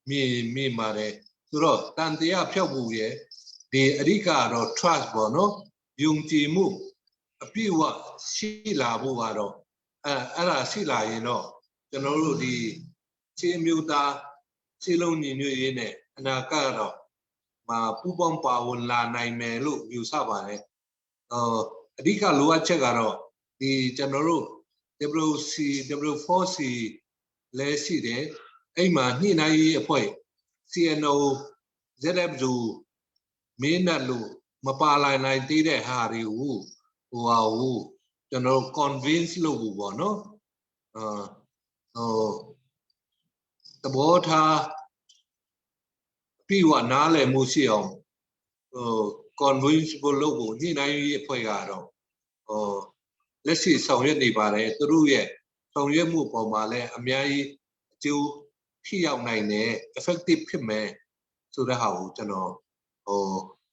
မြင်မြင်ပါတယ်။ ဆိုတော့ တန်တရားဖြောက်ဖို့ရဲ့ ဒီအဓိကတော့ trust ပေါ့နော် ယုံကြည်မှုအပြည့်အဝရှိလာဖို့ကတော့ အဲအဲ့ဒါရှိလာရင်တော့ ကျွန်တော်တို့ဒီခြေမျိုးသားခြေလုံးညီညွတ်ရေးနဲ့ အနာဂတ်တော့မှာ ပူပေါင်းပါဝင်လာနိုင်မယ်လို့ ယူဆပါတယ်။ အော်အဓိကလိုအပ်ချက်ကတော့ ဒီကျွန်တော်တို့ WC W4C လည်းရှိတယ်။ အဲ့မှာ ညှိနှိုင်းရေးအဖွဲ့ CNO ZFU မင်းနဲ့လို့မပါလာနိုင်သေးတဲ့ဟာတွေကို ဟိုဟာကို ကျွန်တော် convince လုပ်ဖို့ပေါ့နော် အာဟိုသဘောထားပြီးဝနားလည်မှုရှိအောင် ဟို convince ဖို့လုပ်ဖို့ ညှိနှိုင်းရေးအဖွဲ့ကတော့ ဟိုလက်ရှိဆောင်ရွက်နေပါတယ်။ သူတို့ရဲ့ဆောင်ရွက်မှုပေါ်မှာလည်း အများကြီးအကျိုးထိရောက်နိုင်တယ် effective ဖြစ်မယ်ဆိုတဲ့ဟာကို ကျွန်တော်ဟို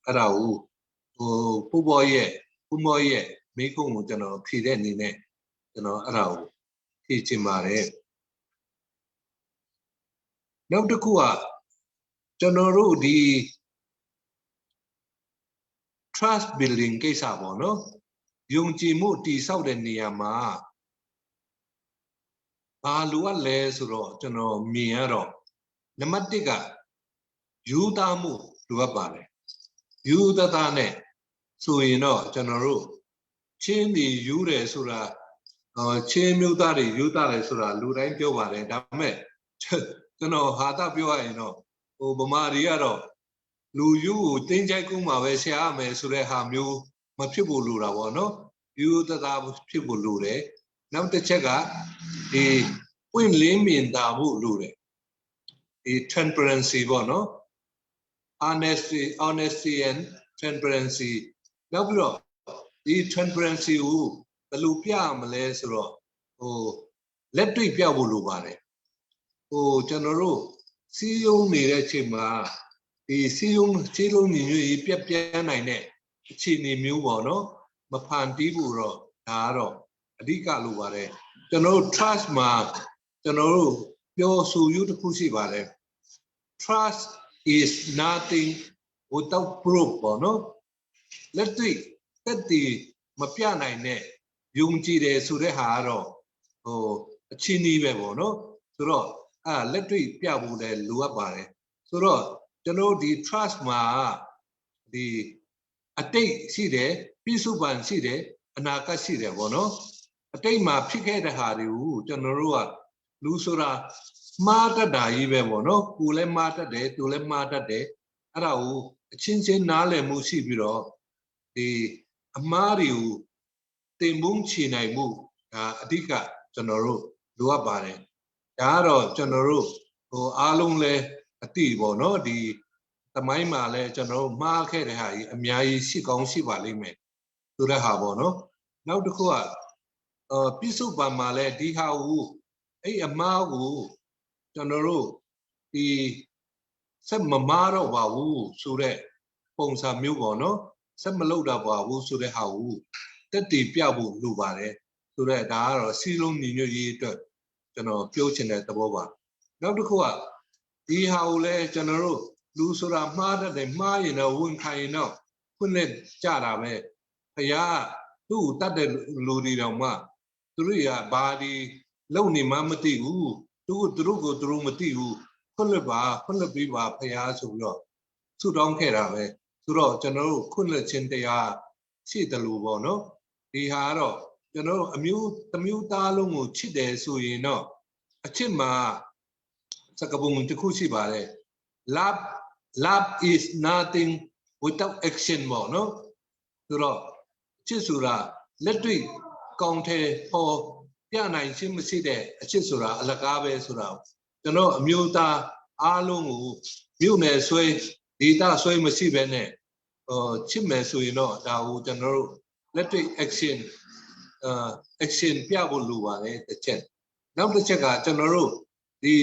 အဲ့ဒါကို ဟိုပူပေါ်ရဲ့ပူမောရဲ့မိကုန်းကို ကျွန်တော်ဖြည့်တဲ့အနေနဲ့ ကျွန်တော်အဲ့ဒါကိုဖြည့်ချင်ပါတယ်။ နောက်တစ်ခုက ကျွန်တော်တို့ဒီ trust building ကိစ္စပေါ့နော် ယုံကြည်မှုတည်ဆောက်တဲ့နေရာမှာ ဘာလိုအပ်လဲဆိုတော့ ကျွန်တော်မြင်ရတော့ နံပါတ်1ကယူသားမှုလိုအပ်ပါတယ်ယူသားသားနဲ့ဆိုရင်တော့ကျွန်တော်တို့ချင်းဒီယူတယ်ဆိုတာချင်းမျိုးသားတွေယူသားတယ်ဆိုတာလူတိုင်းပြောပါတယ်ဒါပေမဲ့ကျွန်တော်ဟာတာပြောရရင်တော့ဟိုဗမာတွေကတော့လူယူကိုတင်းကြိုက်ကုန်းမှာပဲဆရာရမယ်ဆိုတဲ့ဟာမျိုးမဖြစ်ဖို့လိုတာပေါ့နော်ယူသားသားဖြစ်ဖို့လိုတယ်နောက်တစ်ချက်ကဒီပွင့်လင်းမြင်သာဖို့လိုတယ်ဒီ transparency ပေါ့နော် honesty honesty and transparency နောက်ပြီးတော့ဒီ transparency ကိုဘယ်လိုပြမလဲဆိုတော့ဟိုလက်တွေ့ပြဖို့လိုပါတယ်ဟိုကျွန်တော်တို့စီးရုံးနေတဲ့အချိန်မှာဒီစီးရုံးစီးလုံးညီညွတ်ရေးပြက်ပြန်းနိုင်တဲ့အခြေအနေမျိုးပေါ့နော်မဖန်တီးဖို့တော့ဒါကတော့အဓိကလိုပါတယ်ကျွန်တော်တို့ trust မှာကျွန်တော်တို့ပြောဆိုယူတစ်ခုရှိပါတယ် trust is nothing without proof ပေါ့နော်လက်တွေ့တက်တည်မပြနိုင်တဲ့ယုံကြည်တယ်ဆိုတဲ့ဟာကတော့ဟိုအချင်းကြီးပဲပေါ့နော်ဆိုတော့အဲလက်တွေ့ပြဖို့လည်းလိုအပ်ပါတယ်ဆိုတော့ကျွန်တော်ဒီ trust မှာဒီအတိတ်ရှိတယ်ပြစ္ဆုတ်ပန်ရှိတယ်အနာဂတ်ရှိတယ်ပေါ့နော်အတိတ်မှာဖြစ်ခဲ့တဲ့ဟာတွေကိုကျွန်တော်တို့ကလူဆိုတာမှားတတ်တာကြီးပဲပေါ့နော်ကိုလည်းမှားတတ်တယ်သူလည်းမှားတတ်တယ်အဲ့ဒါကိုအချင်းချင်းနားလည်မှုရှိပြီးတော့ဒီအမှားတွေကိုတင်မုန်းချေနိုင်မှုဒါအဓိကကျွန်တော်တို့လိုအပ်ပါတယ်ဒါကတော့ကျွန်တော်တို့ဟိုအားလုံးလဲအတိပေါ့နော်ဒီသမိုင်းမှာလဲကျွန်တော်တို့မှားခဲ့တဲ့ဟာကြီးအများကြီးရှိကောင်းရှိပါလိမ့်မယ်ဆိုတဲ့ဟာပေါ့နော်နောက်တစ်ခုကအာပြစ္ဆုတ်ပံမှာလဲဒီဟာကိုအဲ့အမားကိုကျွန်တော်တို့ဒီဆက်မမားတော့ပါဘူးဆိုတဲ့ပုံစံမျိုးပေါ့နော်ဆက်မလုပ်တော့ပါဘူးဆိုတဲ့ဟာကိုတက်တည်ပြဖို့လိုပါတယ်ဆိုတော့ဒါကတော့စီလုံးညီညွတ်ရေးအတွက်ကျွန်တော်ပြောချင်တဲ့သဘောပါနောက်တစ်ခုကဒီဟာကိုလည်းကျွန်တော်တို့လူဆိုတာမှားတတ်တယ်မှားရင်တော့ဝန်ခံရင်တော့ခွင့်လက်ကြတာပဲဖခင်သူ့ကိုတတ်တဲ့လူတွေတောင်မှသူတို့ကဘာဒီလုံနေမှမသိဘူးသူကသူတို့ကိုသူတို့မသိဘူးခွင့်လက်ပါခွင့်လက်ပေးပါဖခင်ဆိုပြီးတော့ဆုတောင်းခဲ့တာပဲဆိုတော့ကျွန်တော်တို့ခွင့်လက်ခြင်းတရားရှိတယ်လို့ပေါ့နော်ဒီဟာကတော့ကျွန်တော်တို့အမျိုးတမျိုးသားလုံးကိုချစ်တယ်ဆိုရင်တော့အချစ်မှာစကပုံတစ်ခုရှိပါတယ် love love is nothing without action ပေါ့နော်ဆိုတော့ချစ်ဆိုတာလက်တွေ့ကောင်းထဲပေါ်ပြနိုင်ခြင်းမရှိတဲ့အချစ်ဆိုတာအလကားပဲဆိုတာကျွန်တော်အမျိုးသားအားလုံးကိုမြို့နယ်ဆွဲဒေတာဆွဲမရှိဘဲနဲ့ဟိုချစ်မယ်ဆိုရင်တော့ဒါကိုကျွန်တော်တို့လက်တွေ့ action အာ action ပြဖို့လိုပါတယ်တစ်ချက်နောက်တစ်ချက်ကကျွန်တော်တို့ဒီ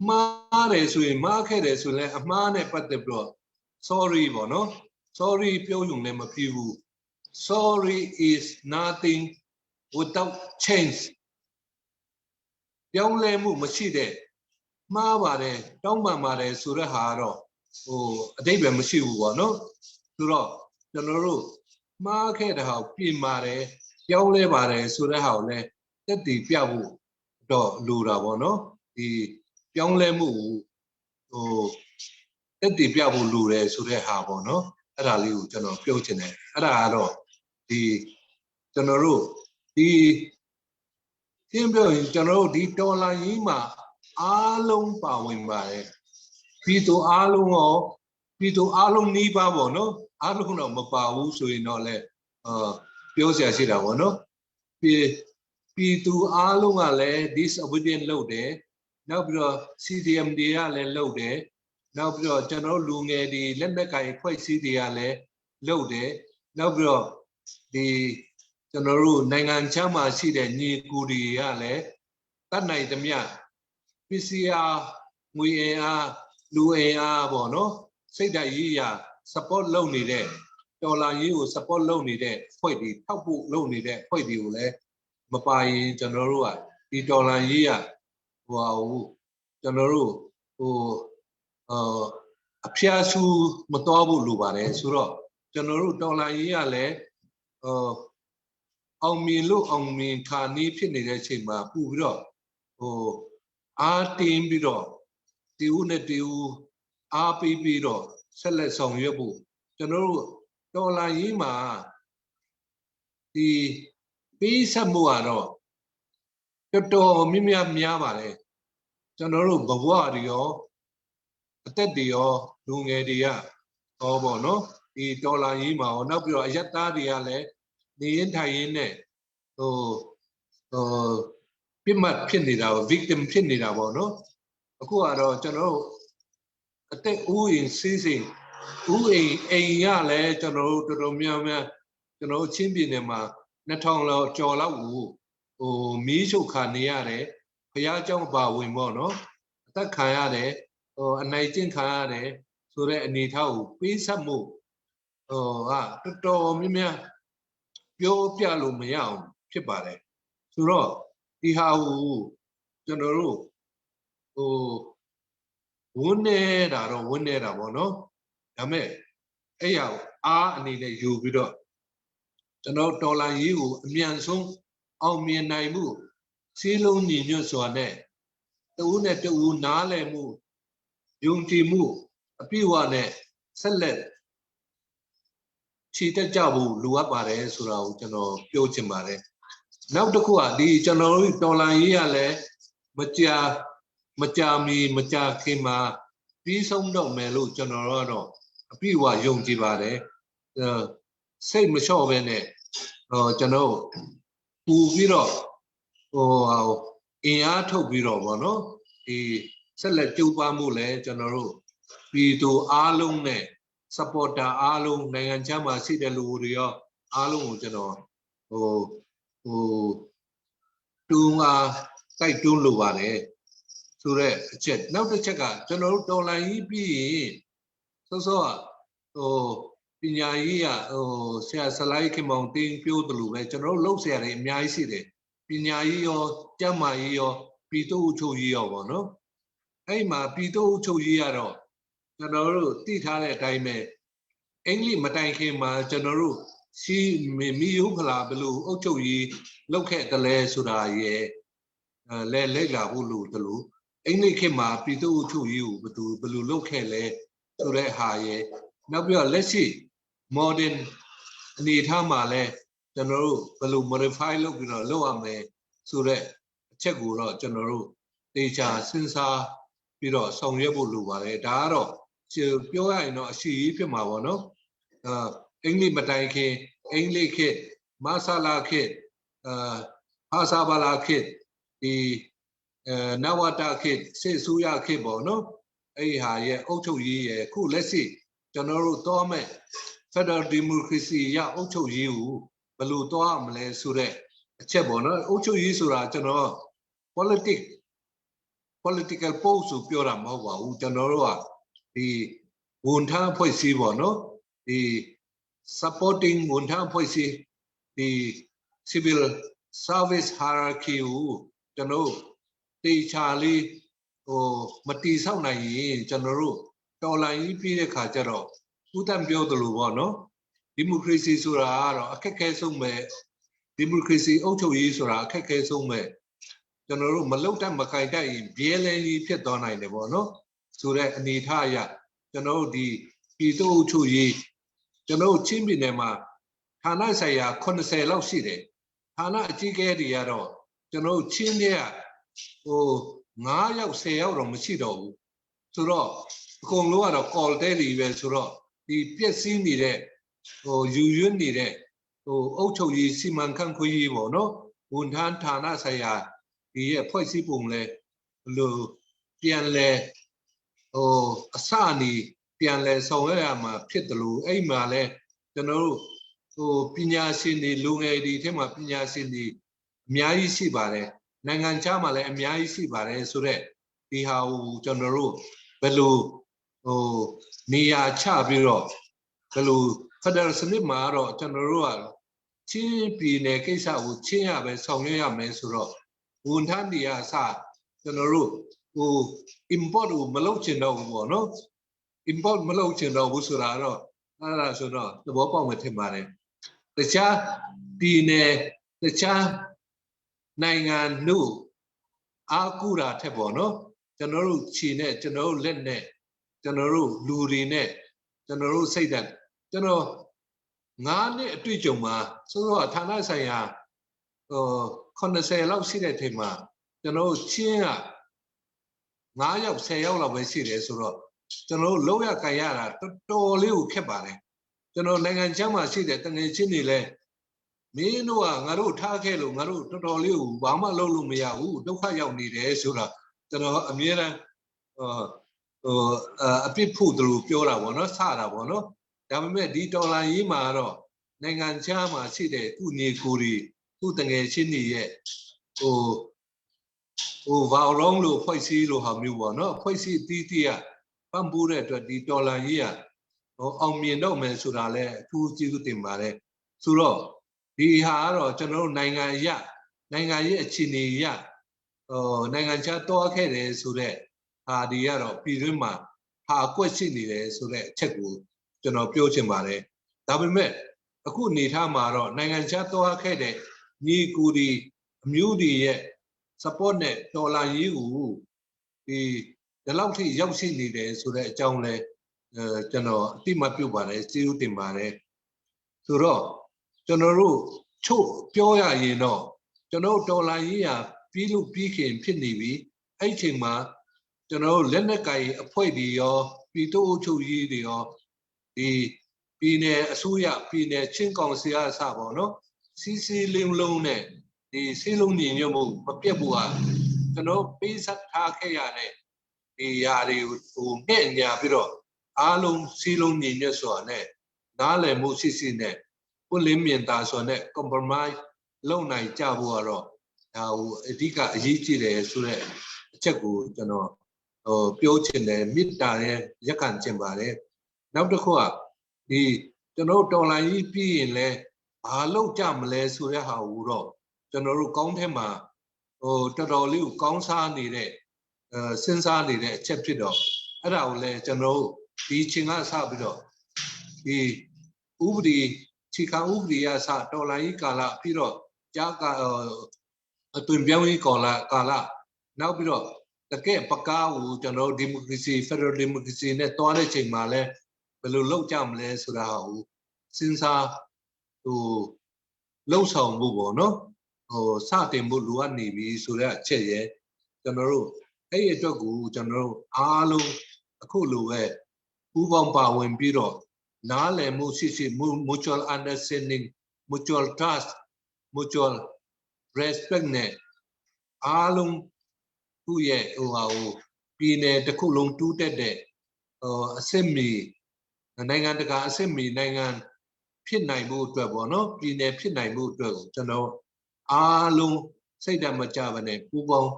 မှားတယ်ဆိုရင်မှားခဲ့တယ်ဆိုရင်လည်းအမှားနဲ့ပတ်သက်ပြီးတော့ sorry ပေါ့နော် sorry ပြောရုံနဲ့မပြီးဘူး sorry is nothing without change ပြောင်းလဲမှုမရှိတဲ့မှားပါတယ်တောင်းပန်ပါတယ်ဆိုတဲ့ဟာကတော့ဟိုအတိတ်ပဲမရှိဘူးပေါ့နော်ဆိုတော့ကျွန်တော်တို့မှားခဲ့တဲ့ဟာကိုပြင်ပါတယ်ပြောင်းလဲပါတယ်ဆိုတဲ့ဟာကိုလည်းတက်တည်ပြဖို့တော့လိုတာပေါ့နော်ဒီပြောင်းလဲမှုကိုဟိုတက်တည်ပြဖို့လိုတယ်ဆိုတဲ့ဟာပေါ့နော်အဲ့ဒါလေးကိုကျွန်တော်ပြောချင်တယ်အဲ့ဒါကတော့ဒီကျွန်တော်တို့ဒီရှင်းပြောရင်ကျွန်တော်တို့ဒီတော်လန်ကြီးမှာအားလုံးပါဝင်ပါတယ်ပြည်သူအားလုံးရောပြည်သူအားလုံးနှီးပါပေါ့နော်အားလုံးတော့မပါဘူးဆိုရင်တော့လေအာပြောစရာရှိတာပေါ့နော်ပြည်ပြည်သူအားလုံးကလည်း disobedient လုပ်တယ်နောက်ပြီးတော့ CDM တွေကလည်းလုပ်တယ်နောက်ပြီးတော့ကျွန်တော်တို့လူငယ်တွေလက်နက်ကိုင်ဖွဲ့စည်းတွေကလည်းလုပ်တယ်နောက်ပြီးတော့ဒီကျွန်တော်တို့နိုင်ငံခြားမှာရှိတဲ့ညီကူတွေကလည်းတတ်နိုင်သမျှ PCR ငွေအင်အားလူအင်အားပေါ့နော်စိတ်ဓာတ်ရေးရာ support လုပ်နေတဲ့တော်လာရေးကို support လုပ်နေတဲ့ဖွဲ့တွေထောက်ဖို့လုပ်နေတဲ့ဖွဲ့တွေကိုလည်းမပါရင်ကျွန်တော်တို့ကဒီတော်လာရေးကဟိုဟာဟိုကျွန်တော်တို့ဟိုအာအဖျားဆူမတော်ဘူးလိုပါတယ်ဆိုတော့ကျွန်တော်တို့တော်လာရေးကလည်းအာအောင်မြင်လို့အောင်မြင်ခါနီးဖြစ်နေတဲ့အချိန်မှာပို့ပြီးတော့ဟိုအားတင်းပြီးတော့ဒီ တဦးနဲ့တဦးအားပေးပြီးတော့ဆက်လက်ဆောင်ရွက်ဖို့ကျွန်တော်တို့တော်လှန်ရေးမှာဒီပေးဆက်မှုကတော့တော်တော်များများများပါတယ်ကျွန်တော်တို့ဘဝတွေရောအသက်တွေရောလူငယ်တွေကဟောပေါ့နော်ဒီတော်လာရေးမှာရောနောက်ပြီးတော့အယက်သားတွေကလည်းနေရင်ထိုင်ရင်းနဲ့ဟိုဟိုပြစ်မှတ်ဖြစ်နေတာပေါ့ victim ဖြစ်နေတာပေါ့နော်အခုကတော့ကျွန်တော်တို့အသက်ဦးရင်စီးစိမ်ဦးအိမ်အိမ်ရလဲကျွန်တော်တို့တော်တော်များများကျွန်တော်တို့ချင်းပြည်နယ်မှာ2000လောက်ကျော်လောက်ကိုဟိုမီးရှို့ခါနေရတယ်ဘုရားเจ้าပါဝင်ပေါ့နော်အသက်ခံရတယ်ဟိုအနိုင်ကျင့်ခံရတယ်ဆိုတဲ့အနေအထားကိုပေးဆက်မှုဟိုဟာတော်တော်များများပြောပြလို့မရအောင်ဖြစ်ပါတယ်ဆိုတော့ဒီဟာကိုကျွန်တော်တို့ဟိုဝန်းနေတာတော့ဝန်းနေတာပေါ့နော်ဒါမဲ့အဲ့ရအားအနေနဲ့ယူပြီးတော့ကျွန်တော်တော်လန်ရေးကိုအမြန်ဆုံးအောင်မြင်နိုင်မှုစီးလုံးညီညွတ်စွာနဲ့တဦးနဲ့တဦးနားလည်မှုယုံကြည်မှုအပြည့်အဝနဲ့ဆက်လက်ခြေတက်ကြဖို့လိုအပ်ပါတယ်ဆိုတာကိုကျွန်တော်ပြောချင်ပါတယ်နောက်တစ်ခုကဒီကျွန်တော်တို့တော်လန်ရေးရလဲမကြာမကြာမီမကြာခင်မှာပြီးဆုံးတော့မယ်လို့ကျွန်တော်တို့ကတော့အပြည့်အဝယုံကြည်ပါတယ်အဲစိတ်မလျှော့ပဲနဲ့ဟိုကျွန်တော်ပူပြီးတော့ဟိုအင်အားထုတ်ပြီးတော့ဗောနော်ဒီဆက်လက်ကြိုးပမ်းမှုလဲကျွန်တော်တို့ပြည်သူအားလုံးနဲ့ supporter အားလုံးနိုင်ငံခြားမှာရှိတဲ့လူတွေရောအားလုံးကိုကျွန်တော်ဟိုဟိုတူအားတိုက်တွန်းလိုပါတယ်ဆိုတော့အချက်နောက်တစ်ချက်ကကျွန်တော်တို့တော်လန်ကြီးပြီးရင်စောစောကဟိုပညာရေးကဟိုဆရာဆလိုက်ခင်မောင်တင်းပြောတယ်လို့ပဲကျွန်တော်တို့လှုပ်ဆရာတွေအများကြီးရှိတယ်ပညာရေးရောကျန်းမာရေးရောပြည်သူ့အုပ်ချုပ်ရေးရောပေါ့နော်အဲ့မှာပြည်သူ့အုပ်ချုပ်ရေးကတော့ကျွန်တော်တို့သိထားတဲ့အတိုင်းပဲအင်္ဂလိပ်မတိုင်ခင်မှာကျွန်တော်တို့စီမီယိုဖလာဘလို့အုပ်ချုပ်ရေးလုပ်ခဲ့တယ်လဲဆိုတာရဲ့လဲလက်လာဖို့လို့တလို့အင်္ဂလိပ်ခေတ်မှာပြည်သူ့အုပ်ချုပ်ရေးကိုဘယ်သူဘယ်လိုလုပ်ခဲ့လဲဆိုတဲ့ဟာရဲ့နောက်ပြီးတော့လက်ရှိ modern အနေထားမှာလဲကျွန်တော်တို့ဘယ်လို modify လုပ်ပြီးတော့လုပ်ရမယ်ဆိုတဲ့အချက်ကိုတော့ကျွန်တော်တို့တေချာစဉ်းစားပြီးတော့ဆောင်ရွက်ဖို့လိုပါတယ်ဒါကတော့ပြောရရင်တော့အရှိကြီးဖြစ်မှာပေါ့နော်အာအင်္ဂလိပ်မတိုင်ခင်အင်္ဂလိပ်ခေတ်မဆလာခေတ်အာဟာဆာဘာလာခေတ်ဒီအဲနဝတခေတ်စေဆူရခေတ်ပေါ့နော်အဲ့ဒီဟာရဲ့အုပ်ချုပ်ရေးရဲ့ခုလက်ရှိကျွန်တော်တို့သွားမဲ့ Federal Democracy ရအုပ်ချုပ်ရေးကိုဘယ်လိုသွားမလဲဆိုတော့အချက်ပေါ့နော်အုပ်ချုပ်ရေးဆိုတာကျွန်တော် politics political post ဆိုပြောတာမဟုတ်ပါဘူးကျွန်တော်တို့ကဒီဝန်ထမ်းအဖွဲ့အစည်းပေါ့နော်ဒီ supporting ဝန်ထမ်းအဖွဲ့အစည်းဒီ civil service hierarchy ကိုကျွန်တော်တေချာလေးဟိုမတီဆောက်နိုင်ရင်ကျွန်တော်တို့တော်လှန်ရေးပြီးတဲ့ခါကျတော့ဦးတန့်ပြောသလိုပေါ့နော်ဒီမိုကရေစီဆိုတာကတော့အခက်ခဲဆုံးပဲဒီမိုကရေစီအုပ်ချုပ်ရေးဆိုတာအခက်ခဲဆုံးပဲကျွန်တော်တို့မလုတ်တတ်မခိုင်တတ်ရင်ဘဲလဲကြီးဖြစ်သွားနိုင်တယ်ပေါ့နော်ဆိုတဲ့အနေထားအရကျွန်တော်တို့ဒီပြည်သူ့အုပ်ချုပ်ရေးကျွန်တော်တို့ချင်းပြည်နယ်မှာဌာနဆိုင်ရာ80လောက်ရှိတယ်ဌာနအကြီးအကဲတွေကတော့ကျွန်တော်တို့ချင်းတဲ့ဟို9ယောက်10ယောက်တော့မရှိတော့ဘူးဆိုတော့အကုန်လုံးကတော့ call တဲတွေပဲဆိုတော့ဒီပျက်စီးနေတဲ့ဟိုယူရွတ်နေတဲ့ဟိုအုပ်ချုပ်ရေးစီမံခန့်ခွဲရေးပေါ့နော်ဝန်ထမ်းဌာနဆိုင်ရာဒီရဲ့ဖွဲ့စည်းပုံလဲဘလို့ပြန်လဲဟိုအစနေပြန်လဲဆောင်ရွက်ရမှာဖြစ်တယ်လို့အဲ့မှာလဲကျွန်တော်တို့ဟိုပညာရှင်တွေလူငယ်တွေထဲမှာပညာရှင်တွေအများကြီးရှိပါတယ်နိုင်ငံခြားမှာလည်းအများကြီးရှိပါတယ်ဆိုတော့ဒီဟာကိုကျွန်တော်တို့ဘယ်လိုဟိုနေရာချပြီးတော့ဘယ်လိုဖက်ဒရယ်စနစ်မှာတော့ကျွန်တော်တို့ကချင်းပြည်နယ်ကိစ္စကိုချင်းရပဲဆောင်ရွက်ရမယ်ဆိုတော့ဝန်ထမ်းတွေအစကျွန်တော်တို့ဟို import ကိုမလုပ်ချင်တော့ဘူးပေါ့နော် import မလုပ်ချင်တော့ဘူးဆိုတာတော့အဲ့ဒါဆိုတော့သဘောပေါက်မယ်ထင်ပါတယ်တခြားပြည်နယ်တခြားနိုင်ငံတို့အားကူတာထက်ပေါ့နော်။ ကျွန်တော်တို့ခြေနဲ့ကျွန်တော်တို့လက်နဲ့ကျွန်တော်တို့လူတွေနဲ့ကျွန်တော်တို့စိတ်ဓာတ်ကျွန်တော်ငါးနှစ်အတွေ့အကြုံမှာစောစောကဌာနဆိုင်ရာဟို80လောက်ရှိတဲ့ချိန်မှာကျွန်တော်တို့ချင်းက9ယောက်10ယောက်လောက်ပဲရှိတယ်ဆိုတော့ကျွန်တော်တို့လောက်ရကြရတာတော်တော်လေးကိုခက်ပါတယ်ကျွန်တော်နိုင်ငံချမ်းမှာရှိတဲ့တငယ်ချင်းတွေလည်းမင်းတို့ကငါတို့ထားခဲ့လို့ငါတို့တော်တော်လေးကိုဘာမှလုပ်လို့မရဘူးဒုက္ခရောက်နေတယ်ဆိုတာကျွန်တော်အမြဲတမ်းဟိုဟိုအပြစ်ဖို့သူတို့ပြောတာပေါ့နော်စတာပေါ့နော်ဒါပေမဲ့ဒီတော်လန်ရေးမှာတော့နိုင်ငံခြားမှာရှိတဲ့သူ့ညီကိုတွေသူ့တငယ်ချင်းတွေရဲ့ဟိုဟိုဗောင်လုံးလို့ဖွဲ့စည်းလို့ဟာမျိုးပေါ့နော်ဖွဲ့စည်းတီးတီးကပံ့ပိုးတဲ့အတွက်ဒီတော်လန်ရေးကဟိုအောင်မြင်တော့မယ်ဆိုတာလည်းအထူးကျေးဇူးတင်ပါတယ်ဆိုတော့ဒီဟာကတော့ကျွန်တော်တို့နိုင်ငံရနိုင်ငံရေးအခြေအနေရဟိုနိုင်ငံခြားတောခဲ့တယ်ဆိုတော့ဟာဒီကတော့ပြည်တွင်းမှာဟာအကွက်ရှိနေတယ်ဆိုတဲ့အချက်ကိုကျွန်တော်ပြောချင်ပါတယ်ဒါပေမဲ့အခုအနေထားမှာတော့နိုင်ငံခြားတောခဲ့တဲ့ညီကူဒီအမျိုးတွေရဲ့ support နဲ့ဒေါ်လာရေးကိုဒီဒီလောက်ထိရောက်ရှိနေတယ်ဆိုတဲ့အကြောင်းလဲအဲကျွန်တော်အတိမတ်ပြုပါတယ်ကျေးဇူးတင်ပါတယ်ဆိုတော့ကျွန်တော်တို့ချုပ်ပြောရရင်တော့ကျွန်တော်ဒေါ်လာရေးဟာပြီးလို့ပြီးခင်ဖြစ်နေပြီအဲ့ချိန်မှာကျွန်တော်တို့လက်နက်ကိုင်အဖွဲ့တွေရောပြည်သူ့အုပ်ချုပ်ရေးတွေရောဒီပြည်နယ်အစိုးရပြည်နယ်ချင်းကောင်စီအစပေါ့နော်စီစီလုံးလုံးနဲ့ဒီစီလုံးညီညွတ်မှုမပြတ်ဘူးဟာကျွန်တော်ပေးဆက်ထားခဲ့ရတဲ့ဒီຢာတွေကိုဟိုငဲ့ညာပြီးတော့အားလုံးစီလုံးညီညွတ်စွာနဲ့နားလည်မှုရှိရှိနဲ့ပွင့်လင်းမြင်သာစွာနဲ့ compromise လုပ်နိုင်ကြဖို့ကတော့ဒါဟိုအဓိကအရေးကြီးတယ်ဆိုတဲ့အချက်ကိုကျွန်တော်ဟိုပြောချင်တယ်မေတ္တာရဲ့ရက်ခံချင်ပါတယ်နောက်တစ်ခုကဒီကျွန်တော်တော်လိုင်းကြီးပြီးရင်လဲဘာလုပ်ကြမလဲဆိုတဲ့ဟာကိုတော့ကျွန်တော်တို့ကောင်းထဲမှာဟိုတော်တော်လေးကိုကောင်းစားနေတဲ့အဲစဉ်းစားနေတဲ့အချက်ဖြစ်တော့အဲ့ဒါကိုလဲကျွန်တော်တို့ဒီချိန်ကစပြီးတော့ဒီဥပဒေခြေခံဥပဒေရစတော်လိုင်းကြီးကာလပြီးတော့ကြားကအသွင်ပြောင်းရေးကာလကာလနောက်ပြီးတော့တကယ်ပကားကိုကျွန်တော်တို့ဒီမိုကရေစီဖက်ဒရယ်ဒီမိုကရေစီနဲ့တွားတဲ့ချိန်မှာလဲဘယ်လိုလုပ်ကြမလဲဆိုတာကိုစဉ်းစားဟိုလှုပ်ဆောင်ဖို့ပေါ့နော်ဟိုစတင်ဖို့လိုအပ်နေပြီဆိုတဲ့အချက်ရယ်ကျွန်တော်တို့အဲ့ဒီအတွက်ကိုကျွန်တော်တို့အားလုံးအခုလိုပဲပူးပေါင်းပါဝင်ပြီးတော့နားလည်မှုရှိရှိ mutual understanding mutual trust mutual respect နဲ့အားလုံးသူ့ရဲ့ဟိုဟာဟိုပြည်နယ်တစ်ခုလုံးတိုးတက်တဲ့ဟိုအစစ်မီနိုင်ငံတကာအစစ်မီနိုင်ငံဖြစ်နိုင်ဖို့အတွက်ပေါ့နော်ပြည်နယ်ဖြစ်နိုင်ဖို့အတွက်ကိုကျွန်တော်အားလုံးစိတ်ဓာတ်မကြပါနဲ့ပူးပေါင်း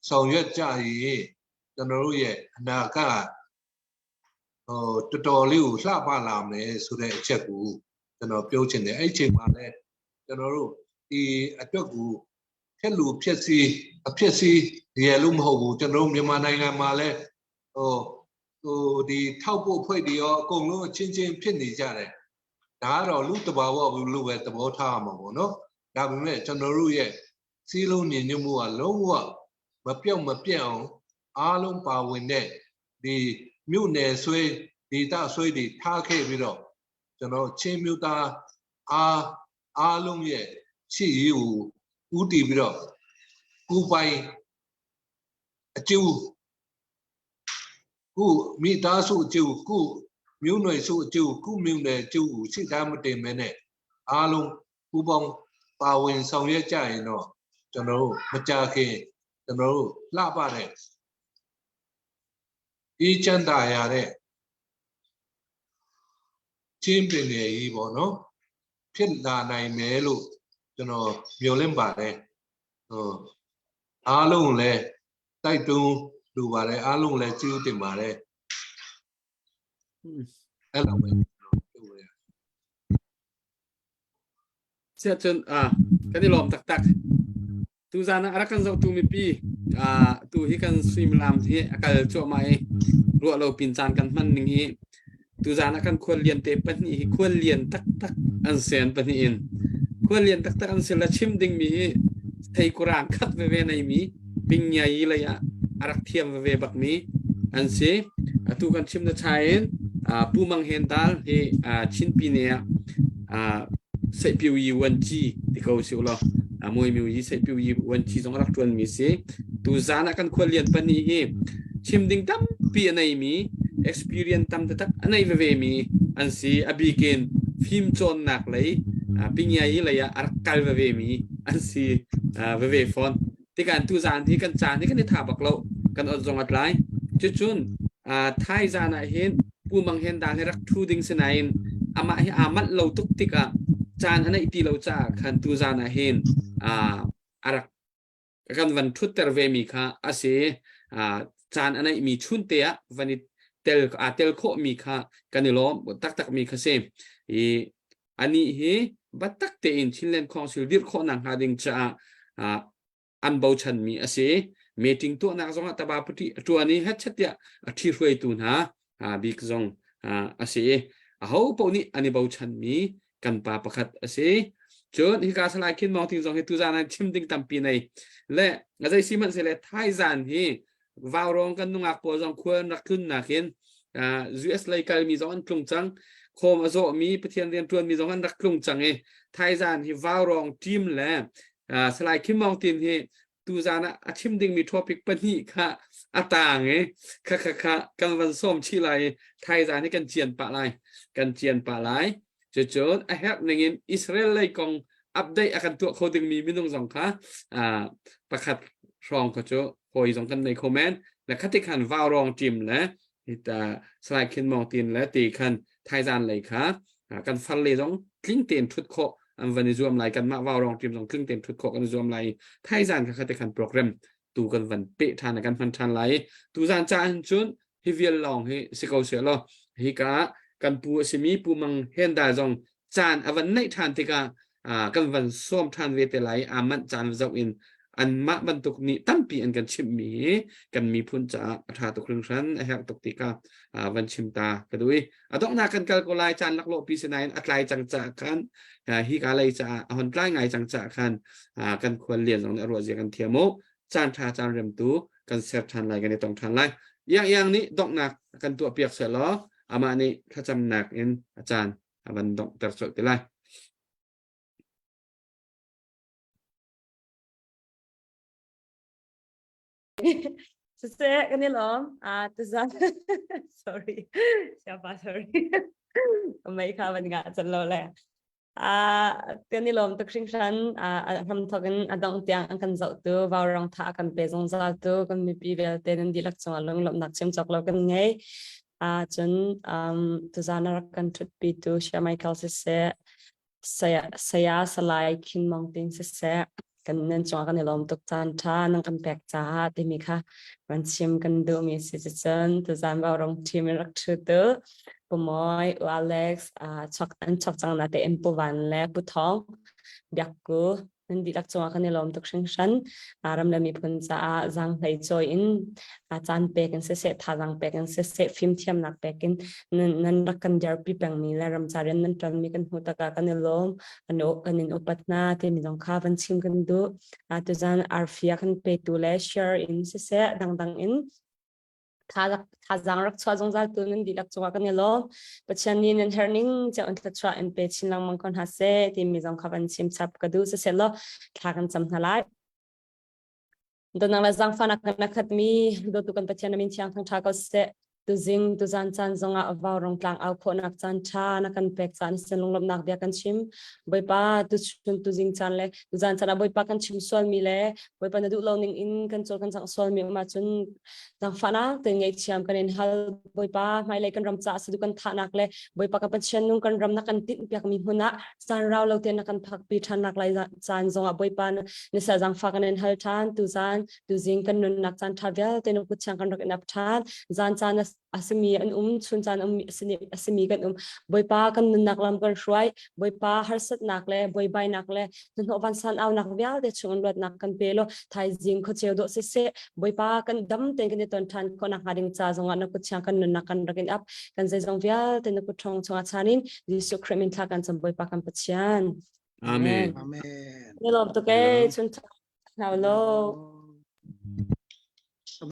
ဆောင်ရွက်ကြရင်ကျွန်တော်တို့ရဲ့အနာဂတ်ဟိုတော်တော်လေးကိုလှပလာမယ်ဆိုတဲ့အချက်ကိုကျွန်တော်ပြောချင်တယ်အဲ့ဒီအချိန်မှာလည်းကျွန်တော်တို့ဒီအတွက်ကိုဖြက်လူဖြက်စီအဖြစ်စီရယ်လို့မဟုတ်ဘူးကျွန်တော်တို့မြန်မာနိုင်ငံမှာလည်းဟိုဟိုဒီထောက်ဖို့ဖွဲ့တွေရောအကုန်လုံးအချင်းချင်းဖြစ်နေကြတယ်ဒါကတော့လူတဘာဝဘူးလို့ပဲသဘောထားရမှာပေါ့နော်ဒါပေမဲ့ကျွန်တော်တို့ရဲ့စီးလုံးညီညွတ်မှုကလုံးဝမပြောက်မပြတ်အောင်အားလုံးပါဝင်တဲ့ဒီမြို့နယ်ဆွေးဒေသဆွေးတွေထားခဲ့ပြီးတော့ကျွန်တော်ချင်းမြို့သားအားအားလုံးရဲ့ချစ်ရေးကိုဥတည်ပြီးတော့ကိုပိုင်အကျိုးကိုမိသားစုအကျိုးကိုမြို့နယ်စုအကျိုးကိုမြို့နယ်အကျိုးကိုစိတ်ထားမတင်မဲနဲ့အားလုံးပူပေါင်းပါဝင်ဆောင်ရွက်ကြရင်တော့ကျွန်တော်တို့မကြခင်ကျွန်တော်တို့လှပတဲ့အေးချမ်းသာရတဲ့ချင်းပင်နယ်ကြီးပေါ့နော်ဖြစ်လာနိုင်မယ်လို့ကျွန်တော်မျှော်လင့်ပါတယ်ဟိုအားလုံးလည်းတိုက်တွန်းလိုပါတယ်အားလုံးလည်းကျေးဇူးတင်ပါတယ်အဲ့လိုပဲပြောရ Siah cun ah kan i lawm taktak. Tuzan ah a rak kan zohtu mipi ah tu hi kan suimilam hi a kal cuahmah i ruah lo pin caan kan hman ning hi tuzan ah kan khuallian te pahnih hi khuallian taktak an si an pahnih in khuallian taktak an si la chim dingmi hi thei kurang khat veve nei mi pingyai lei ah. a rak thiam veve bakmi an si. Atu kan chim na chain Pu Mang Hen Dal hi Chin Pine ah Seihpiu Yi Wan Ci ti ko si ulaw Mui Miu Yi Seihpiu Yi Wan Ci zong a rak ṭuanmi si. Tu zan ah kan khualian pahnih hi chim ding tampi a neimi experience tam taktak a nei veve mi an si. A bikin fim cawnnak lei Pingyai lei ah a rak kal veve mi an si veve fawn. Tikan tu zan hi kan caan hi kan i tha bak lo. Kan ot zong a tlai. Cucun thai zan ah hin Pu Mang Hen Dan hi rak thu ding si nain amah hi aa manh lo tuk tikah caan a neih ti lo caah khan tu zan ah hin a rak kan van thutter ve mi kha a si. Caan a neih mi chun te ah van i tel aa tel khawh mi kha kan i lawm taktak mi kha si. I anih hi biatak tein Chinland Council dirh khawhnak hnga ding caah an bochanmi a si. Meeting tuahnak zongah taba pati a ṭuan i hetchet tiah a ṭhi hruaitu hna bik zong a si. Aho paoh nih an i bochanmi kan pa pakhat a si. Cun hika Salai Khin Maung Ting zong hi tuzaan ah chim ding tampi nei. Le a zei si hmanh sile thaizan hi Vaurawng kan nungak pawl zong khua an rak tlunnak in US lei kalmi zong an tlung cang. Khawm a zawhmi Pathian rian ṭuanmi zong an rak tlung cang i thaizan hi Vaurawng team le Salai Kim Maung Tin hi tuzan ah a chim dingmi topic pahnih kha a taang i kha kha kha kan van sawm chih lai i thaizan hi kan cian pah lai kan cian pah lai cucun a herh ningin Israel lei kong update a kan tuah kho dingmi minung zong kha pakhat hrawng kha cu hawi zong kan nei kho men le khati khan vaurawng team le hita Salai Khin Mong Tin le ti khan thaizan lei kha kan far le zong tling tein thut khawh an van i zuam lai kanmah vaurawng team zong tling tein thut khawh kan i zuam lai thaizan kha khati khan program tu kan van pe than kan hman than lai tu zan cha hin cun hi vial lawng hi si ko se law hi ka kan pu a simi pu mang hen da zong caan a van neih ṭhan tikah kan van sawm ṭhan ve te lai aa manh caan zoh in anmah bantuk nih tampi an kan chimhmi hi kan miphun caah a ṭha tuk hringhran a herh tuk ti kha van chim ta ka duh i a donghnak kan kal ko lai caan laklawh pi sinain a tlai cang caah khan hi ka lei caah a hon tlai ngai cang caah khan kan khual lian zong nih a ruah zia kan thiam u caan ṭha caan remtu kan ser ṭhan lai kan i tong ṭhan lai iang iang nih donghnak kan tuah piak seh law amah nih thlacamnak in a caan a van donghter colh te lai. Siseh, kan i lawm. Ah, tuzan. Sorry. Siapa, sorry. Mei kha van nga chan lo le. Ah, kan i lawm tuk hringhran. Ah, hram thok in a dong tiang an kan zoh tu, vaurong tha kan pe zungzal tu, kan mipi vialte nan dihlak cungah lunglawmhnak chim cawk lo kan ngei. Ah cun um, tuzan a rak kan ṭhutpitu Shia Michael siseh, saya, saya Salai Khin Mong Ting siseh, kan nan cungah kan i lawm tuk caan ṭha nan kan pek caah timi kha van chim kan duhmi si cun tuzan Vaurong team in rak ṭhu tu Pu Mawi, U Alex, uh, chok an chok cang na te in Pu Van le Pu Thawng, Biak Ku, Nan dihlak cungah kan i lawm tuk hringhran. Ram le miphun caah zaanghlei cawi in caan pek in siseh, thazaang pek in siseh, fimthiamnak pek in nan rak kan dirpi pengmi le ramca rian nan ṭuanmi kan hmuh takah kan i lawm. Kan in upat hna timi zong kha van chim kan duh. Tuzan arfi a kan petu le share in siseh, dangdang in Thazaang rak chuah zungzal tu nan dihlak cungah kan i lawm. Pathian nih nan herh ning cio in thluachuah in pe chin lengmang ko hna seh timi zong kha van chim chap ka duh siseh law thla kan cam hna lai. Donang le zaangfahnak kan a khatmi dawtu kan Pathian na min thiang thangṭha ko seh. Tuzing tuzan caan zongah vaurong tlang au khawhnak caan ṭha na kan pek caan sin lunglawmhnak bia kan chim. Bawipa tuchun tuzing caan le tuzan caan ah Bawipa kan chim sualmi le Bawipa na duh lo ning in kan cawl kan cangh sualmi um ahcun Zaangfahnak tein ngaihthiam kan in hal. Bawipa hmailei kan ram caah sadu kan thahnak le Bawipa kan Pathian nung kan ram na kan tinhpiakmi hmun ah caan rau lo tein na kan phakpi ṭhannak lai caan zongah Bawipa na sal zaangfah kan in hal ṭhan. Tuzaan tuzing kan nunnak caan ṭha vialte na kut thiang kan rak in ap ṭhan. Zaan caan a simi an um, chun caan um a simi kan um. Bawipa kan nunnak lam kan hruai. Bawipa harsatnak le buaibainak le hnahnawh vansan aunak vialte chung in luatnak kan pe law thaizing khuacheu dawh siseh Bawipa kan dam tein kan i ton ṭhan khawhnak hnga ding ca zongah na kut thiang kan nunnak kan rak in ap kan zeizong vialte na kut ṭhawng chungah chan in Jesuh Khrih min thla kan cam Bawipa kan Pathian. Amen. Amen. Ni lawm tuk e chun hna lo.